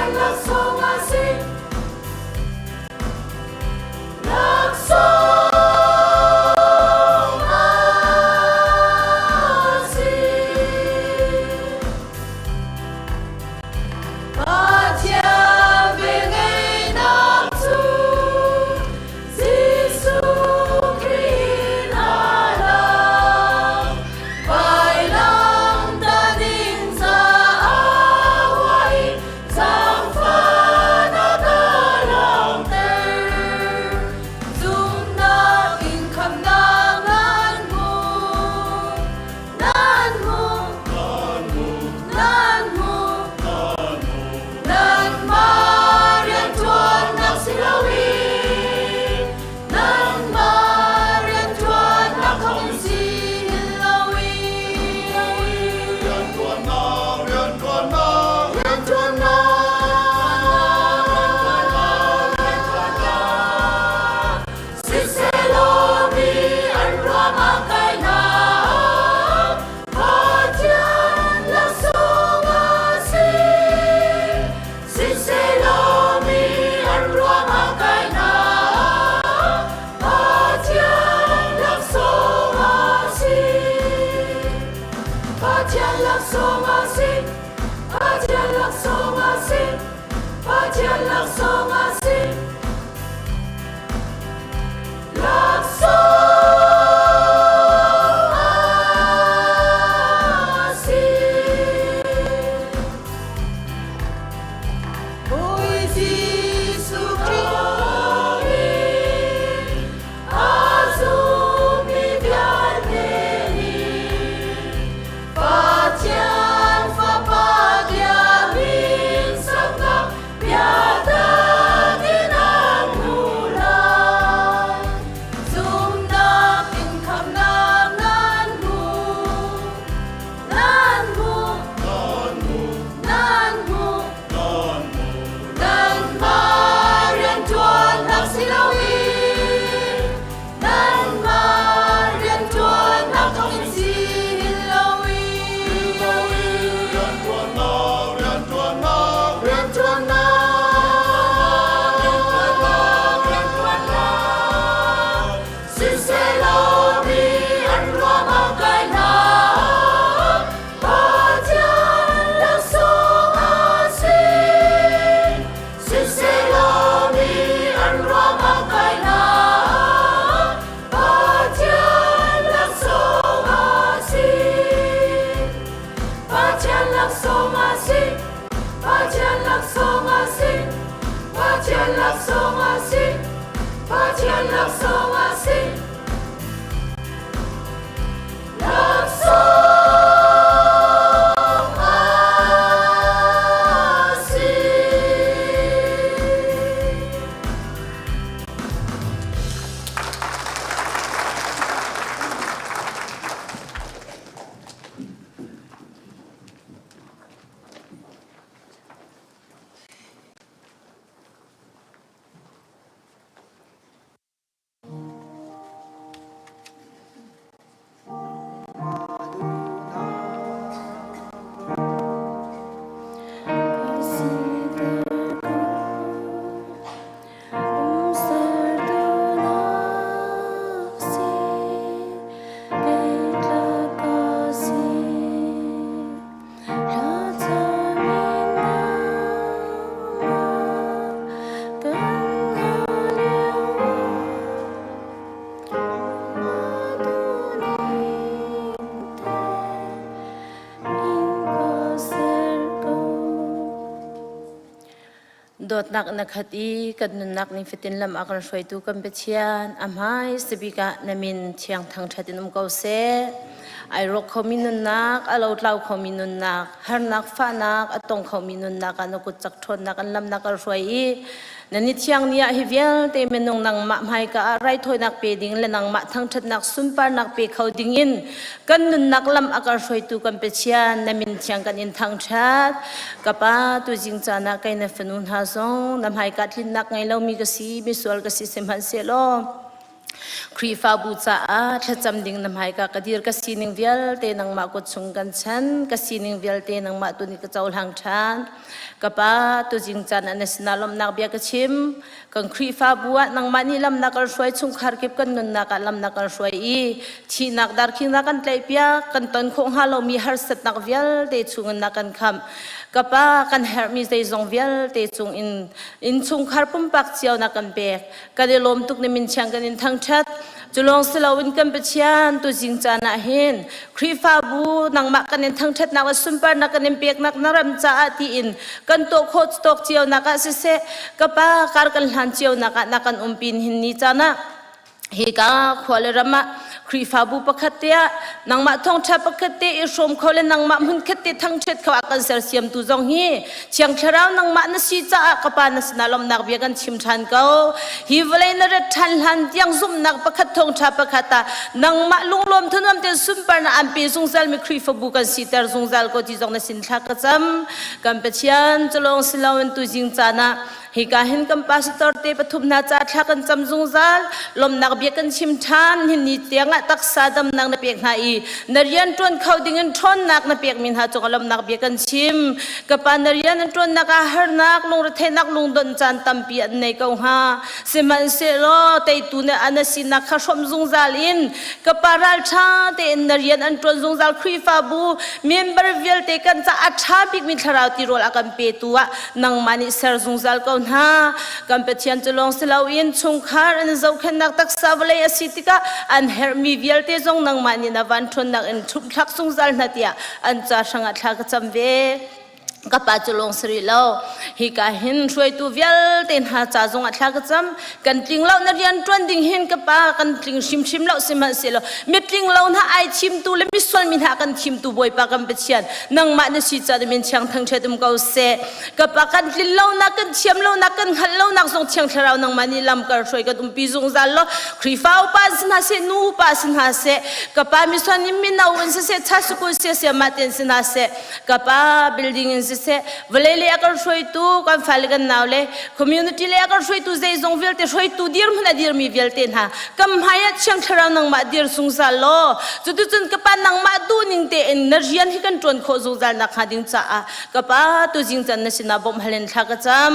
Pathian laksawng a si. Laksawng a si. Pathian velngeihnak cu Jesuh Khrih a lang. Vailam ta ding caah huai zaangfahnak a langhter. Zumhnak in khamhnak nan hmu, nan hmu, nan hmu. Nanmah rianṭuannak si loin nanmah rianṭuannak thawngin si hin loin. Rianṭuannak, rianṭuannak, Rianṭuannak, rianṭuannak, Siselaw mi an ruangah kainak Pathian laksawng a si. Siselaw mi an ruangah kainak Pathian laksawng a si. Pathian laksawng a si. Pathian laksawng a si. Pathian laksawng a si. Laksawng a si. Bawi Jesuh Khrih a zummi vialte nih Pathian Fapa tiah min saknak biatak in an hmu lai. Zumnak in khamhnak nan hmu, nan hmu, nan hmu. Nanmah rianṭuannak si loin nanmah rianṭuannak thawngin si hin loin. Rianṭuannak, rianṭuannak, Rianṭuannak, rianṭuannak, siselaw mi an ruangah kai hna. Pathian laksawng a si. Siselaw mi an ruangah kai hna. Pathian laksawng a si. Pathian laksawng a si. Pathian laksawng a si. Pathian laksawng a si. Pathian laksawng a si. Laksawng a si. Dawtnak na khat i kan nunnak nifatin lam a kan hruaitu kan Pathian a hmai sabik ah na min thiang thangṭhat in um ko seh. Ai rawk khomi nunnak, a lotlau khomi nunnak, harnak fahnak a tong khomi nunnak ah na kut cak ṭhawnnak an lamnak kan hruai i na ni thiang ni ah hi vialte minung nangmah hmaika ah raithawinak pe ding le nangmah thangṭhatnak sunparnak pe kho ding in kan nunnak lam a kan hruaitu kan Pathian na min thiang kan in thangṭhat. Ka pa tuzing caan ah kei na fanu hna zong na hmaika tlinnak ngei lomi ka si misual ka si sihmanhsehlaw. Khrihfabu caah thlacam ding na hmaika ka dir ka sining vialte nangmah kut chung kan chan ka sining vialte nangmah tu nih ka cohlang ṭhan. Ka pa tuzing caan ah na sinah lawmhnak bia ka chim. Kan Khrihfabu ah nangmah nih lam na kan hruai chungkhar kip kan nunnak ah lam na kan hruai i thihnak darkhing na kan tlaihpiak kan ton khawh hnga lomi harsatnak vialte chungin na kan khamh. Ka pa kan herhmi zeizong vialte cungin innchungkhar pumpak cio na kan pek. Kan i lawm tuk na min thiang kan in thangṭhat. Cu lawng si loin kan Pathian tuzing caan ah hin Khrihfabu nangmah kan in thangṭhatnak le sunparnak kan in peknak na ram caah tiin kan tuah khawh tawk cionak ah siseh ka pa kar kan hlan cionak ah na kan umpi hin ni caan ah hika khua le ram ah Khrihfabu pakhat te ah nangmah thawngṭha pakhat te i hrawm kho le nangmah hmunkhat te thangṭhat kho ah kan sersiamtu zong hi Thiang Thlarau nangmah na si caah ka Pa na sinah lawmhnak bia kan chim ṭhan ko. Hi vawlei na rat ṭhan hlan tiang zumhnak pakhat thawngṭha pakhat ah nangmah lunglawm thanuam tein sunparnak aan pe zungzalmi Khrihfabu kan siter zungzal ko ti zong na sin thla ka cam. Kan Pathian cu lawng si loin tuzing caan ah Hika hin kan pastor te pathum hna ca thla kan cam zungzal lawmnak bia kan chim ṭhan hin ni tiangah taksa damnak na pek hna i na rian ṭuan kho dingin ṭhawnnak na pekmi hna cungah lawmnak bia kan chim ka pa na rian an ṭuannak ah harnak lungretheihnak lungdonh caan tampi an nei ko hnga sihmanhsehlaw teitu na ana sinak kha hrawm zungzal in ka pa ralṭha tein na rian an ṭuan zungzal Khrihfabu member vialte kan ca a ṭha bikmi thlarau tirawl a kan petu ah nangmah nih ser zungzal ko hna kan Pathian cu lawng si loin chungkhar an zohkhenhnak taksa vawlei a si tikah an herhmi vialte zong nangmah nih na van ṭhawnnak in ṭhumhthlak zungzal hna tiah an ca hrangah thla ka cam ve ka pa cu lawng si rih lo hika hin hruaitu vialte hna ca zongah thla ka cam kan tling lo na rian ṭuan ding hin ka pa kan tling hrimhrim lo sihmanhsehlaw mitling lo hna ai thimtu le misual mi hna kan thimtu Bawipa kan Pathian nangmah na si ca min thiang thangṭhat um ko seh ka pa kan tlin lonak kan thiam lonak kan hngalh lonak zong thiang thlarau nangmah nih lam kar hruai kan umpi zungzal law Khrihfa upa sin hna seh nu upa sin hna seh ka pa misuan in mino in siseh chasukul sia sia mah ten sin hna seh ka pa building in siseh vawlei le a kan hruaitu kan fale kan nau le community le a kan hruaitu zeizong vialte hruaitu dirhmun a dirmi vialte hna kam hmai ah thiang thlarau nangmah dir zungzal law cuticun ka pa nangmah duhning tein na rian hi kan ṭuan khawh zungzal nak hnga ding caah ka pa tuzing can na sinah bawmh halin thla ka cam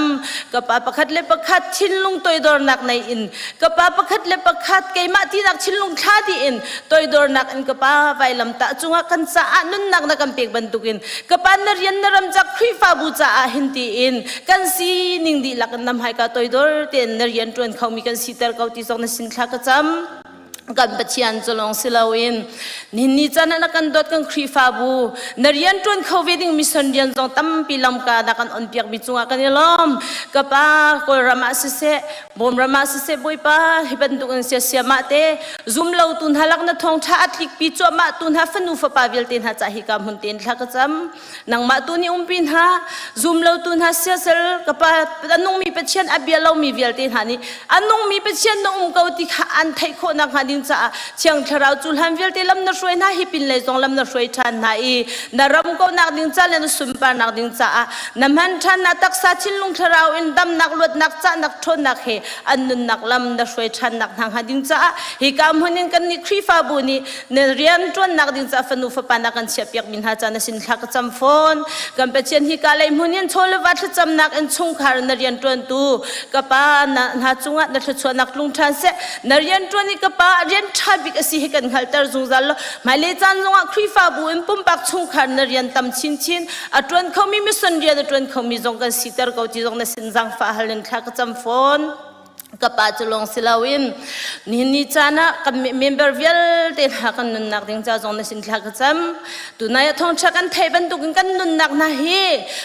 ka pa pakhat le pakhat thinlung toidornak nei in ka pa pakhat le pakhat keimah tinak thinlung thla dih in toidornak in ka pa vailam tah cungah kan caah nunnak na kan pek bantukin ka pa na rian na ram cak Khrihfabu caah hin tiin kan sining dihlak in nam haika toidor tein na rian ṭuan khomi kan siter ko ti zong na sin thla ka cam kan Pathian cu lawng si loin nihin ni caan ah na kan dawt kan Khrihfabu na rian ṭuan kho ve ding mission rian zong tampi lamka na kan on piak mi cungah kan i lawm ka pa Kawlram ah siseh Bawmram ah siseh Bawipa hi bantuk in siasiam ah te zum lo tu hna lak na thawngṭha a tlikpi cuahmah tu hna fanu fapa vialte hna ca hi ka hmun tein thla ka cam nangmah tu nih umpi hna zum lo tu hna siasal ka pa a nungmi Pathian a bia lomi vialte hna nih a nungmi Pathian na um ko ti kha an theih khawh nakhnga ding caah Thiang Thlarau cu hlan vialte lam na hruai hna hi pin lei zong lam na hruai ṭhan hna i na ram kohnak ding ca le na sunparnak ding caah na hman ṭhan na taksa thinlung thlarau in damnak luatnak cahnak ṭhawnnak he an nunnak lam na hruai ṭhannak hna hnga ding caah hika hmun in kannih Khrihfabu nih na rian ṭuannak ding caah fanu fapa na kan chiahpiak mi hna ca na sin thla ka cam fawn kan Pathian hika lei hmun in chaw le va thlacamnak in chungkhar na rian ṭuantu ka pa na hna cungah na thluachuahnak tlung ṭhan seh na rian ṭuan i ka pa rian ṭha bik a si hi kan hngalhter zungzal law hmailei caan zongah Khrihfabu in pumpak chungkhar na rian tam chinchin a ṭuan khomi mission rian a ṭuan khomi zong kan siter ko ti zong na sin zaangfah hal in thla ka cam fawn ka pa cu lawng si loin nihin ni caan ah kan member vialte hna kan nunnak ding ca zong na sin thla ka cam tunai ah thawngṭha kan theih bantukin kan nunnak hna hi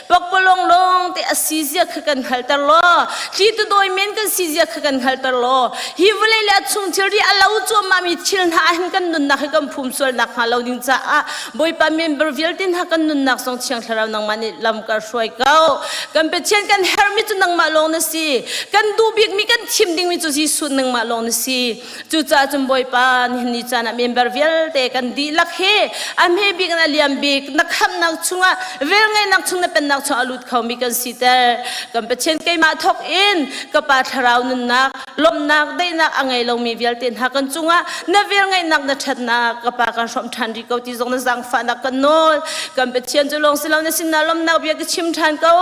pakpalawng lawng te a si zia kha kan hngalter law thli tu dawi men kan si zia kha kan hngalter law hi vawlei le a chung thilri a lo cuahmah mi thil hna ah hin kan nunnak hi kan phum sual nak hnga lo ding caah Bawipa member vialte hna kan nunnak zong Thiang Thlarau nangmah nih lam kan hruai ko. Kan Pathian kan herhmi cu nangmah lawng na si. Kan duh bikmi kan thim dingmi cu Jesuh nangmah lawng na si. Cucaah cun Bawipa nihin ni caan ah member vialte kan dihlak hi a hme bik in a liam bik na khamhnak chungah velngeihnak chung na pennak chungah a lut khomi kan siter. Kan Pathian keimah thawk in ka Pa thlarau nunnak lawmhnak daihnak a ngei lomi vialte hna kan cungah na velngeihnak na ṭhatnak ka Pa kan hrawmh ṭhan rih ko ti zong na zaangfahnak kan nawl. Kan Pathian cu lawng si lo na sinah lawmhnak bia ka chim ṭhan ko.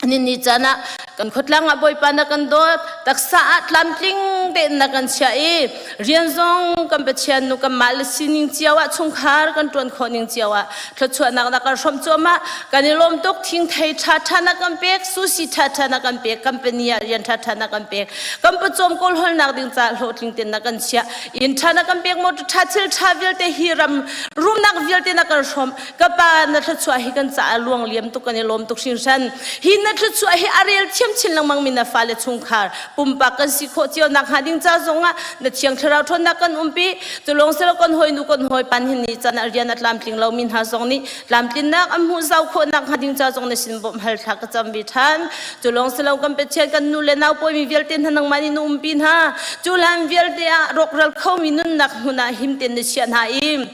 Ni caan ah kan khuatlang ah Bawipa na kan dawt taksa ah tlamtling tein na kan chiah i rian zong kan Pathian nu kanmah le sining cio ah chungkhar kan ṭuan khawh ning cio ah thluachuahnak na kan hrawmh cuahmah kan i lawm tuk thingthei ṭha ṭha na kan pek sushi ṭha ṭha na kan pek company ah rian ṭha ṭha na kan pek kan pawcawm kawlhawlnak ding caah hlawhtling tein na kan chiah inn ṭha na kan pek motor ṭha thil ṭha vialte hi ram rumnak vialte na kan hrawmh Ka pa na thluachuah hi kan caah luang liam tuk kan i lawm tuk hringhran. Hi na thluachuah hi a rel thiam chin lengmang mi na fale chungkhar pumpak kan si khawh cio nak hnga ding ca zongah na thiang thlarau ṭhawnnak kan umpi. Tulong selo kan hawi nu kan hawi pan hin ni can ah rian a tlamtling lomi hna zong nih tlamtlinnak an hmuh zau khawh nak hnga ding ca zong na sin bawmh hal thla ka cam ve ṭhan. Culong selo kan Pathian kan nu le nau pawimi vialte hna nangmah nih na umpi hna. Cu hlan vialte ah rawkral khomi nunnak hmun ah him tein na chiah hna i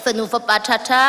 fanu fapa ṭhaṭha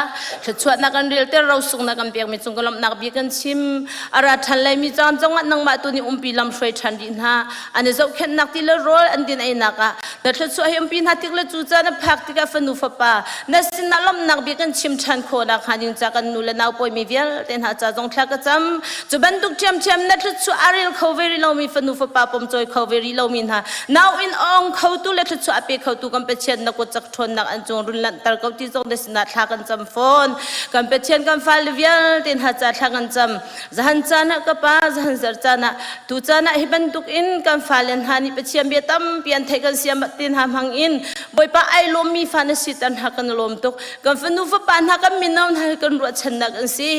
thluachuahnak kan relter rosungnak kan pekmi cung ka lawmhnak bia kan chim a ra ṭhan laimi caan zongah nangmah tu nih umpi lam hruai ṭhan rih hna an i zohkhenhnak ti le rawl an din einak ah na thluachuah hi umpi hna tik le cu caan a phak tikah fanu fapa na sinah lawmhnak bia kan chim ṭhan khawhnak hnga ding ca kan nu le nau pawimi vialte hna ca zong thla ka cam cu bantuk ṭhiamṭhiam na thluachuah a rel kho ve rih lomi fanu fapa pomcawi kho ve rih lomi hna nau in ong khotu le thluachuah a pe khotu kan Pathian na kut cak ṭhawnnak an cung run lanhter ko ti zong na sinah thla kan cam fawn. Kan Pathian kan fale vialte hna ca thla kan cam. Zahan caan ah ka pa, zahan zer caan ah, tu caan ah hi bantuk in kan fale hna nih Pathian bia tampi an theih kan siam te hna hmang in Bawipa ai lawmmi fa na si tan hna kan lawm tuk. Kan fanu fapa hna kan mino hna hi kan ruahchannak an si.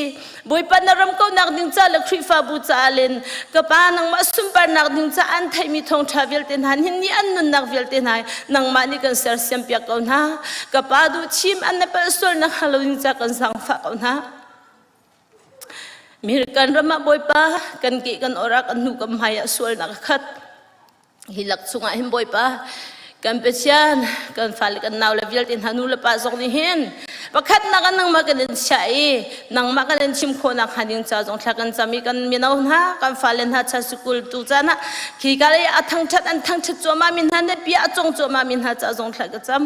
Bawipa na ram kaunak ding ca le Khrihfabu caah len ka pa nangmah sunparnak ding ca an theihmi thawngṭha vialte hna hin ni an nunnak vialte hna nangmah nih kan sersiam piak ko hna ka pa duh chim an na palh sualnak hnga lo ding ca kan zaangfah ko hna American ram ah Bawipa kan ke kan orak kan hnu kan hmai ah sualnak a khat Hi lak chungah hin Bawipa kan Pathian kan fale kan nau le vialte hna nu le pa zong nih hin pakhatnak ah nangmah kan in chiah i nangmah kan in chim khawhnak hnga ding ca zong thla kan cam i kan mino hna kan fale hna cha sikul tu caan ah khi ka lei a thangṭhat an thangṭhat cuahmah mi hna ne bia a cong cuahmah mi hna ca zong thla ka cam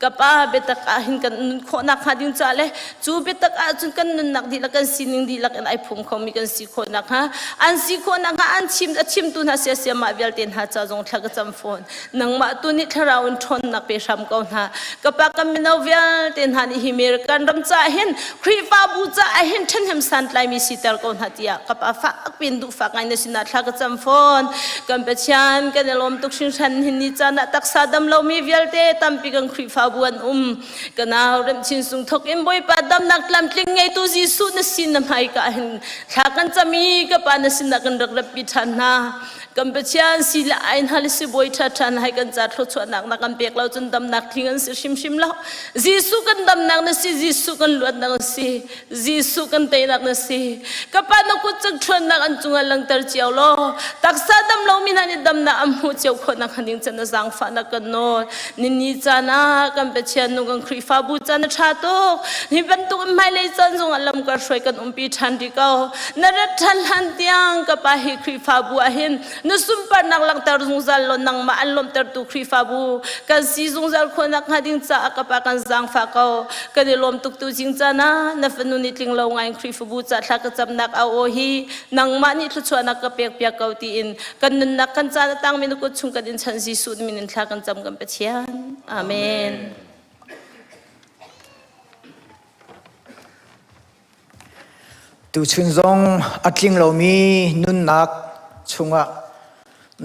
Ka pa biatak ah hin kan nun khawhnak hnga ding ca le cu biatak ah cun kan nunnak dihlak kan sining dihlak in ai phum khomi kan si khawhnak hnga an si khawhnak hnga an chim a chimtu hna siasia mah vialte hna ca zong thla ka cam fawn nangmah tu nih thlarau in ṭhawnnak pe hram ko hna ka pa kan mino vialte hna nih hi American ram ca hin Khrihfabu ca ah hin ṭhahnem santlaimi siter ko hna tiah ka pa fak pin duhfak ngai na sinah thla ka cam fawn kan Pathian kan i lawm tuk hringhran hin ni caan ah taksa dam lomi vialte tampi kan Khrihfabu an um ka nau remchin sung thok in Bawipa damnak tlamtling ngeitu Jesuh na sin na hmaika hin thla kan cam i ka pa na sinah kan rak ratpi ṭhan hna kan Pathian si le ai hna le sibawi ṭha ṭha na hai kan ca thluachuahnak na kan pek lo cun damnak tling an si hrimhrim lo Jesuh kan damnak na si Jesuh kan luatnak na si Jesuh kan teinak na si. Ka pa na kut cak ṭhuannak an cungah langter cio law taksa dam lomi hna nih damnak an hmuh cio khawhnak hnga ding can na zaangfahnak kan nawl. Nini caan ah kan Pathian nu kan Khrihfabu caan a ṭha tuk. Hi bantuk in hmailei caan zongah lam kan hruai kan umpi ṭhan rih ko. Na rat ṭhan hlan tiang ka pa hi Khrihfabu ah hin na sunparnak langhter zungzal law nangmah an lawmhtertu Khrihfabu kan si zungzal khawhnak hnga ding caah ka pa kan zaangfah ko. Kan i lawm tuk tu zing caan ah na fanu nih tling lo ngai in Khrihfabu ca thla ka camnak au aw hi nangmah nih thluachuahnak ka pek piak ko tiin kan nunnak kan caan a tangmi na kut chung kan in chanh Jesuh min in thla kan cam kan Pathian. Amen. Tuchun zong a tling lomi nunnak chungah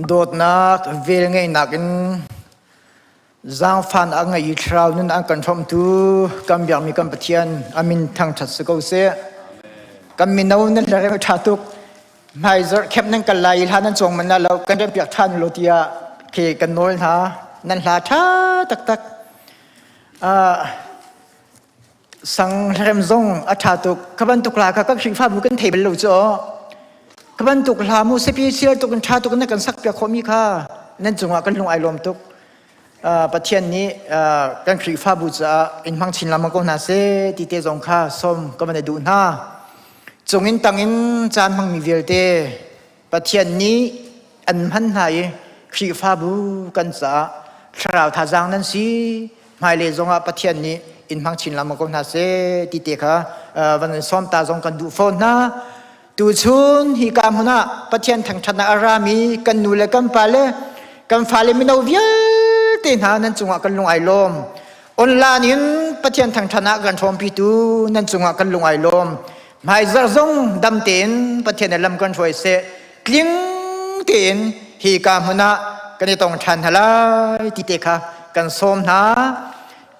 dawtnak velngeihnak in Zaangfan a ngei i thlarau nun an kan hrawmtu kan biakmi kan Pathian a min thangṭhat si ko seh. Kan mino nan hlerem ṭha tuk. Hmaizarh khep nan kal lai i hla nan cawng man lo kan rempiak ṭhan lo tiah khi kan nawl hna. Nan hla ṭha taktak. Uh, sang hlerem zong a ṭha tuk. Kha bantuk hla kha kan Khrihfabu kan thei bal lo cu. Ka bantuk hla mu sepi sial tuk in ṭha tuk in na kan sak piak khawhmi kha nan cungah kan lung ai lawm tuk. Pathian nih kan Khrihfabu caah in hmang chin lengmang ko hna seh ti te zong kha sawm ka van i duh hna. Cung in tang in caan hmangmi vialte Pathian nih an hman hna i Khrihfabu kan caah thlarau thazaang nan si hmailei zongah Pathian nih in hmang chin lengmang ko hna seh ti te kha van in sawm ta zong kan duh fawn hna. Tuchun hika hmun ah Pathian thangṭhatnak a rami kan nu le kan pa le kan fale mino vialte hna nan cungah kan lung ai lawm. Online in Pathian thangṭhatnak kan hrawmpitu nan cungah kan lung ai lawm. Hmaizarh zong dam tein Pathian nih lam kan hruai seh. Tling tein hika hmun ah kan i tong ṭhan hna lai ti te kha kan sawm hna.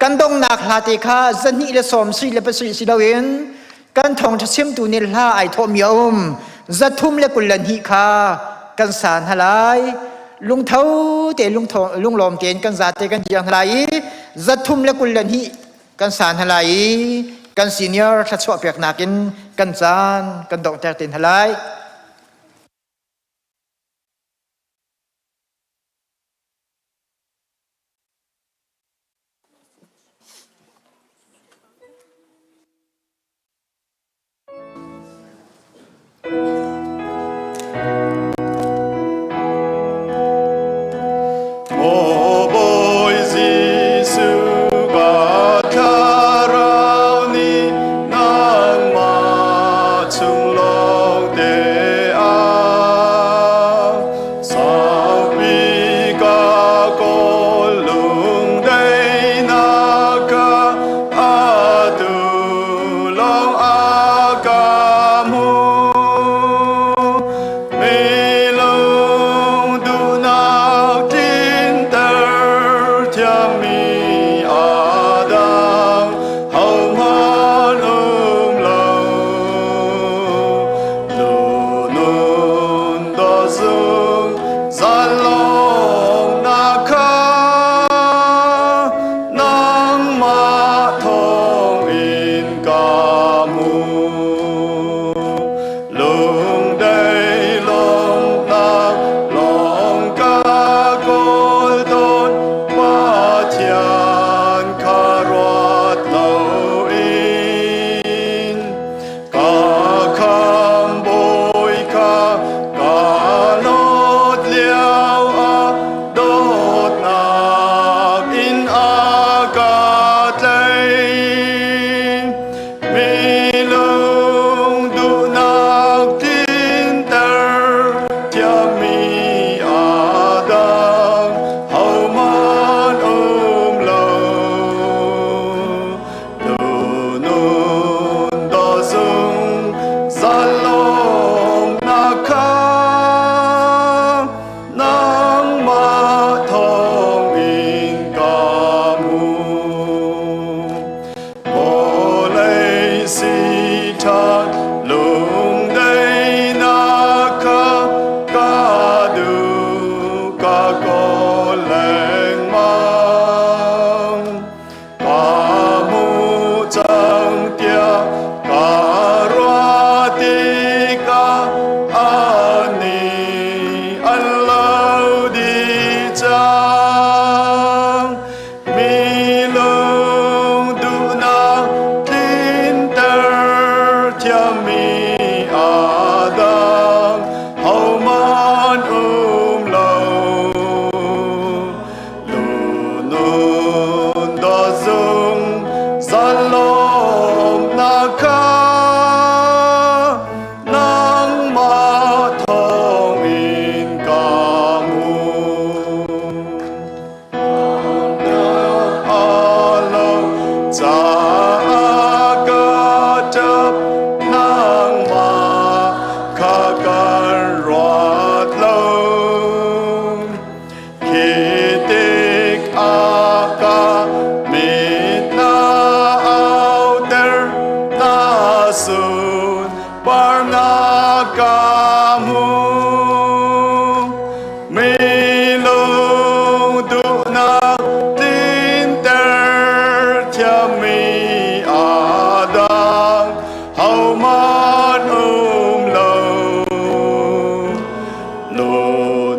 Kan donghnak hla te kha zahnih le sawm sui le pasarih si loin kan thawngṭha chimtu nih hla ai thawhmi a um 322 kha kan sa hna lai lungtho te lunglawm tein kan zate kan dir hna lai i 322 kan sa hna lai i kan senior thluachuah peknak in kan caan kan donghter te hna lai. Maw Bawi Jesuh ka thlarau nih nangmah chung lawng te.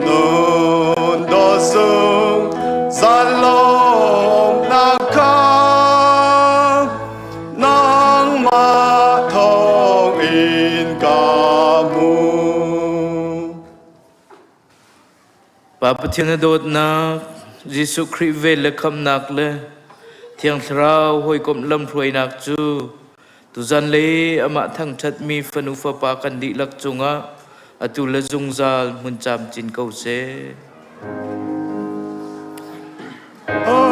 Nun dawt zungzal lawmhnak kha nangmah thawngin ka hmu. Pa Pathian na dawtnak, Jesuh Khrih vel le khamnak le Thiang Thlarau hawikomh lamhruainak cu tuzan le amah thangṭhatmi fanu fapa kan dihlak cungah atu le zungzal hmun camcin ko seh. Amen.